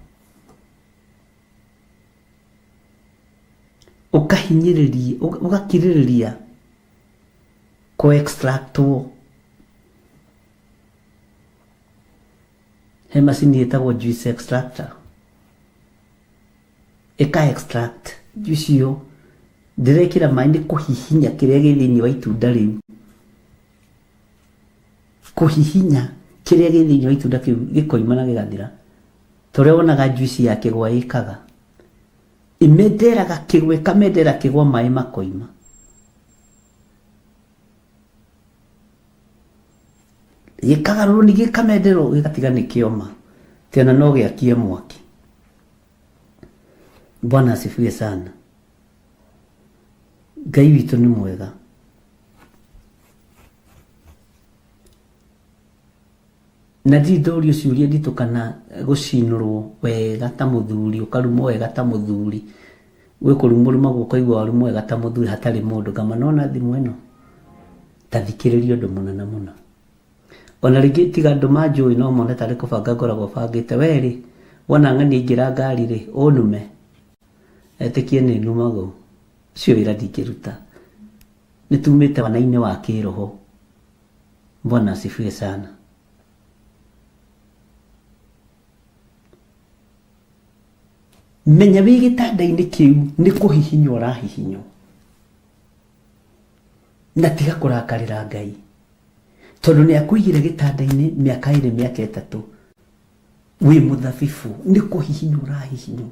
[SPEAKER 2] ũkahinyĩrĩria, ũgakirĩrĩria kũ extractwo. He macini ĩtagwo juice extractor, ĩka extract juice ĩyo, ndĩrekĩra maĩ nĩ kũhihinya kĩrĩa gĩ thĩinĩ wa itunda rĩu, kũhihinya kĩrĩa gĩ thĩinĩ wa itunda kĩu gĩkoima na gĩgathira. Ta ũrĩa wonaga juice ya kĩgwa ĩkaga, ĩmenderaga kĩgwa, ĩkamendera kĩgwa maĩ makoima. Gĩkagarũrwo ningĩ gĩkamenderwo gĩgatiga nĩ kĩoma, atĩ ona no gĩakie mwaki. Bwana asifiwe sana. Ngai witũ nĩ mwega. Na ndirĩ ndorio ciũria nditũ kana gũcinũrwo wega ta mũthuri, ũkarumwo wega ta mũthuri. Gwĩ kũrumwo ũrumagwo ũkaigua warumwo wega ta mũthuri hatarĩ mũndũ. Ngama nĩwona thimũ ĩno? Ta thikĩrĩria ũndũ mũna na mũna. Ona rĩngĩ tiga andũ manjũĩ no mone tarĩ kũbanga ngoragwo bangĩte. We rĩ, wona ng'ania aingĩra ngari rĩ, ũnume? Etĩkie nĩ numagwo. Ũcio wĩra ndingĩruta. Nĩ tumĩte wana-inĩ wa kĩroho. Bwana asifiwe sana. Menya wĩ gĩtanda-inĩ kĩu nĩ kũhihinywo ũrahihinywo. Na tiga kũrakarĩra Ngai. Tondũ nĩ akũigire gĩtanda-inĩ mĩaka ĩrĩ mĩaka ĩtatũ. Wĩ mũthabibũ nĩ kũhihinywo ũrahihinywo.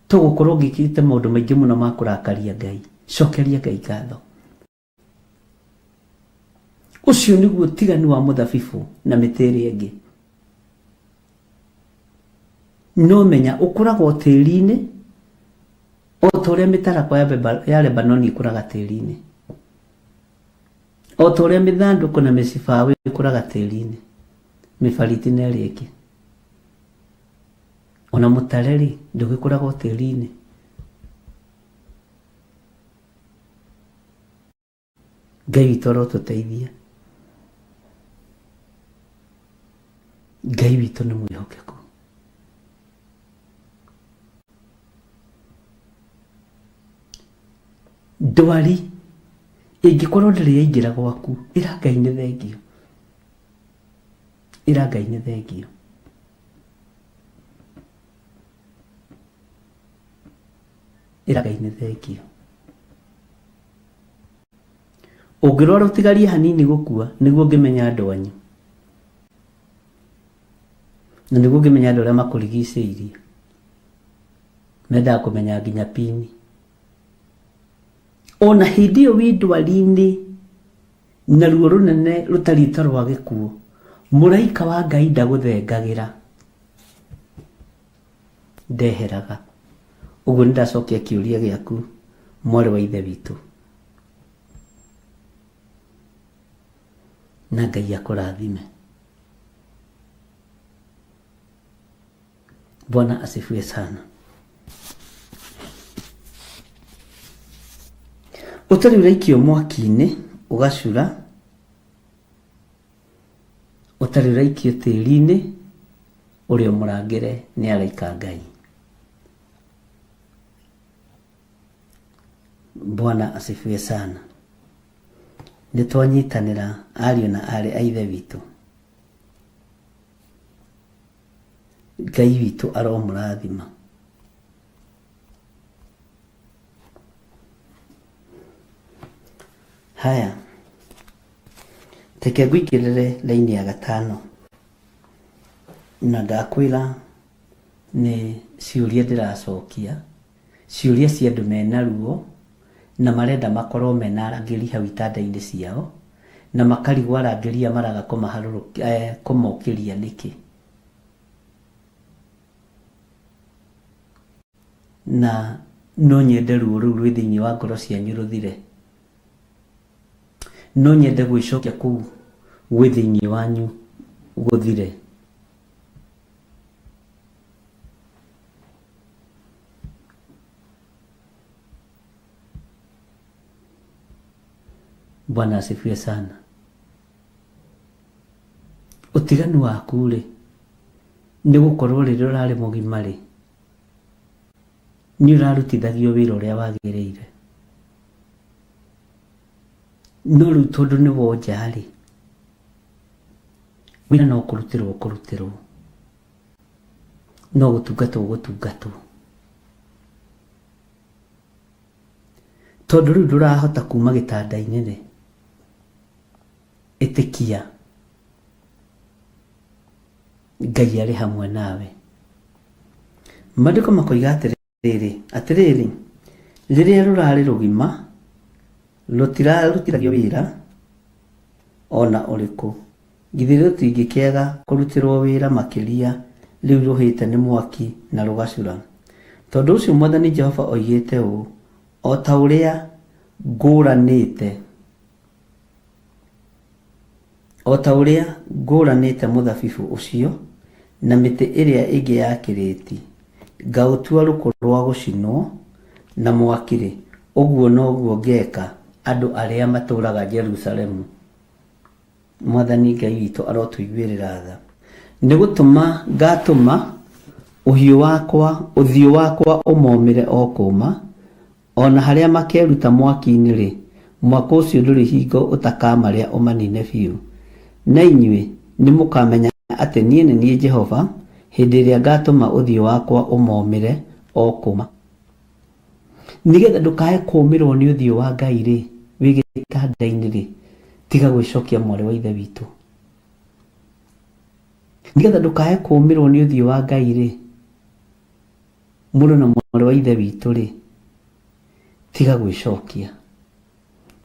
[SPEAKER 2] Tũgũkorwo ngĩkĩte maũndũ maingĩ mũno ma kũrakaria Ngai. Cokeria Ngai ngatho. Ũcio nĩguo ũtiganu wa mũthabibũ na mĩtĩ ĩrĩa ĩngĩ. No menya ũkũraga o tĩri-inĩ o ta ũrĩa mĩtarakwa ya Lebanoni ĩkũraga tĩri-inĩ, o ta ũrĩa mĩthandũkũ na mĩcibaũ ĩkũraga tĩri-inĩ, mĩbariti na ĩrĩa ĩngĩ. Ona mũtare-rĩ, ndũgĩkũraga o tĩri-inĩ? Ngai witũ arotũteithia. Ngai witũ nĩ mwĩhokeku. Ndwari ĩngĩkorwo ndĩrĩ yaingĩra gwaku, ĩra Ngai nĩ thengio. Ĩra Ngai nĩ thengio. Ĩra Ngai nĩ thengio. Ũngĩrwara ũtigarie hanini gũkua nĩguo ũngĩmenya andũ anyu. Na nĩguo ũngĩmenya andũ arĩa makũrigicĩirie. Mendaga kũmenya nginya pini. Ona hĩndĩ ĩyo wĩ ndwari-inĩ na ruo rũnene rũtariĩ ta rwa gĩkuũ, mũraika wa Ngai ndagũthengagĩra. Ndeheraga. Ũguo nĩ ndacokia kĩũria gĩaku mwarĩ wa ithe witũ. Na Ngai akũrathime. Bwana asifiwe sana. Ũtarĩ ũraikio mwaki-inĩ ũgacura, ũtarĩ ũraikio tĩri-inĩ ũrĩa mũrangĩre nĩ araika Ngai. Bwana asifiwe sana. Nĩ twanyitanĩra ariũ na aarĩ a Ithe witũ. Ngai witũ aromũrathima. Haya, reke ngũingĩrĩre raini ya gatano na ndakwĩra nĩ ciũria ndĩracokia, ciũria cia andũ mena ruo na marenda makorwo mena arangĩri hau itanda-inĩ ciao na makarigwo arangĩri aya maraga kũmokĩria nĩkĩ. Na no nyende ruo rũu rwĩ thĩinĩ wa ngoro cianyu rũthire. No nyende gwĩcokia kũu gwĩ thĩinĩ wanyu gũthire. Bwana asifiwe sana. Ũtiganu waku rĩ, nĩ gũkorwo rĩrĩa ũrarĩ mũgima rĩ, nĩ ũrarutithagio wĩra ũrĩa wagĩrĩire. No rĩu tondũ nĩ wonja rĩ, wĩra no kũrutĩrwo kũrutĩrwo, no gũtungatwo gũtungatwo. Tondũ rĩu ndũrahota kuma gĩtanda-inĩ rĩ, ĩtĩkia Ngai arĩ hamwe nawe. Maandĩko makoiga atĩrĩrĩ, atĩrĩrĩ, rĩrĩa rũrarĩ rũgima, rũtirarutithagio wĩra o na ũrĩkũ, githĩ rũtingĩkĩaga kũrutĩrwo wĩra makĩria rĩu rũhĩte nĩ mwaki na rũgacura? Tondũ ũcio Mwathani Jehova oigĩte ũũ, O ta ũrĩa ngũũranĩte, o ta ũrĩa ngũũranĩte mũthabibũ ũcio na mĩtĩ ĩrĩa ĩngĩ ya kĩrĩti, ngaũtua rũkũ rwa gũcinwo na mwaki-rĩ, ũguo noguo ngeka andũ arĩa matũũraga Jerusalemu. Mwathani Ngai witũ arotũiguĩrĩra tha. Nĩ gũtũma ngatũma ũhiũ wakwa, ũthiũ wakwa ũmomĩre o kũũma, o na harĩa makeruta mwaki-inĩ-rĩ, mwako ũcio ndũrĩ hingo ũtakamarĩa ũmanine biũ. Na inyuĩ nĩmũkamenya atĩ niĩ nĩ niĩ Jehova, hĩndĩ ĩrĩa ngatũma ũthiũ wakwa ũmomĩre o kũũma. Nĩgetha ndũkae kũũmĩrwo nĩ ũthiũ wa Ngai-rĩ, wĩ gĩtanda-inĩ-rĩ, tiga gwĩcokia mwarĩ wa Ithe witũ. Nĩgetha ndũkae kũũmĩrwo nĩ ũthiũ wa Ngai-rĩ, mũrũ na mwarĩ wa Ithe witũ-rĩ, tiga gwĩcokia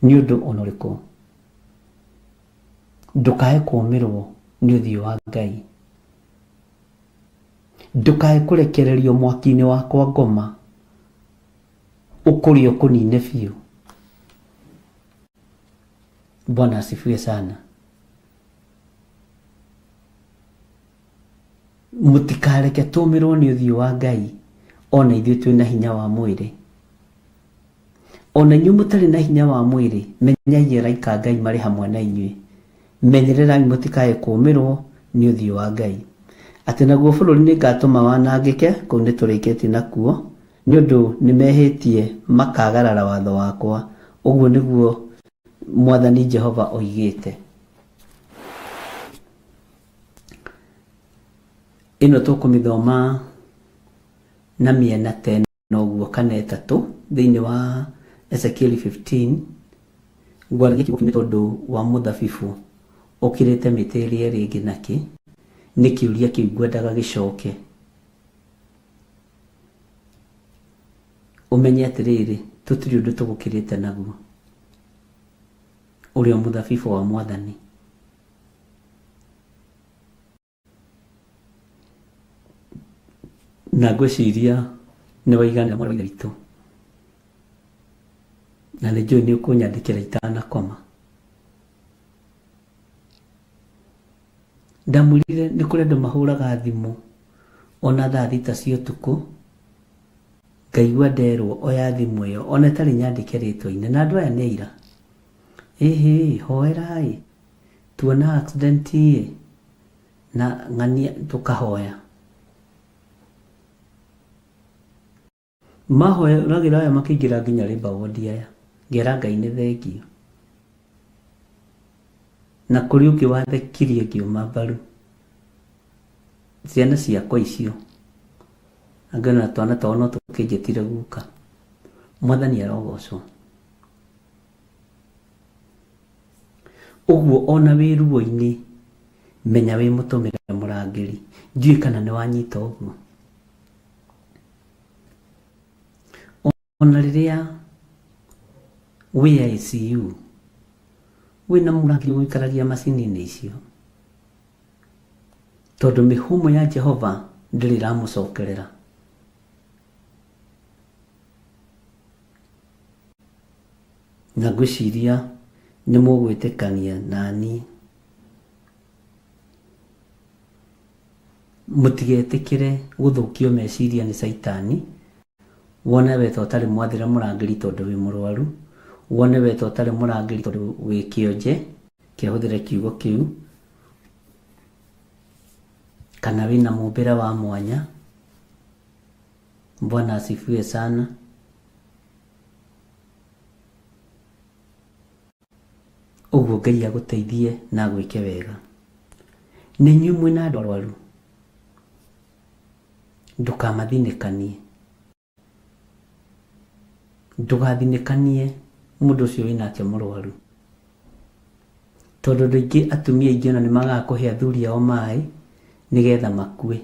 [SPEAKER 2] nĩ ũndũ o na ũrĩkũ. Ndũkae kũũmĩrwo nĩ ũthiũ wa Ngai. Ndũkae kũrekererio mwaki-inĩ wa kwa ngoma ũkũrĩe ũkũnine biũ. Bwana asifiwe sana. Mũtikareke tũmĩrwo nĩ ũthiũ wa Ngai ona ithuĩ twĩna hinya wa mwĩrĩ. Ona inyuĩ mũtarĩ na hinya wa mwĩrĩ, menyai araika a Ngai marĩ hamwe na inyuĩ. Menyererai mũtikae kũũmĩrwo nĩ ũthiũ wa Ngai. Atĩ naguo bũrũri nĩngatũma wanangĩke, kũu nĩtũrĩkĩtie nakuo, nĩ ũndũ nĩmehĩtie makaagarara watho wakwa, ũguo nĩguo Mwathani Jehova oigĩte. Ĩno tũkũmĩthoma na mĩena ta ĩna ũguo kana ĩtatũ thĩinĩ wa Ezekieli 15 ngwaragia kiugo nĩ tondũ wa mũthabibũ ũkĩrĩte mĩtĩ ĩrĩa ĩrĩ ĩngĩ nakĩ nĩ kĩũria kĩu ngwendaga gĩcoke ũmenye atĩrĩrĩ tũtirĩ ũndũ tũgũkĩrĩte naguo ũrĩ o mũthabibũ wa mwathani Na ngwĩciria nĩ waiganĩra mwarĩ wa ithe witũ. Na nĩ njũĩ nĩ ũkũnyandĩkĩra itanakoma. Ndamwĩrire nĩ kũrĩ andũ mahũraga thimũ Ona thaa thita cia ũtukũ, ngaigua nderwo oya thimũ ĩyo ona ĩtarĩ nyandĩke rĩtwa-inĩ, na andũ aya nĩ aira. Ĩhĩ, hoera-ĩ, tuona accident ĩ, na ng'ania tũkahoya. Mahoeragĩra aya makĩingĩra nginya labour ward aya, ngera Ngai nĩ thengiũ. Na kũrĩ ũngĩ wathekirie ngĩũma mbaru. Ciana ciakwa icio, angĩ ona twana twao no tũkĩnjĩtire guka. Mwathani arogocwo. Ũguo ona wĩ ruo-inĩ, menya wĩ mũtũmĩre mũrangĩri. Ndiũĩ kana nĩ wanyita ũguo. Ona rĩrĩa wĩ ICU, wĩna mũrangĩri ũgũikaragia macini-inĩ icio. Tondũ mĩhũmũ ya Jehova ndĩrĩ ĩramũcokerera. Na ngwĩciria nĩ mũgwĩtĩkania na niĩ. Mũtigetĩkĩre gũthũkio meciria nĩ Caitani, wone we ta ũtarĩ mwathĩre mũrangĩri tondũ wĩ mũrwaru, wone we ta ũtarĩ mũrangĩri tondũ wĩ kĩonje, kĩhũthĩre kiugo kĩu, kana wĩna mũmbĩre wa mwanya. Bwana asifiwe sana. Ũguo Ngai agũteithie na agwĩke wega. Na inyuĩ mwĩna andũ arwaru, ndũkamathinĩkanie. Ndũgathinĩkanie mũndũ ũcio wĩnake mũrwaru. Tondũ andũ aingĩ, atumia aingĩ ona nĩ magaga kũhe athuri ao maĩ nĩgetha makue.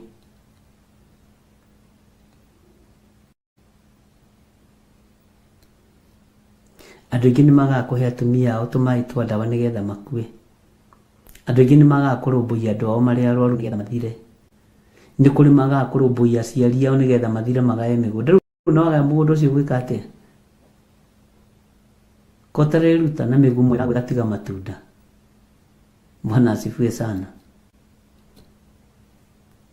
[SPEAKER 2] Andũ aingĩ nĩ magaga kũhe atumia ao tũmaĩ twa ndawa nĩgetha makue. Andũ aingĩ nĩ magaga kũrũmbũiya andũ ao marĩ arwaru nĩgetha mathire. Nĩ kũrĩ magaga kũrũmbũiya aciari ao nĩgetha mathire magae mĩgũnda. Rĩu na wagaya mũgũnda ũcio ũgwĩka atĩa? Ko ũtareruta na mĩgumo ĩgatiga matunda. Bwana asifiwe sana.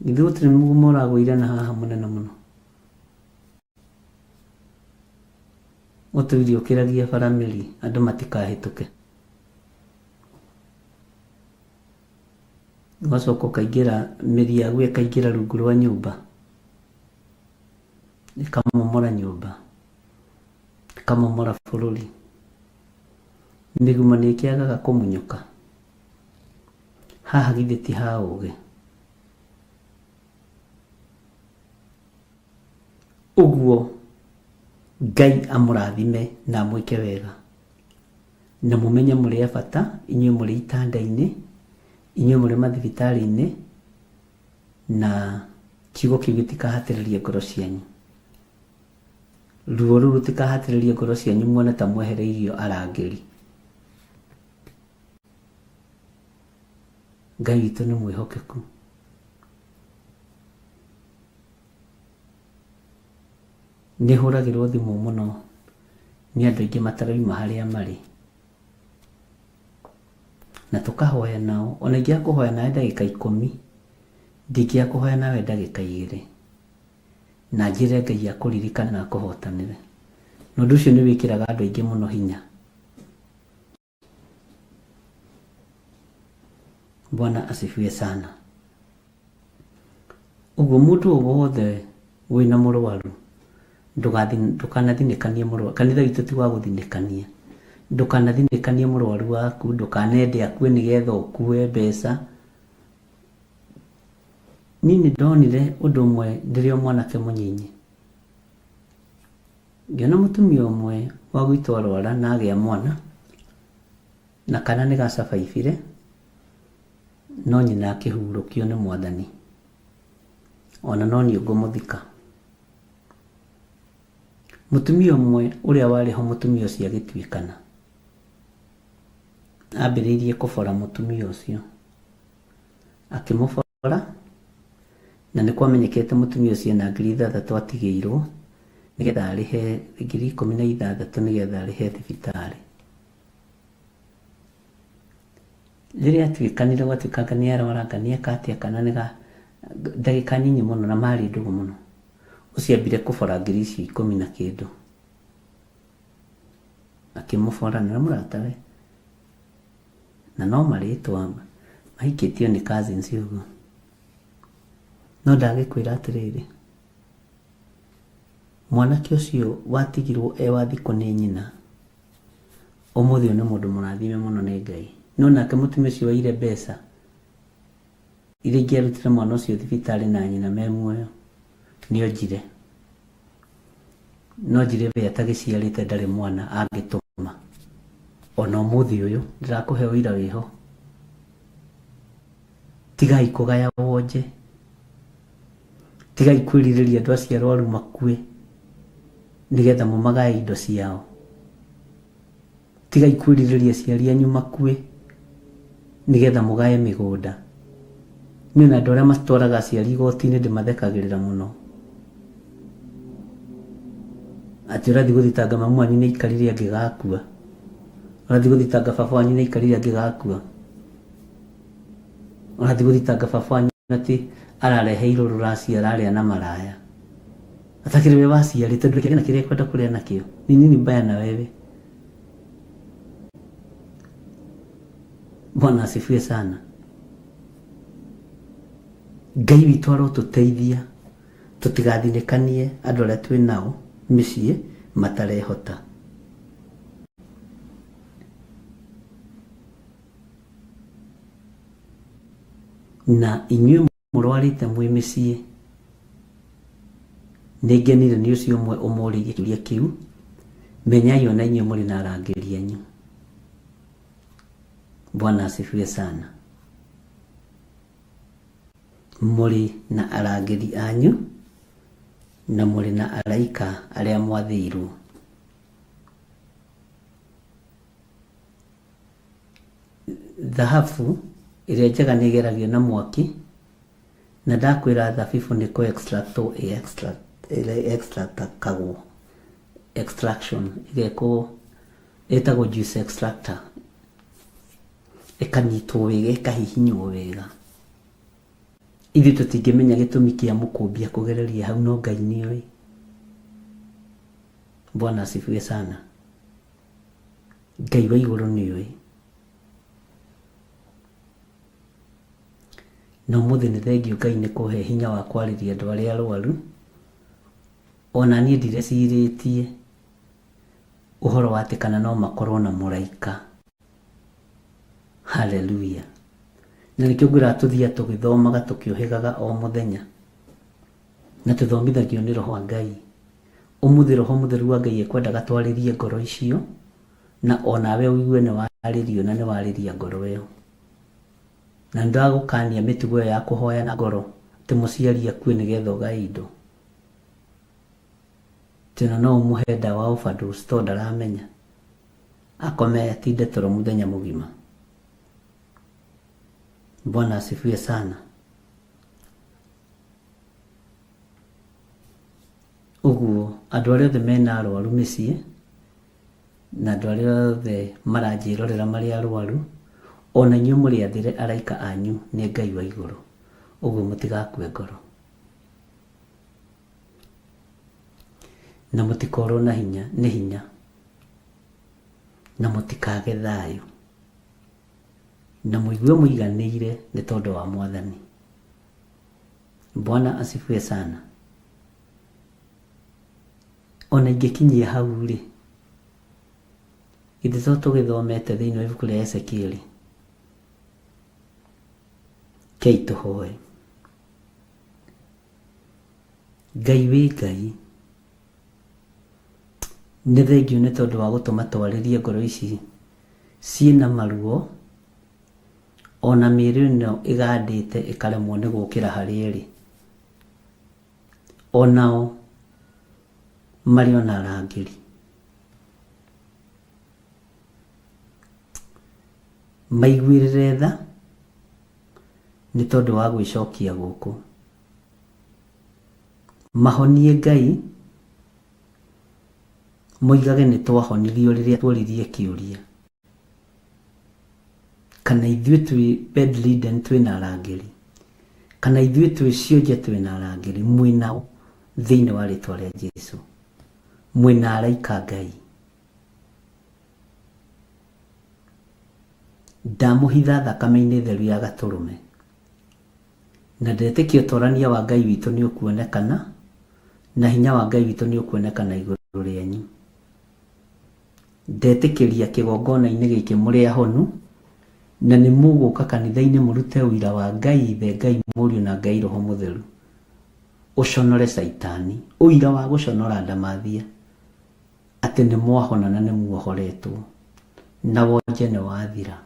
[SPEAKER 2] Githĩ gũtirĩ mũgumo ũragũire na haha mũnene mũno? Ũtũire ũkĩragia bara mĩri andũ matikahĩtũke. Ũgacoka ũkaingĩra mĩri yaguo ĩkaingĩra rungu rwa nyũmba, ĩkamomora nyũmba, ĩkamomora bũrũri. Mĩgumo nĩ ĩkĩagaga kũmunyũka? Haha githĩ ti ha ũgĩ? Ũguo Ngai amũrathime na amwĩke wega. Na mũmenye mũrĩ a bata inyuĩ mũrĩ itanda-inĩ, inyuĩ mũrĩ mathibitarĩ-inĩ, na kiugo kĩu gĩtikahatĩrĩrie ngoro cianyu. Ruo rũu rũtikahatĩrĩrie ngoro cianyu muone ta mwehereirio arangĩri. Ngai witũ nĩ mwĩhokeku. Nĩ hũragĩrwo thimũ mũno nĩ andũ aingĩ matarauma harĩa marĩ. Na tũkahoya nao, ona ingĩaga kũhoya nawe ndagĩka ikũmi, ndingĩaga kũhoya nawe ndagĩka igĩrĩ. Na njĩre Ngai akũririkane na akũhotanĩre. Na ũndũ ũcio nĩ wĩkĩraga andũ aingĩ mũno hinya. Bwana asifiwe sana. Ũguo mũndũ o wothe wĩna mũrwaru ndũkanathinĩkanie mũrwaru. Kanitha witũ ti wa gũthinĩkania. Ndũkanathinĩkanie mũrwaru waku, ndũkanende akue nĩgetha ũkue mbeca. Niĩ nĩ ndonire ũndũ ũmwe ndĩrĩ o mwanake mũnyinyi. Ngĩona mũtumia ũmwe wa gwitũ arwara na agĩa mwana, na kana nĩ gacabaibire, no nyina akĩhurũkio nĩ Mwathani. Ona no niĩ ngũmũthika. Mũtumia ũmwe ũrĩa warĩ ho mũtumia ũcio agĩtuĩkana, ambĩrĩirie kũbora mũtumia ũcio. Akĩmũbora. Na nĩ kwamenyekete mũtumia ũcio ena 6,000 atigĩirwo nĩgetha arĩhe 16,000 nĩgetha arĩhe thibitarĩ. Rĩrĩa atuĩkanire gwatuĩka anga nĩ arwara anga nĩ eka atĩa kana nĩ Ndagĩka nyinyi mũno na marĩ ndũgũ mũno. Ũcio ambire kũbora ngiri icio ikũmi na kĩndũ. Akĩmũbora na mũratawe. Na no marĩtwa mahikĩtio nĩ cousins ũguo. No ndagĩkwĩra atĩrĩrĩ, mwanake ũcio watigirwo e wa thikũ nĩ nyina, ũmũthĩ ũyũ nĩ mũndũ mũrathime mũno nĩ Ngai. No nake mũtumia ũcio waire mbeca iria ingĩarutire mwana ũcio thibitarĩ na nyina me muoyo, nĩ onjire. No njire we atagĩciarĩte ndarĩ mwana angĩtũma. Ona ũmũthĩ ũyũ ndĩrakũhe ũira wĩho. Tigai kũgaya wonje. Tigai kwĩrirĩria andũ acio arwaru makue nĩgetha mũmagae indo ciao. Tigai kwĩrirĩria aciari anyu makue nĩgetha mũgae mĩgũnda. Niĩ ona andũ arĩa matwaraga aciari igoti-inĩ ndĩmathekagĩrĩra mũno. Atĩ ũrathiĩ gũthitanga mamu wanyu nĩ aikarire angĩgakua. Ũrathiĩ gũthitanga baba wanyu nĩ aikarire angĩgakua. Ũrathiĩ gũthitanga baba wanyu atĩ arareheirwo rũracio ararĩa na maraya. Atakĩrĩ we waciarĩte ndũkĩrĩa na kĩrĩa ekwenda kũrĩa nakĩo. Ni nini mbaya na wewe? Bwana asifiwe sana. Ngai witũ arotũteithia tũtigathinĩkanie andũ arĩa twĩ nao mĩciĩ matarehota. Na inyuĩ mũrwarĩte mwĩ mĩciĩ, nĩngenire nĩ ũcio ũmwe ũmũrĩirie kĩũria kĩu, menyai o na inyuĩ mũrĩ na arangĩri anyu. Bwana asifiwe sana. Mũrĩ na arangĩri anyu, na mũrĩ na araika arĩa mwathĩirwo. Thahabu ĩrĩa njega nĩ ĩgeragio na mwaki, na ndakwĩra thabibũ nĩ kũ extract wo extractagwo, extraction ĩgekwo, ĩtagwo juice extractor, ĩkanyitwo wega ĩkahihinywo wega. Ithuĩ tũtingĩmenya gĩtũmi kĩa mũkũmbi akũgererie hau no Ngai nĩoĩ. Bwana asifiwe sana. Ngai wa igũrũ nĩoĩ. Na ũmũthĩ nĩ thengiũ Ngai nĩ kũhe hinya wa kwarĩria andũ arĩa arwaru. Ona niĩ ndirecirĩtie ũhoro wa atĩ kana no makorwo na mũraika. Haleluya. Na nĩkĩo ngwĩraga tũthiaga tũgĩthomaga tũkĩũhĩgaga o mũthenya. Na tũthomithagio nĩ Roho wa Ngai. Ũmũthĩ Roho Mũtheru wa Ngai ekwendaga twarĩrie ngoro icio, na o nawe ũigue nĩ warĩrio na nĩ warĩria ngoro ĩyo. Na nĩ ndagũkania mĩtugo ĩyo ya kũhoya na ngoro atĩ mũciari akue nĩgetha ũgae indo. Atĩ ona no ũmũhe ndawa overdose tondũ ndaramenya. Akome atinde toro mũthenya mũgima. Bwana asifiwe sana. Ũguo andũ arĩa othe mena arwaru mĩciĩ, na andũ arĩa othe maranjĩrorera marĩ arwaru, ona inyuĩ mũrĩ athĩre araika anyu nĩ Ngai wa igũrũ. Ũguo mũtigakue ngoro. Na mũtikorwo na hinya, nĩ hinya. Na mũtikage thayũ. Na mũigue mũiganĩire nĩ tondũ wa Mwathani. Bwana asifiwe sana. Ona ingĩkinyia hau rĩ, githĩ to tũgĩthomete thĩinĩ wa ibuku rĩa Ezekieli? Kei tũhoe. Ngai wĩ Ngai, nĩ thengiũ nĩ tondũ wa gũtũma twarĩrie ngoro ici ciĩna maruo Ona mĩĩrĩ ĩno ĩgandĩte ĩkaremwo nĩ gũũkĩra harĩa ĩrĩ, o nao marĩ o na arangĩri. Maiguĩrĩre tha nĩ tondũ wa gwĩcokia gũkũ. Mahonie Ngai, moigage nĩ twahonirio rĩrĩa tuoririe kĩũria. Kana ithuĩ twĩ bedridden twĩna arangĩri? Kana ithuĩ twĩ cionje twĩ na arangĩri, mwĩ nao thĩinĩ wa rĩtwa rĩa Jesu. Mwĩ na araika a Ngai. Ndamũhitha thakame-inĩ theru ya Gatũrũme. Na ndetĩkia ũtorania wa Ngai witũ nĩ ũkuonekana, na hinya wa Ngai witũ nĩ ũkuonekana igũrũ rĩanyu. Ndetĩkĩria kĩgongona-inĩ gĩkĩ mũrĩ ahonu, na nĩ mũgũka kanitha-inĩ mũrute ũira wa Ngai Ithe, Ngai Mũriũ na Ngai Roho Mũtheru. Ũconore Caitani, ũira wa gũconora ndamathia, atĩ nĩ mwahona na nĩ muohoretwo, na wonje nĩ wathira.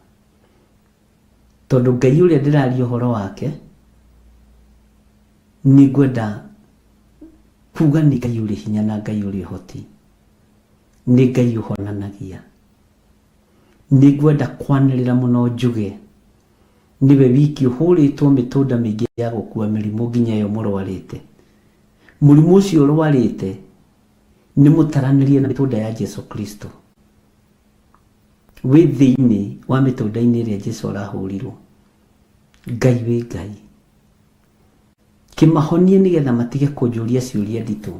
[SPEAKER 2] Tondũ Ngai ũrĩa ndĩraria ũhoro wake, nĩ ngwenda kuga nĩ Ngai ũrĩ hinya na Ngai ũrĩ ũhoti. Nĩ Ngai ũhonanagia. Nĩ ngwenda kwanĩrĩra mũno njuge, nĩwe wiki ũhũrĩtwo mĩtũnda mĩingĩ ya gũkua mĩrimũ nginya ĩyo mũrwarĩte. Mũrimũ ũcio ũrwarĩte nĩ mũtaranĩrie na mĩtũnda ya Jesu Kristo. Wĩ thĩinĩ wa mĩtũnda-inĩ ĩrĩa Jesu arahũrirwo. Ngai wĩ Ngai. Kĩmahonie nĩgetha matige kũnjũria ciũria nditũ.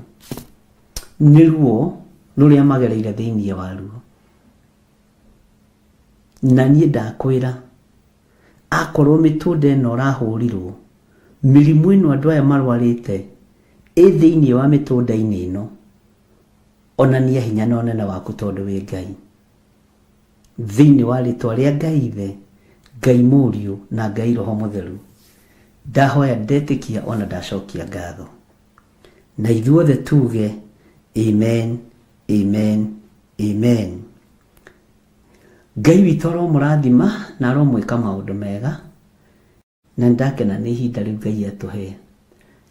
[SPEAKER 2] Nĩ ruo rũrĩa magereire thĩinĩ waruo. Na niĩ ndakwĩra, akorwo mĩtũnda ĩno ũrahũrirwo, mĩrimũ ĩno andũ aya marwarĩte ĩ thĩinĩ wa mĩtũnda-inĩ ĩno, onania hinya na ũnene waku tondũ wĩ Ngai. Thĩinĩ wa rĩtwa rĩa Ngai Ithe, Ngai Mũriũ na Ngai Roho Mũtheru, ndahoya ndetĩkia ona ndacokia ngatho. Na ithuothe tuge amen, amen, amen. Ngai witũ aromũrathima na aromwĩka maũndũ mega. Na nĩndakena nĩ ihinda rĩu Ngai atũhe.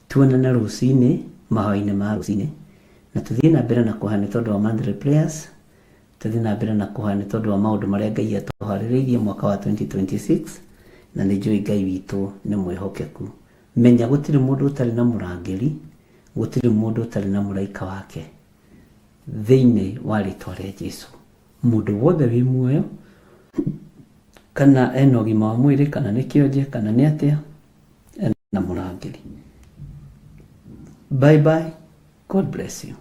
[SPEAKER 2] Tuonane rũcinĩ, mahoya-inĩ ma rũcinĩ. Na tũthiĩ na mbere na kũhoya nĩ tondũ wa monthly prayers, tũthiĩ na mbere na kũhoya nĩ tondũ wa maũndũ marĩa Ngai atũharĩrĩirie mwaka wa 2026, na nĩ njũĩ Ngai witũ nĩ mwĩhokeku. Menya gũtirĩ mũndũ ũtarĩ na mũrangĩri, gũtirĩ mũndũ ũtarĩ na mũraika wake. Thĩinĩ wa rĩtwa rĩa Jesu. Mũndũ wothe wĩ muoyo, kana ena ũgima wa mwĩrĩ, kana nĩ kĩonje, kana nĩ atĩa, ena mũrangĩri. Bye bye. God bless you.